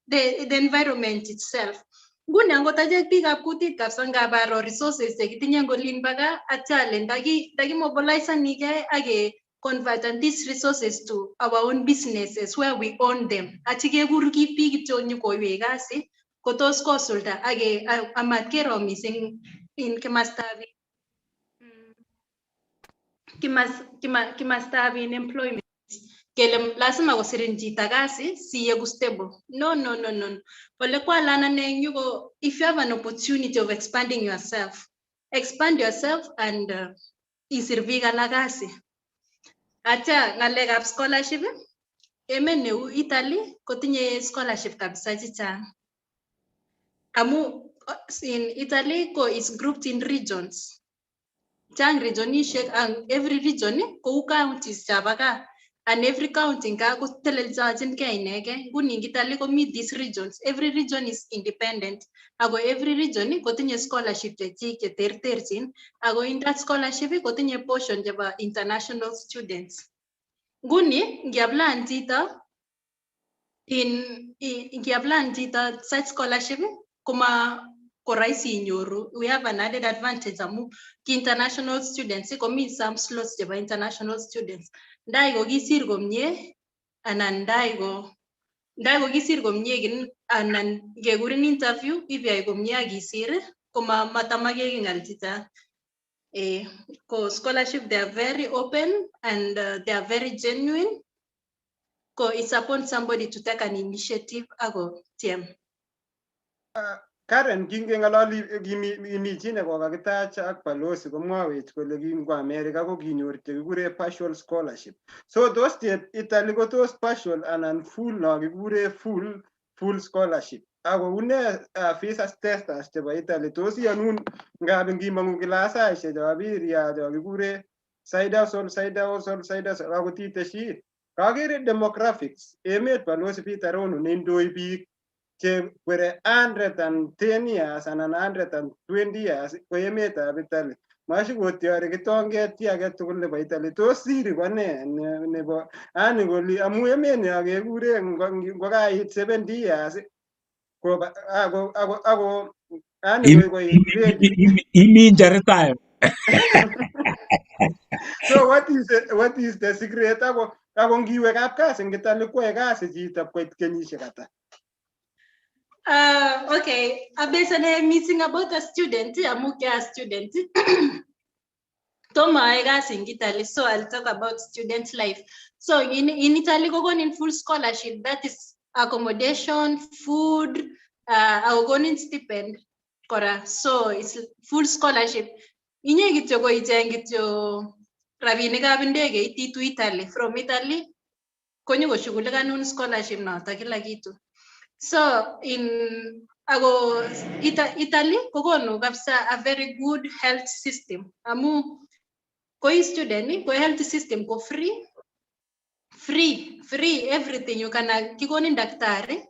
the environment itself. Nguni angot achek biikab kutit kabisa ngabaro resources chekitinye eng olin bo gaa, atya ale ndakimobilisanigei ak ke convert these resources to our own businesses where we own them, achi kekur biik kityo nyokoiwech kasi, kotos kosulda ak amat kero mising in kimastab in employment kele lazima kosirin chito kasi siyeku stable. No, no, no, no. Ole kwalan ane eng yu ko if you have an opportunity of expanding yourself, expand yourself and isir biik alak kasi. Atya ng'alekab scholarship, emet neu Italy kotinye scholarship kabisa chechang, amu in Italy ko is grouped in regions. Chang regionishek, and every region kou counties chabo gaa, and every county nga koteleldochinkei inegei. Nguni eng Italy komi these regions, every region is independent, ako every region kotinye scholarship chechik cheterterchin, ako in that scholarship kotinye portion chebo international students. Nguni ngiapplyan chito such scholarship, koma ko rahisi inyoru. We have an added advantage amu ki international students, komi some slots chebo international students. Ndai ko kisir komie anan ndai ko kisir komie kin anan kekurin interview, ibiyai komie ak isir, koma matamakeki ng'al chechang. Ko scholarship, they are very open and they are very genuine. Ko it's upon somebody to take an initiative ako tiem. Karen, kingeng'ololi kimi chi nekokakitach ak balozi komwawech kole kingwo America ko kinyor chekikure partial scholarship. So tos chep Italy ko tos partial anan full, no kikure full scholarship? Ako une visa status chebo Italy? Tos iyonun ngap ngimong'u kilasaishek cho abiria cho kikure side hustle, side hustle, side hustle? Akot iteshi kakere demographics emet, balozi Peter Rono, neindoi biik chekwere 110 years anan 120 years ko emetab Italy. Masikotyori kitonget chi age tugul nebo Italy. Tos siri ko nee nebo ani koli amu emet nyo kekure ngo kait 70 years ko ako ani koik ready. Imi retire. So what is the secret? Ako ngiwe kapkasi eng Italy kwoe kasi chito koit kenyisiek ata? Okay, abesane missing about a student, amu kia student. Tomo ae kasi in Italy, so I'll talk about student life. So in Italy, kokonin full scholarship, that is accommodation, food, akokonin stipend kora. So it's full scholarship. Inye kityo ko icheng kityo rabinikab ndegeit itu Italy. From Italy, konyokoshugulikanun scholarship noto, kila kitu. So in ako Italy kokonu kabisa a very good health system, amu koi student ko health system ko free, free, free everything. You can kikonin daktari,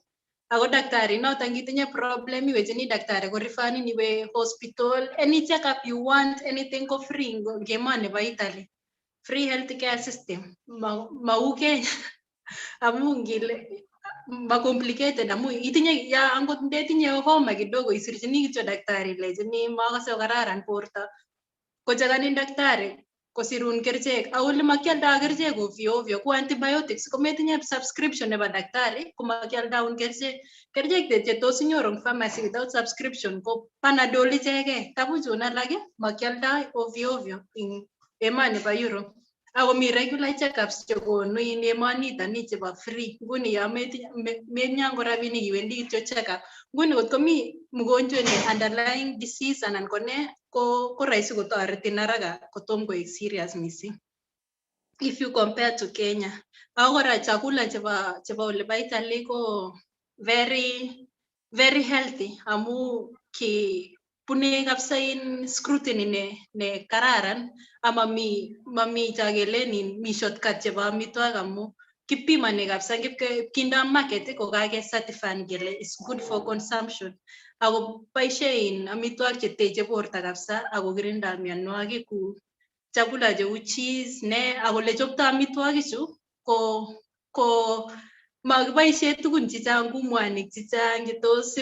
ako daktari noton ngitinye problem iwechini daktari korefernin iwe hospital, any checkup you want, anything ko free ngemoni bo Italy. Free healthcare system, mau Kenya, amu ngile ma complicated, amu itinye ya angot ndetinye homa kidogo isirchini kityo daktari ilechini makase kokararan borto, kochekanin daktari. Kosirun kerichek ako ole makialdoi kerichek ovyo ovyo ku antibiotics kometinye subscription nebo daktari komakialdaun kerichek. Kerichek che tos inyoru eng pharmacy without subscription ko Panadol ichegei, tabu chun alak makialdoi ovyo ovyo eng emoni bo Europe. Ako mi regular checkups chekonu in emonito ni chebo free. Nguni yo metinye angot rabinik, iwendi kityo checkup. Nguni kot komi mgonjwa ne underlying disease anan ko ne, ko rahisi kotoretin haraka kotom koek serious missing if you compare to Kenya. Ako kora chakula chebo olibo Italy ko very very healthy amu ki bune kabisa in scrutiny ne kararan, ama mami cho kelen in mi shortcut chebo amitwogik amu kipimoni kabisa kindo market ko kake certify kele is good for consumption, ako boisie in amitwogik cheteche borto kabisa ako kirinda mianwogik ku chakula cheu cheese ne. Ako olechoptoi amitwogichu ko makiboisie tugun chechang ku mwanik chechang chetos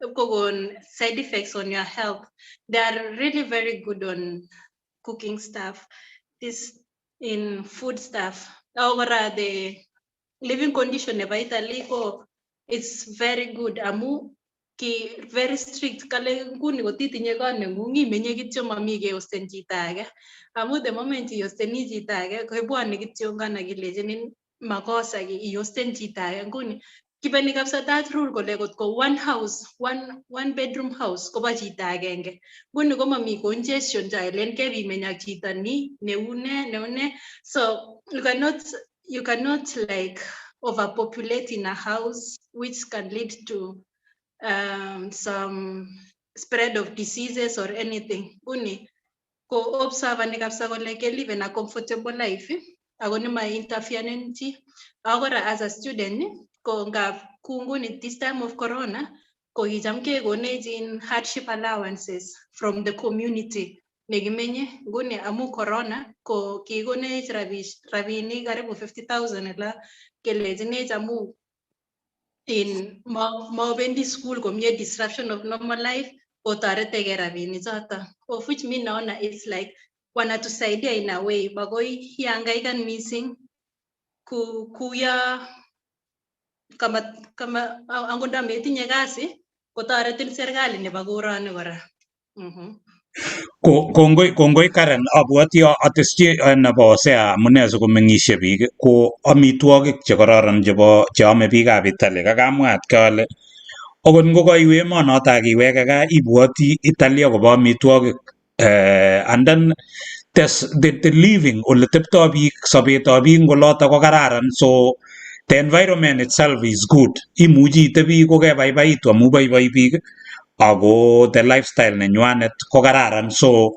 ipkokon side effects on your health. They are really very good on cooking stuff, this in food stuff. Ako kora the living condition nebo Italy ko it's very good amu ki very strict. Kale nguni kotitinye kot nengung imenye kityo, mami keosten chito age, amu the moment iosteni chito age kebwone kityongan akilechinin makosa iosten chito age. Nguni kibeni kabisa that rule kole kotko one house, one bedroom house kobo chito agenge. Nguni komami congestion cha elen kebimeny ak chito ni neune neune. So you cannot like overpopulate in a house, which can lead to some spread of diseases or anything. Nguni ko observe kabisa kole kelive in a comfortable life ako nema interfere chi. Ako kora as a student, ko ngap ku nguni this time of corona ko kicham kekonech in hardship allowances from the community nekimenye. Nguni amu corona ko kikonech rabinik karibu 50,000 ela kelechinech amu in mabendi school komie, disruption of normal life, kotoretegei rabinik choto, of which mi naona it's like wanatusaidia in a way. Makoi ihangaikan missing ku kuya kama angot ndo metinye kasi kotoretin serikali nebo koroni kora. Kongoi Karen, abwoti atesyi nebo Hosea amune sikomeng'isie biik ko amitwogik chekororon chebo cheome biikab Italy. Kakamwa atkei ale okot ngokaiwe emonoto ak iweke gaa ibwoti Italy akobo amitwogik, and then the living, ole teptoi biik, sobetab biik eng oloto ko kararan, so the environment itself is good. Imuchi itebi kokebaibaitu amu boiboi biik ako the lifestyle nenywanet ko kararan, so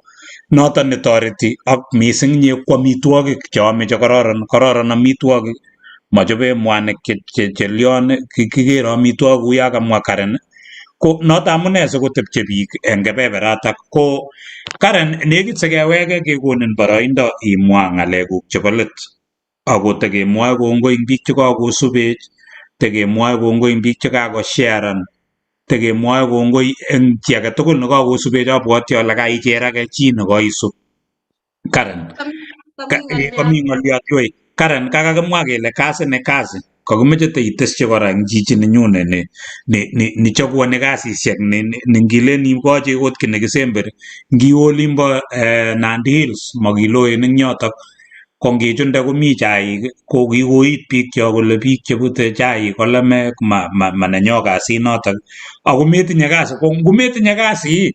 noton netoreti. Ak mising inye ko amitwogik cheome chekororon, kororon amitwogik, mochobe mwanik che lion, kikere amitwogik kou ya kamwa Karen. Ko noto amune sikotepche biik en kebeberatak. Ko Karen, nekit sikeweke kekonin boroindo imwa ng'alekuk chebo let ako tekemwoe kongoi eng biik chekakosubech, tekemwoe kongoi eng biik chekakosharan, tekemwoe kongoi eng chi age tugul nekakosubech. Abwoti ale kaicherake chi nekoisub Karen. Komi ng'oliot yoi Karen kakakimwa kele kasi ni kasi kakimoche teitesyi kora eng chichi ninyune ni chaguoni kasisiek ni ngilen ikochi okot kiy nekisemberi ngiwe olimbo Nandi Hills makiloen eng yotok ko ngichunde komi chaik ko kikoit biikchok kole biik chebute chaik ko lemek, ma nenyo kasit notok ako metinye kasi. Ko ngometinye kasi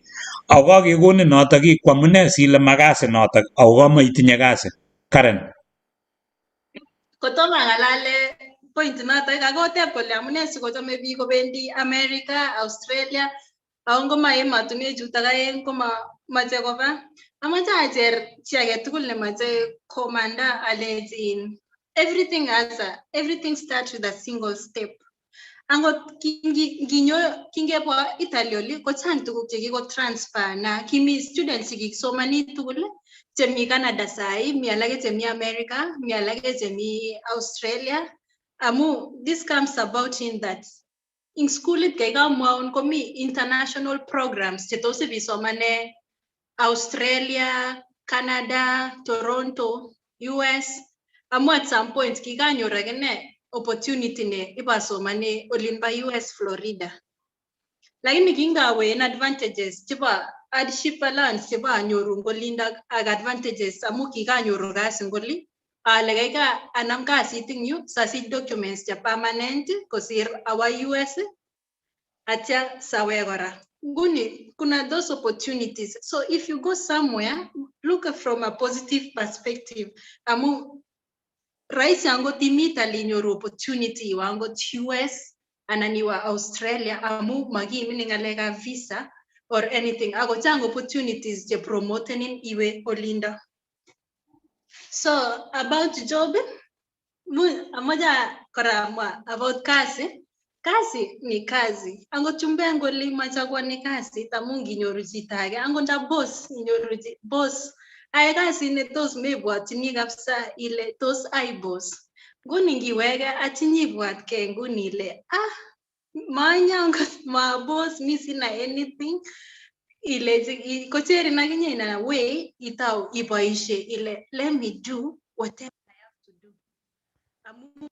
ako kakekonin notok ii, ko amune sile ma kasi notok ako kamaitinye kasi, Karen? Kotomo ang'alale point notok, kakoteb kole amune sikochome biik kobendi America, Australia, ako ngoma emotinwek chutok aeng komamoche koba. Amoche acher chi age tugul nemoche komanda alechin everything starts with a single step. Angot nginyo kingebwa Italy oli kochang tuguk chekiko transfer na kimi students chekikisomoni tugul chemi Canada sai, mi alake chemi America, mi alake chemi Australia, amu this comes about in that ing skulit kaikamwaun komi international programs chetos ibisomane Australia. Canada, Toronto, US. Amu at some point kikanyor akine opportunity ne ibasomane olin pa US, Florida. Lakini kingawe en advantages chebo hardship allowance chebo anyoru eng olindo ak advantages amu kikanyoru kasi eng oli, ale kaikai anam kasit eng yu sasich documents che permanent kosir awa US atya sawe kora. Nguni kuna those opportunities. So if you go somewhere, look from a positive perspective. Amu rahisi angot imi Italy inyoru opportunity iwe angot US anan iwe Australia amu makiiminin ng'alekab visa or anything. Ako chang opportunities che promotenin iwe olindo. So about job, amoche kora amwa about kazi. Kazi ni kazi. Angot chumbek ngole machagua ni kasit amu nginyoru chito age, angot nda boss inyoru boss ae kasit ne tos mebwotyini kabisa ile tos ai boss. Nguni ngiwege achinyibwatkei nguni ile ah, maanya angot ma boss, mi sina anything, ilechi kocherin akinye in a way itau iboishe ile let me do whatever I have to do. Amu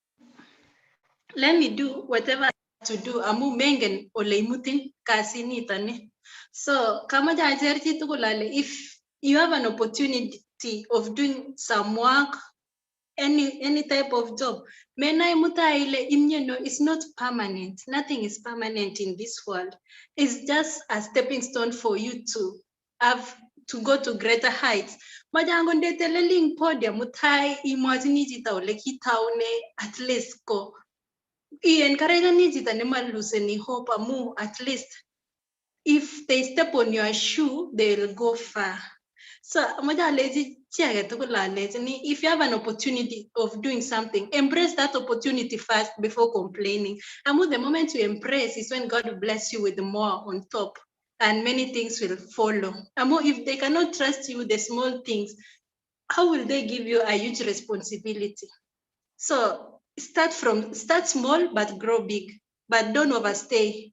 let me do whatever I have to do amu mengen ole imutin kasinitoni. So kamache acher chitugul ale if you have an opportunity of doing some work, any type of job, menai mutai ile imyeno is not permanent. Nothing is permanent in this world. It's just a stepping stone for you to have to go to greater heights. Mache angot ndeteleli eng podium mutai imwachini chito ole kitaune, at least ko i-encourageni chito nemaluseni hope amu at least if they step on your shoe, they will go far. So amache alechi chi age tugul alechini if you have an opportunity of doing something, embrace that opportunity first before complaining. Amu the moment you embrace is when God will bless you with more on top and many things will follow. Amu if they cannot trust you with the small things, how will they give you a huge responsibility? So start small but grow big, but don't overstay.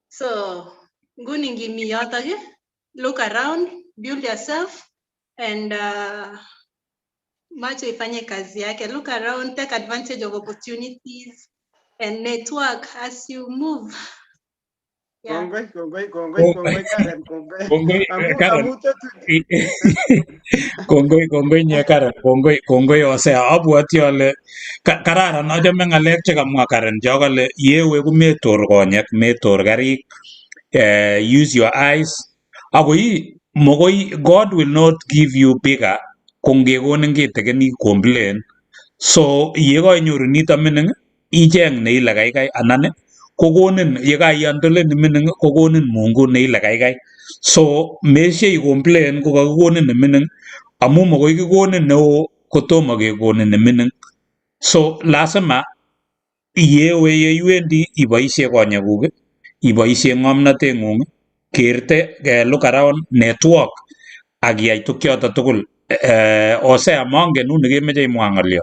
So nguni ngimi yotok ii, look around, build yourself and macho ifanye kazi yake. Look around, take advantage of opportunities and network as you move. Yeah. Kongoi, kongoi, kongoi, kongoi Karen, kongoi. Kongoi Amu Karen. Amu tetu Kongoi, kongoi nye Karen, kongoi, kongoi Hosea. Abwoti ale kararan, achame ng'alek chekamwa Karen cho kale yewe kometor konyek, metor karik, use your eyes. Akoi mokoi God will not give you bigger ko ngekonin kitikin i complain. So yekoinyoru nito mining, icheng neile kaikai anan kokonin yekaihandlen nemining, kokonin Mungu neile kaikai. So meshe i complain kokakikonin nemining amu mokoi kikonin neo kotomo kekonin nemining. So lazima yewe yeiwendi iboisie konyekuk, iboisie ng'omnoteng'ung, kerte, look around, network ak iyai tukchoto tugul. Hosea, mongen uni kemeche imwa ng'olyo.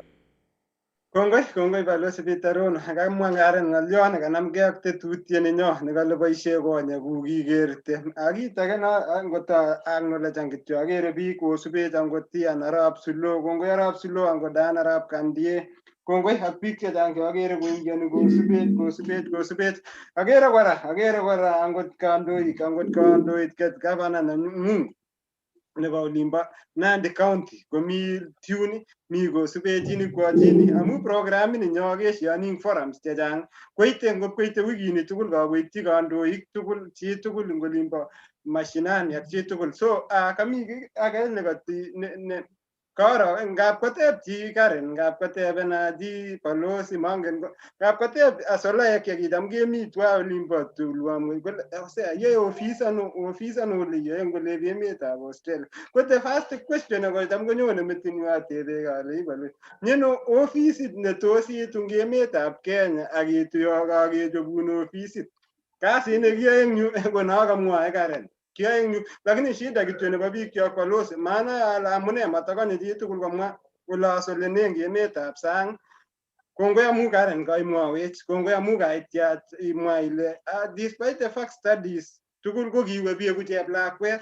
Kongoi, kongoi Balozi Peter Rono. Kamwa Karen ng'olyo nekanamgei ak tetutiet nenyo nekale boisie konyekuk ikerte. Ak kit age no angot acknowledge kityo, akere biik kosubech angot Ian arap Sulo, kongoi arap Sulo, angot Dan arap Kandie, kongoi ak biik chechang cheakere koingioni kosubech, kosubech, kosubech. Akere kora angot kandoik ket gavana nengung nebo olimbo Nandi County komi tune, mi kosubechini kwachini amu programini nyo kesioni ing forums chechang, koite ngot koite wikini tugul kakoityi kandoik tugul, chi tugul ing olimbo mashinani ak chi tugul. So kami kiy age nekati ne koro ngap koteb chi Karen, ngap kotebena chi balozi, mongen ngap koteb asolaek chekicham kemi twa olimbo Tulwamwe kole osea yoe ofis ano, ofis ano ole yoe eng olep emetab Australia? Ko the first question nekocham konyone metinyu atebe ale ibolu mieno ofisit netos iitu eng emetab Kenya ak iitu yo kakechobun ofisit. Kasit nekiyoe eng yu ko no kamwae Karen, kiyoe eng yu, lakini shida kityo nebo biik kyok, balozi, manae ale amune matakonye chitugul komwa kole asolene eng emetab sang. Kongoi amu Karen kaimwowech, kongoi amu kaityach imwa ile despite the fact studies tugul ko kiwe bieku cheplakwet.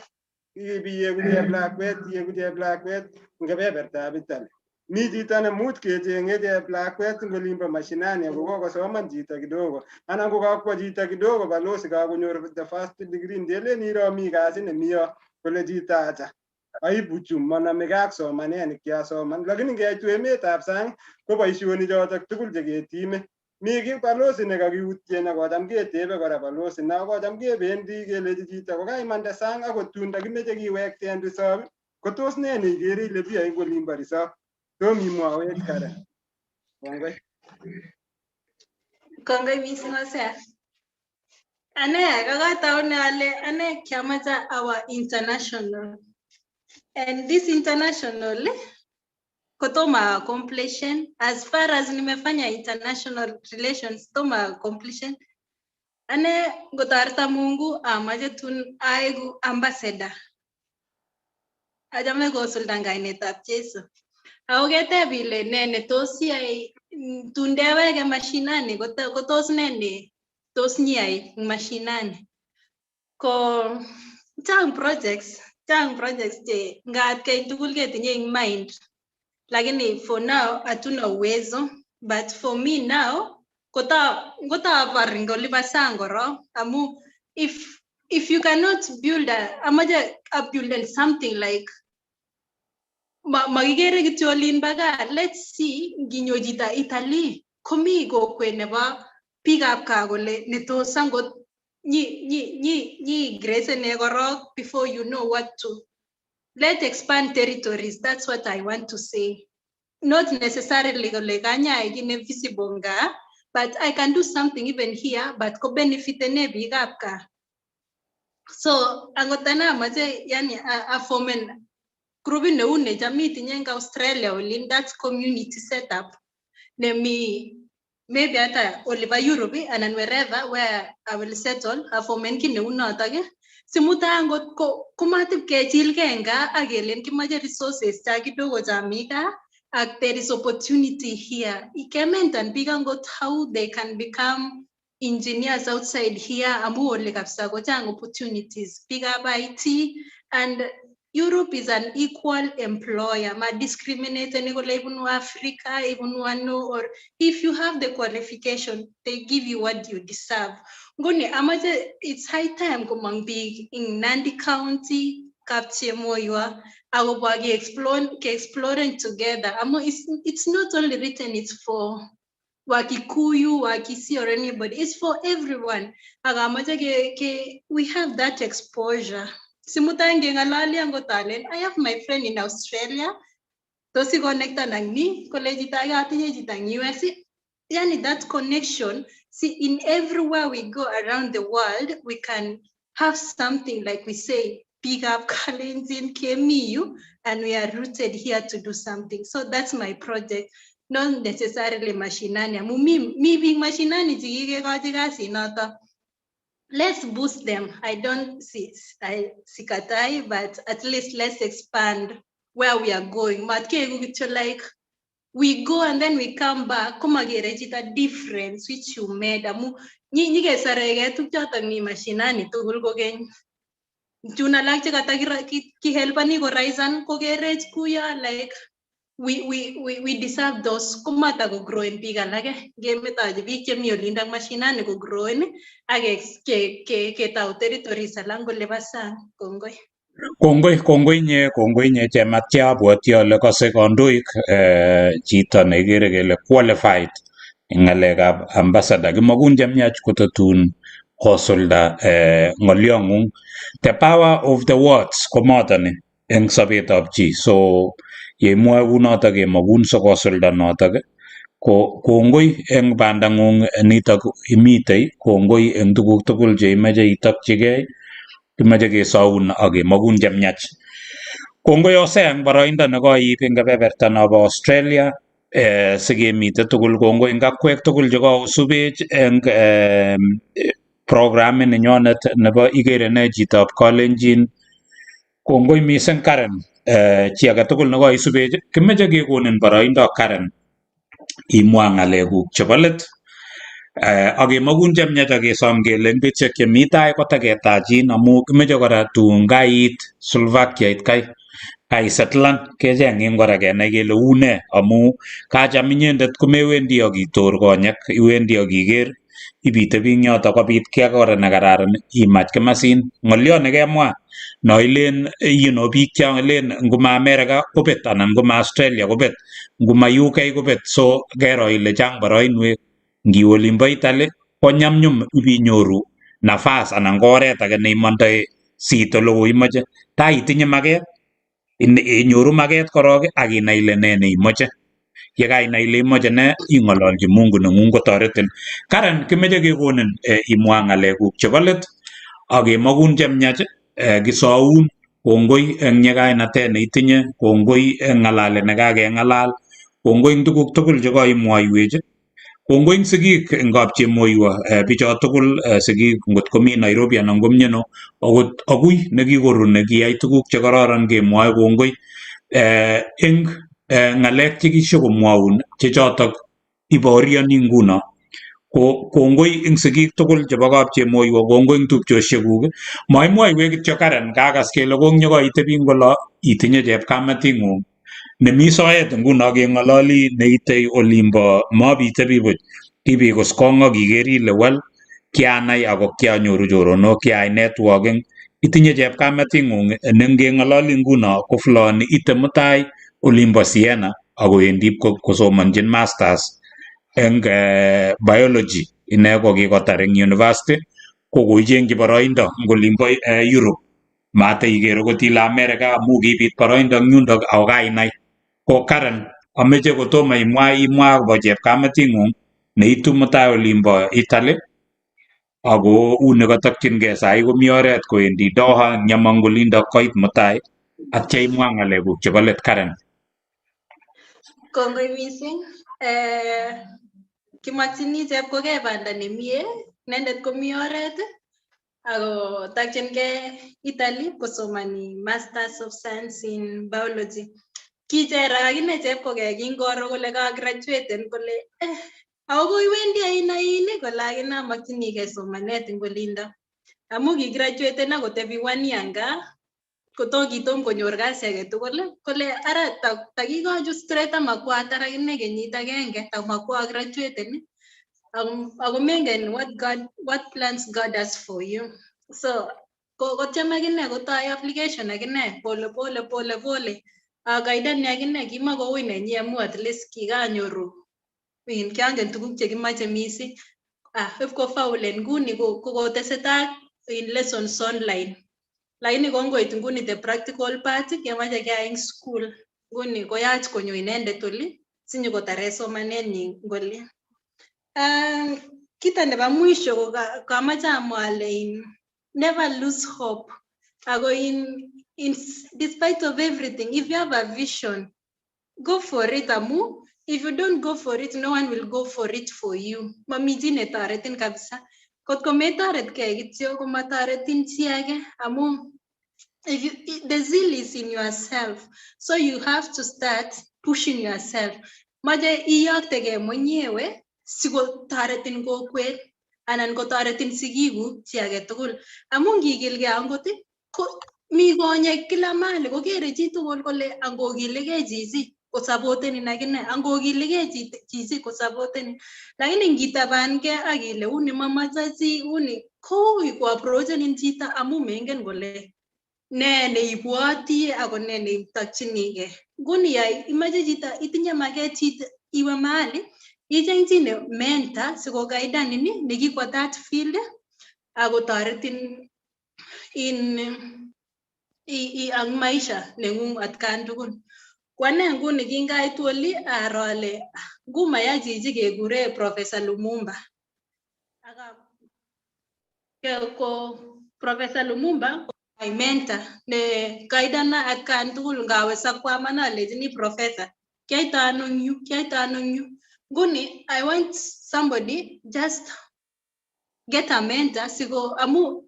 Iyeku cheplakwet, iyeku cheplakwet eng kebebertab Italy. Mi chito nemuch kechenge cheplakwet eng olimbo mashinani ako kokosoman chito kidogo anan ko kakwo chito kidogo balosi kakonyor the first degree, ndelen iro mi kasi nemi yo kole chito acha aibu chu monomegei ak somanet nekiasoman, lakini ngeitu emetab sang ko boisionik chotok tugul cheketime. Mi ki balosi nekakiutyen akocham ketebe kora balosi na kocham kebendi kelechi chito kokaimande sang akot tun takimeche kiwekte en resop ko tos nee neikere ile biyoe eng olimbo resop? Tom imwowech Karen. Kongoi. Kongoi mising Hosea. Ane kakataune ale ane kiamache awo international. And this international kotoma completion as far as nimefanya international relations toma completion. Ane ngotoreta Mungu amache tun aeku ambassador. Achame kosulda kainetab Jesu. Ako keteb ile ne netos iyai tun ndeweke mashinani kotos ne ne tos nyiyai eng mashinani. Ko chang projects che nga atkai tugul ketinye eng mind. Lakini for now hatuna uwezo, but for me now kota ngotabar eng olibo sang korok amu if you cannot build a amache abuilden something like makikere kityo olin bo gaa. Let's see, nginyo chito Italy komi kokwet nebo biikab gaa kole netos angot nyi gresene korok before you know what to let expand territories. That's what I want to say. Not necessarily kole kanyai kiy ne visible nga, but I can do something even here, but ko benefitene biikab gaa. So angot ane amache yani aformen grupit neu necham itinye eng Australia olin, that's community setup nemi maybe hata olibo Europe anan wherever where I will settle, aformen kiy neu notok simutai angot ko komatip kechilgei eng gaa ak kelen kimoche resources cha kidogo chami gaa ak there is opportunity here. Kementan biik angot how they can become engineers outside here amu oli kabisa kochang opportunities biikab IT, and Europe is an equal employer. Ma discriminate kole ibunu Africa, ibunu ano, or if you have the qualification, they give you what you deserve. Nguni amache it's high time komong biik in Nandi County, Kapchemoywa, akobo ke-explore, ke-exploring together. Amu it's not only written, it's for Wakikuyu, Wakisi, or anybody. It's for everyone. Akamache we have that exposure. Simutai ngengalali angot alen, I have my friend in Australia. Tos i-connectan ak ni, kole chito age atinye chito eng US. Yani that connection, see, in everywhere we go around the world, we can have something like we say, biikab Kalenjin kemi yu, and we are rooted here to do something. So that's my project. Not necessarily mashinani. Amu mi biik mashinani chekikekochi kasit noto. Let's boost them. I don't see, I sikatai, but at least let's expand where we are going. Matkeku kityo like we go and then we come back, komakere chito difference which you made amu nyikesoreke tuguk mi mashinani tugul kokeny. Chun alak chekata kihelpani koraisan kokerech kuyo like we deserve those komata kogrowen biik alake ngemetochi biik chemi olindok mashinani kogrowen ak ketau territories alak ngolebo sang. Kongoi. Kongoi, kongoi inye, kongoi inye Chematya. Abwoti ale kose kandoik chito neikere kele qualified eng ng'alekab ambassador. Kimokun chemiach kototun kosulda ng'olyong'ung. The power of the words komotoni eng sobetab chi. So yeimwoe kunotok kemokun sikosulda notok ko kongoi eng bandang'ung nitok imitei, kongoi eng tuguk tugul cheimeche itokchigei, kimoche kesoun ak kemokun chemiach. Kongoi Hosea eng boroindo nekoiib eng kebeberta nobo Australia sikemite tugul. Kongoi eng akwek tugul chekosubech eng programit nenyonet nebo Ikere Nee Chitab Kalenjin. Kongoi mising Karen, chi age tugul nekoisubech, kimoche kekonin boroindo Karen imwa ng'alekuk chebo let. Ak kemakun chemiach ak kesom kele eng betusiek chemi tai kotaketachin amu kimeche kora tun kaiit Slovakia kai kaisettlan kecheng'in kora kenai kele une amu kacham inyendet komewendi ak itor konyek, iwendi ak iker ibitebi eng yoto kobit kiy age kora nekararan imach kimasin. Ng'olyo nekemwa no ilen biik cho len ngoma America kobet anan ngoma Australia kobet, ngoma UK kobet, so kero ile chang boroinwek. Ngiwe olinbo Italy ko nyumnyum ibinyoru nafas anan ko oret age neimondoe siit ole koimoche. Tai itinye maket, inyoru maket korok ak inai ile ne neimoche. Ye kainai ile imoche nee ing'ololchi Mungu neng'ung kotoretin. Karen, kimeche kekonin imwa ng'alekuk chebo let ak kemakun chemiach, kisoun kongoi eng nyikainatet neitinye, kongoi eng ng'alalet nekakeng'alal, kongoi eng tuguk tugul chekoimwoiwech, kongoi eng sigik eng kapchemoiwo, bicho tugul, sigik ngot komi Nairobi anan ko miano, akot agui nekikoru nekiyai tuguk chekororon kemwoe kongoi eng ng'alek chekishokomwoun che chotok ibaorioni nguno. Ko kongoi eng sigik tugul chebo kapchemoiwo, kongoi eng tupchosiekuk. Maimwoiwech kityo Karen, kakas kele konyokoitebi eng olo itinye chepkamating'ung nemi soet nguno keng'ololi neite olimbo mobitebi buch, kibikuskong ak iker ile well kianai ako kianyoru choronok, kiayai networking. Itinye chepkamating'ung ne ngeng'ololi nguno ko fulani ite mutai olimbo Siena akowendi kosomonjin masters eng biology, ine kokikotar eng university ko koichengchi boroindo eng olimbo Europe. Mate iker akot ile America amu kibit boroindo eng yundok ako kainai. Ko Karen, ameche kotomo imwa imwa akobo chepkamating'ung neitu mutai olimbo Italy ako uni katokchingei sai komi oret kowendi Doha nyamong olindo koit mutai atya imwa ng'alekuk chebo let Karen. Kongoi mising. Kimokyini Chepkogei banda nemie, inendet komi oret ako takchingei Italy kosomani Masters of Science in Biology. Kicherak akine Chepkogei kingoro kole kagraduaten kole ako koiwendi ain ain kole akine amokyinigei somanet eng olindo. Amu kigraduaten akotebi one year nga koto kitom konyor kasi age tugul kole ara takikochu straight amakwatar akine kenyit agenge tamakwa graduaten ako mengen what plans God has for you. So kotyem akine kotoi application akine pole pole pole pole. Akaidani akine kimakoui nenyi amu at least kikanyoru kiangen tuguk chekimoche mising. Ipkofaulen nguni kokotesetai in lessons online. Lakini kongoit nguni the practical part kemoche keyai eng school. Nguni koyach konyo inendet oli sinyokotare somanenyin ngoli. Kito nebo mwisho ko kamache amwa ale never lose hope. Ako in despite of everything, if you have a vision, go for it amu if you don't go for it, no one will go for it for you. Mami chi netoretin kabisa. Kot ko metoretkei kityo komatoretin chi age amu if you, the zeal is in yourself. So you have to start pushing yourself. Mache iyoktegei mwenyewe sikotoretin kokwet anan kotoretin sigikuk chi age tugul. Amu ngikilgei angot ko mi konyek kila mahali kokere chitugul kole angokiligei chichi kosapotenin akine, angokiligei chichi kosapotenin. Lakini ngitabankei ak ile uni mamache chi uni koui koapproachenin chito amu mengen kole ne neibwoti ako ne neitokchinigei. Nguni ya imoche chito itinye maket chito iwe mahali icheng chi ne mentor sikoguidanin nekikwo that field akotoretin in ang maisha neng'ung atkan tugul. Ko ane nguni kingaitu oli aro ale ngumaya chichi kekure Professor Lumumba. Ko Professor Lumumba my mentor ne guidana atkan tugul ngawe sakwaman alechini professor kiaito ano eng yu, kiaito ano eng yu. Nguni I want somebody just get a mentor siko amu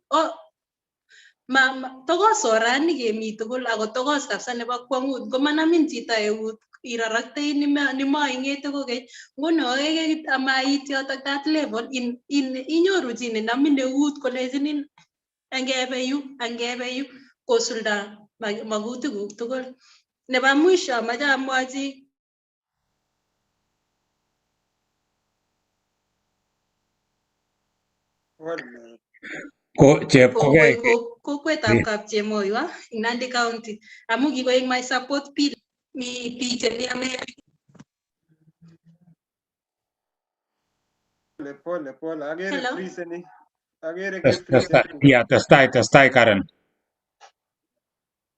ma tokos orani kemi tugul ako tokos kabisa nebo kwongut ngomanamin chito eut. iroroktei nemoing'ete kokeny. Nguno kekit amait yotok that level inyoru chi nenamin eut kolechinin angebe yu, angebe yu, kosulda makutikuk tugul. Nebo mwisho amache amwachi Pole. Ko Chepkogei kongoi kokwetab Kapchemoywa ing Nandi County amu kikoek my support bill. Mi biik chemi America. Pole pole pole. Agere Hello. freezeni. Agere Testai, kefreezen. ya testai testai Karen.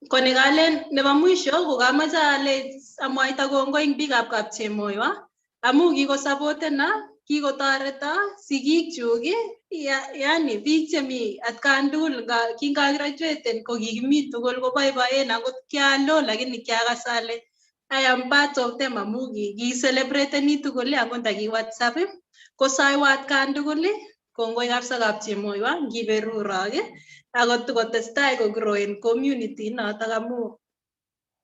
Koni kalen nebo mwisho ko kamache ale amwaita kongoi eng biikab Kapchemoywa amu kikosapotena, kikotoreto sigikchuk, yani biik chemi atkan tugul kingagraduaten ko kikimi tugul koboiboen akot kialo lakini kiakas ale I am part of them amu kicelebrateni tugul akot ndaki WhatsApp kosoiwo atkan tugul. Kongoi kabisa Kapchemoywa ngiberurok akot kotestai kogrowen community notok amu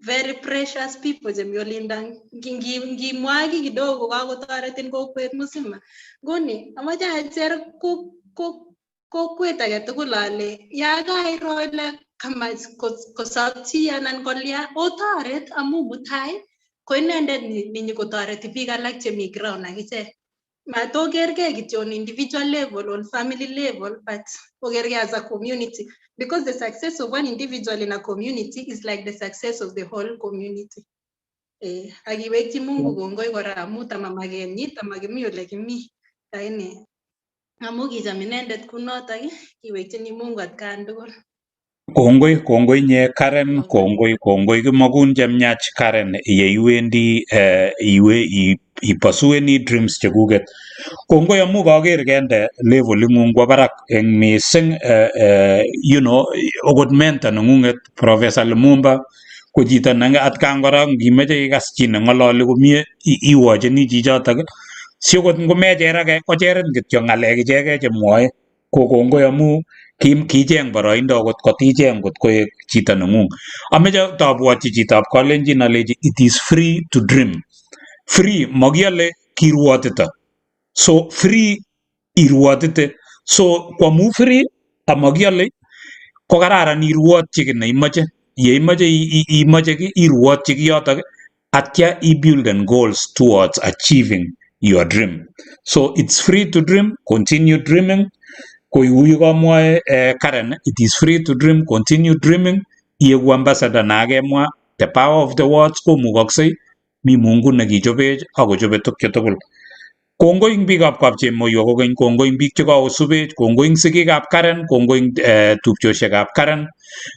very precious people chemi olindok. Ngimwa kiy kidogo kakotoretin kokwet mzima. Nguni amache acher kokwet age tugul ale ya kairo ile kamach kosop chi anan kolya otoret amu mutai ko inendet nenyokotoreti biik alak chemi ground akichek. Matokerkei kityo on individual level, on family level, but okerkei as a community, because the success of one individual in a community is like the success of the whole community. Akiwekyi Mungu kongoi kora amu tamamakenyi tamakimi ole kimi, lakini amu kicham inendet kunotok, kiwekchini Mungu atkan tugul. Kongoi, kongoi nye Karen, Kongoi. kongoi, kongoi kimokun chemiach Karen yeiwendi iwe ipursueni dreams chekuket. Kongoi amu kaker kende level ing'ung kwo barak eng mising okot mentor neng'ung'et Professor Lumumba ko chito ne atkan kora ngimeche ikas chi neng'ololi komie iwochini chichotok si okot ngomecherake kocherin kityo ng'alek ichegei chemwoe. Ko kongoi amu kicheng boroindo akot koticheng kot koek chito neng'ung. Ameche tabwotyi chitab kalenjin alechi it is free to dream. Free makiale kirwotito. So free irwotite. So kwamu free amakiale ko kararan irwotyi kiy neimoche. Yeimoche imoche kiy irwotyi kiyotok atya ibuilden goals towards achieving your dream. So it's free to dream, continue dreaming. Koiu kamwae Karen, it is free to dream, continue dreaming. Ieku ambassador na kemwa the power of the words komukoksei mi Mungu nekichobech akochobe tukche tugul. Kongoi eng biikab Kapchemoywa kokeny, kongoi eng biik chekakosubech, kongoi eng sigikab Karen, kongoi eng tupchosiekab Karen.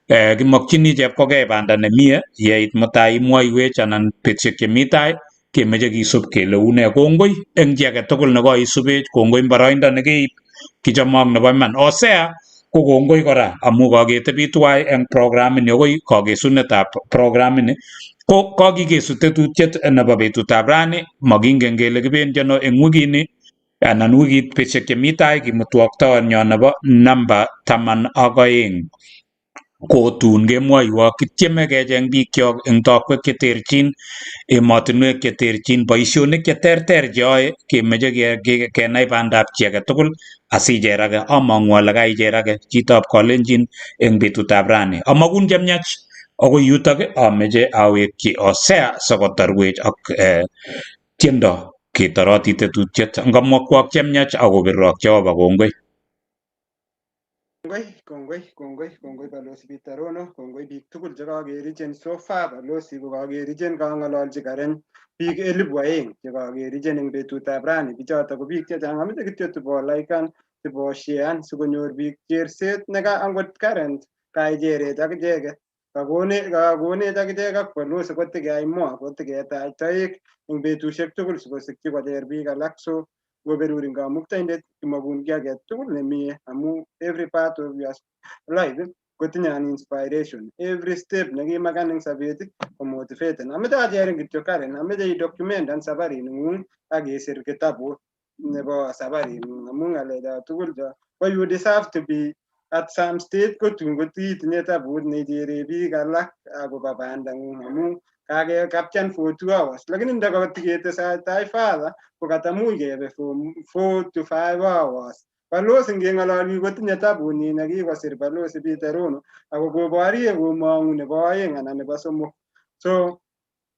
Kimokchini Chepkogei banda nemie yeit mutai imwoiwech anan betusiek chemi tai kemeche kisub kele une. Kongoi eng chi age tugul nekoisubech, kongoi eng boroindo nekeib kichomok nebo iman. Hosea ko kongoi kora amu kaketebi tuwai eng programini akoi kakesunetab programini ko kakikesu tetutiet nebo betutab rani makingen kele kibendi ano eng wikini anan wikit betusiek chemi tai kimutwoktoonyo nebo namba 12 ko tun kemwoiwok kityeme kecheng biikyok eng tokwek cheterchin emotinwek cheterchin boisionik cheterter cheyoe kemeche kenai bandab chi age tugul asicherake among'u ale kaicherake chitab kalenjin eng betutab rani amakun chemiach akoi yutok ameche awekyi Hosea sikotorwech ak tiendo ketoroti tetutiet ngamwakwok chemiach akobirwok Jehova kongoi. Kongoi, kongoi, kongoi, kongoi Balozi Peter Rono, kongoi biik tugul chekakerichen so far. Balozi kokakerichen kang'ololchi Karen biik 2000 chekakerichen eng betutab rani. Bichoto ko biik chechang. Ameche kityo tibolaikan, tiboshean sikonyor biik cherset neka angot Karen kaicherech ak icheket. Kakonech ak ichek ak Balozi kotikeyai more, kotiketach toek eng betusiek tugul sikosikyi kocher biik alak. So ngoberurin kamuktaindet kimokun kiy age tugul nemie amu every part of your life kotinye an inspiration. Every step nekimakan eng sobet komotivaten. Ameche acherin kityo Karen, ameche idocumentan safarit neng'ung ak isir kitabut nebo safarit ngung amu ng'alecho tugul cho ko you deserve to be at some state ko tun kotitinye tabut neichere biik alak akobo bandang'ung amu Kakekapchan for 2 hours, lakini ndakatiketesaitai further kokatamuch kebe for 4 to 5 hours. Balozi ngeng'ololi kotinye tabunyin nekikosir Balozi Peter Rono ako koborye komong'u nebo oeng anan nebo somok. So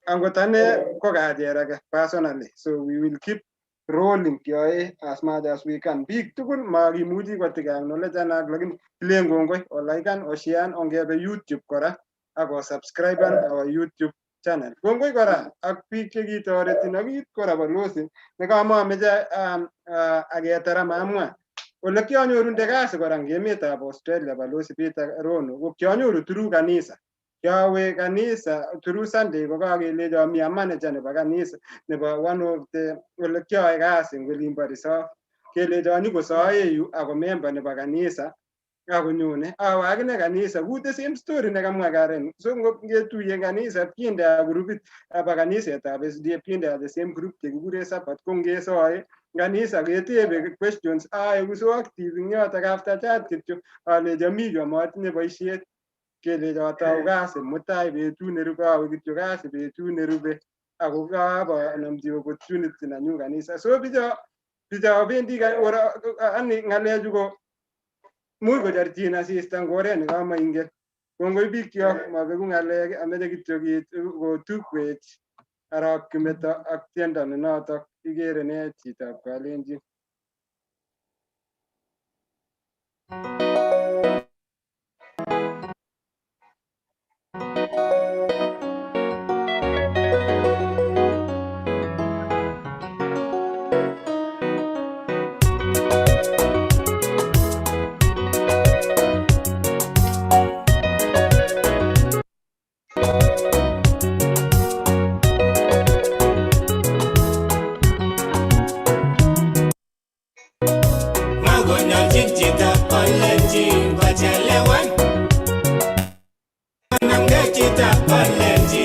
angot ane ko kacherake personally, so we will keep rolling kiyoe as much as we can. Biik tugul makimuchi kotik acknowledge anak, lakini kilen kongoi, olikan, oshean, ongebe YouTube kora ak osubscriben our YouTube channel. Kongoi kora ak biik chekitoretin ak kiit kora balozi nekamameche aketar amamwa ole kianyorunde kasi kora eng emetab Australia. Balozi Peter Rono ko kianyoru through kanisa. Kiawe kanisa through Sunday, ko kakelecho mi a manager nebo kanisa nebo one of the ole kiae kasi eng olimbo Reserve, kelecho nyikosoe yu ako member nebo kanisa akonyone awe akine kanisa ku the same story nekamwa Karen. So ngetuye kanisa kinde grupit aba kanisetab SDA, kinde the same group chekikure Sabat. Ko ngesoe kanisa ketebe questions, aeku so active eng yotok. After that kityo alechi ami yu amatinye boisiet, kelecho atau kasi mutai betut nerube. Awe kityo kasi betut nerube ako kabonomchi opportunity nenyu kanisa. So bicho bendi ani ng'alechu ko much kocharchin asista eng oret nekamaingen. Kongoi bikyok, mabeku ng'alek, ameche kityo kotukwech arap Kimeto ak tiendo ne notok ikere ne chitab Kalenjin. Makonyolchin chitab kalenjin kochelewan. Konamgei chitab kalenjin.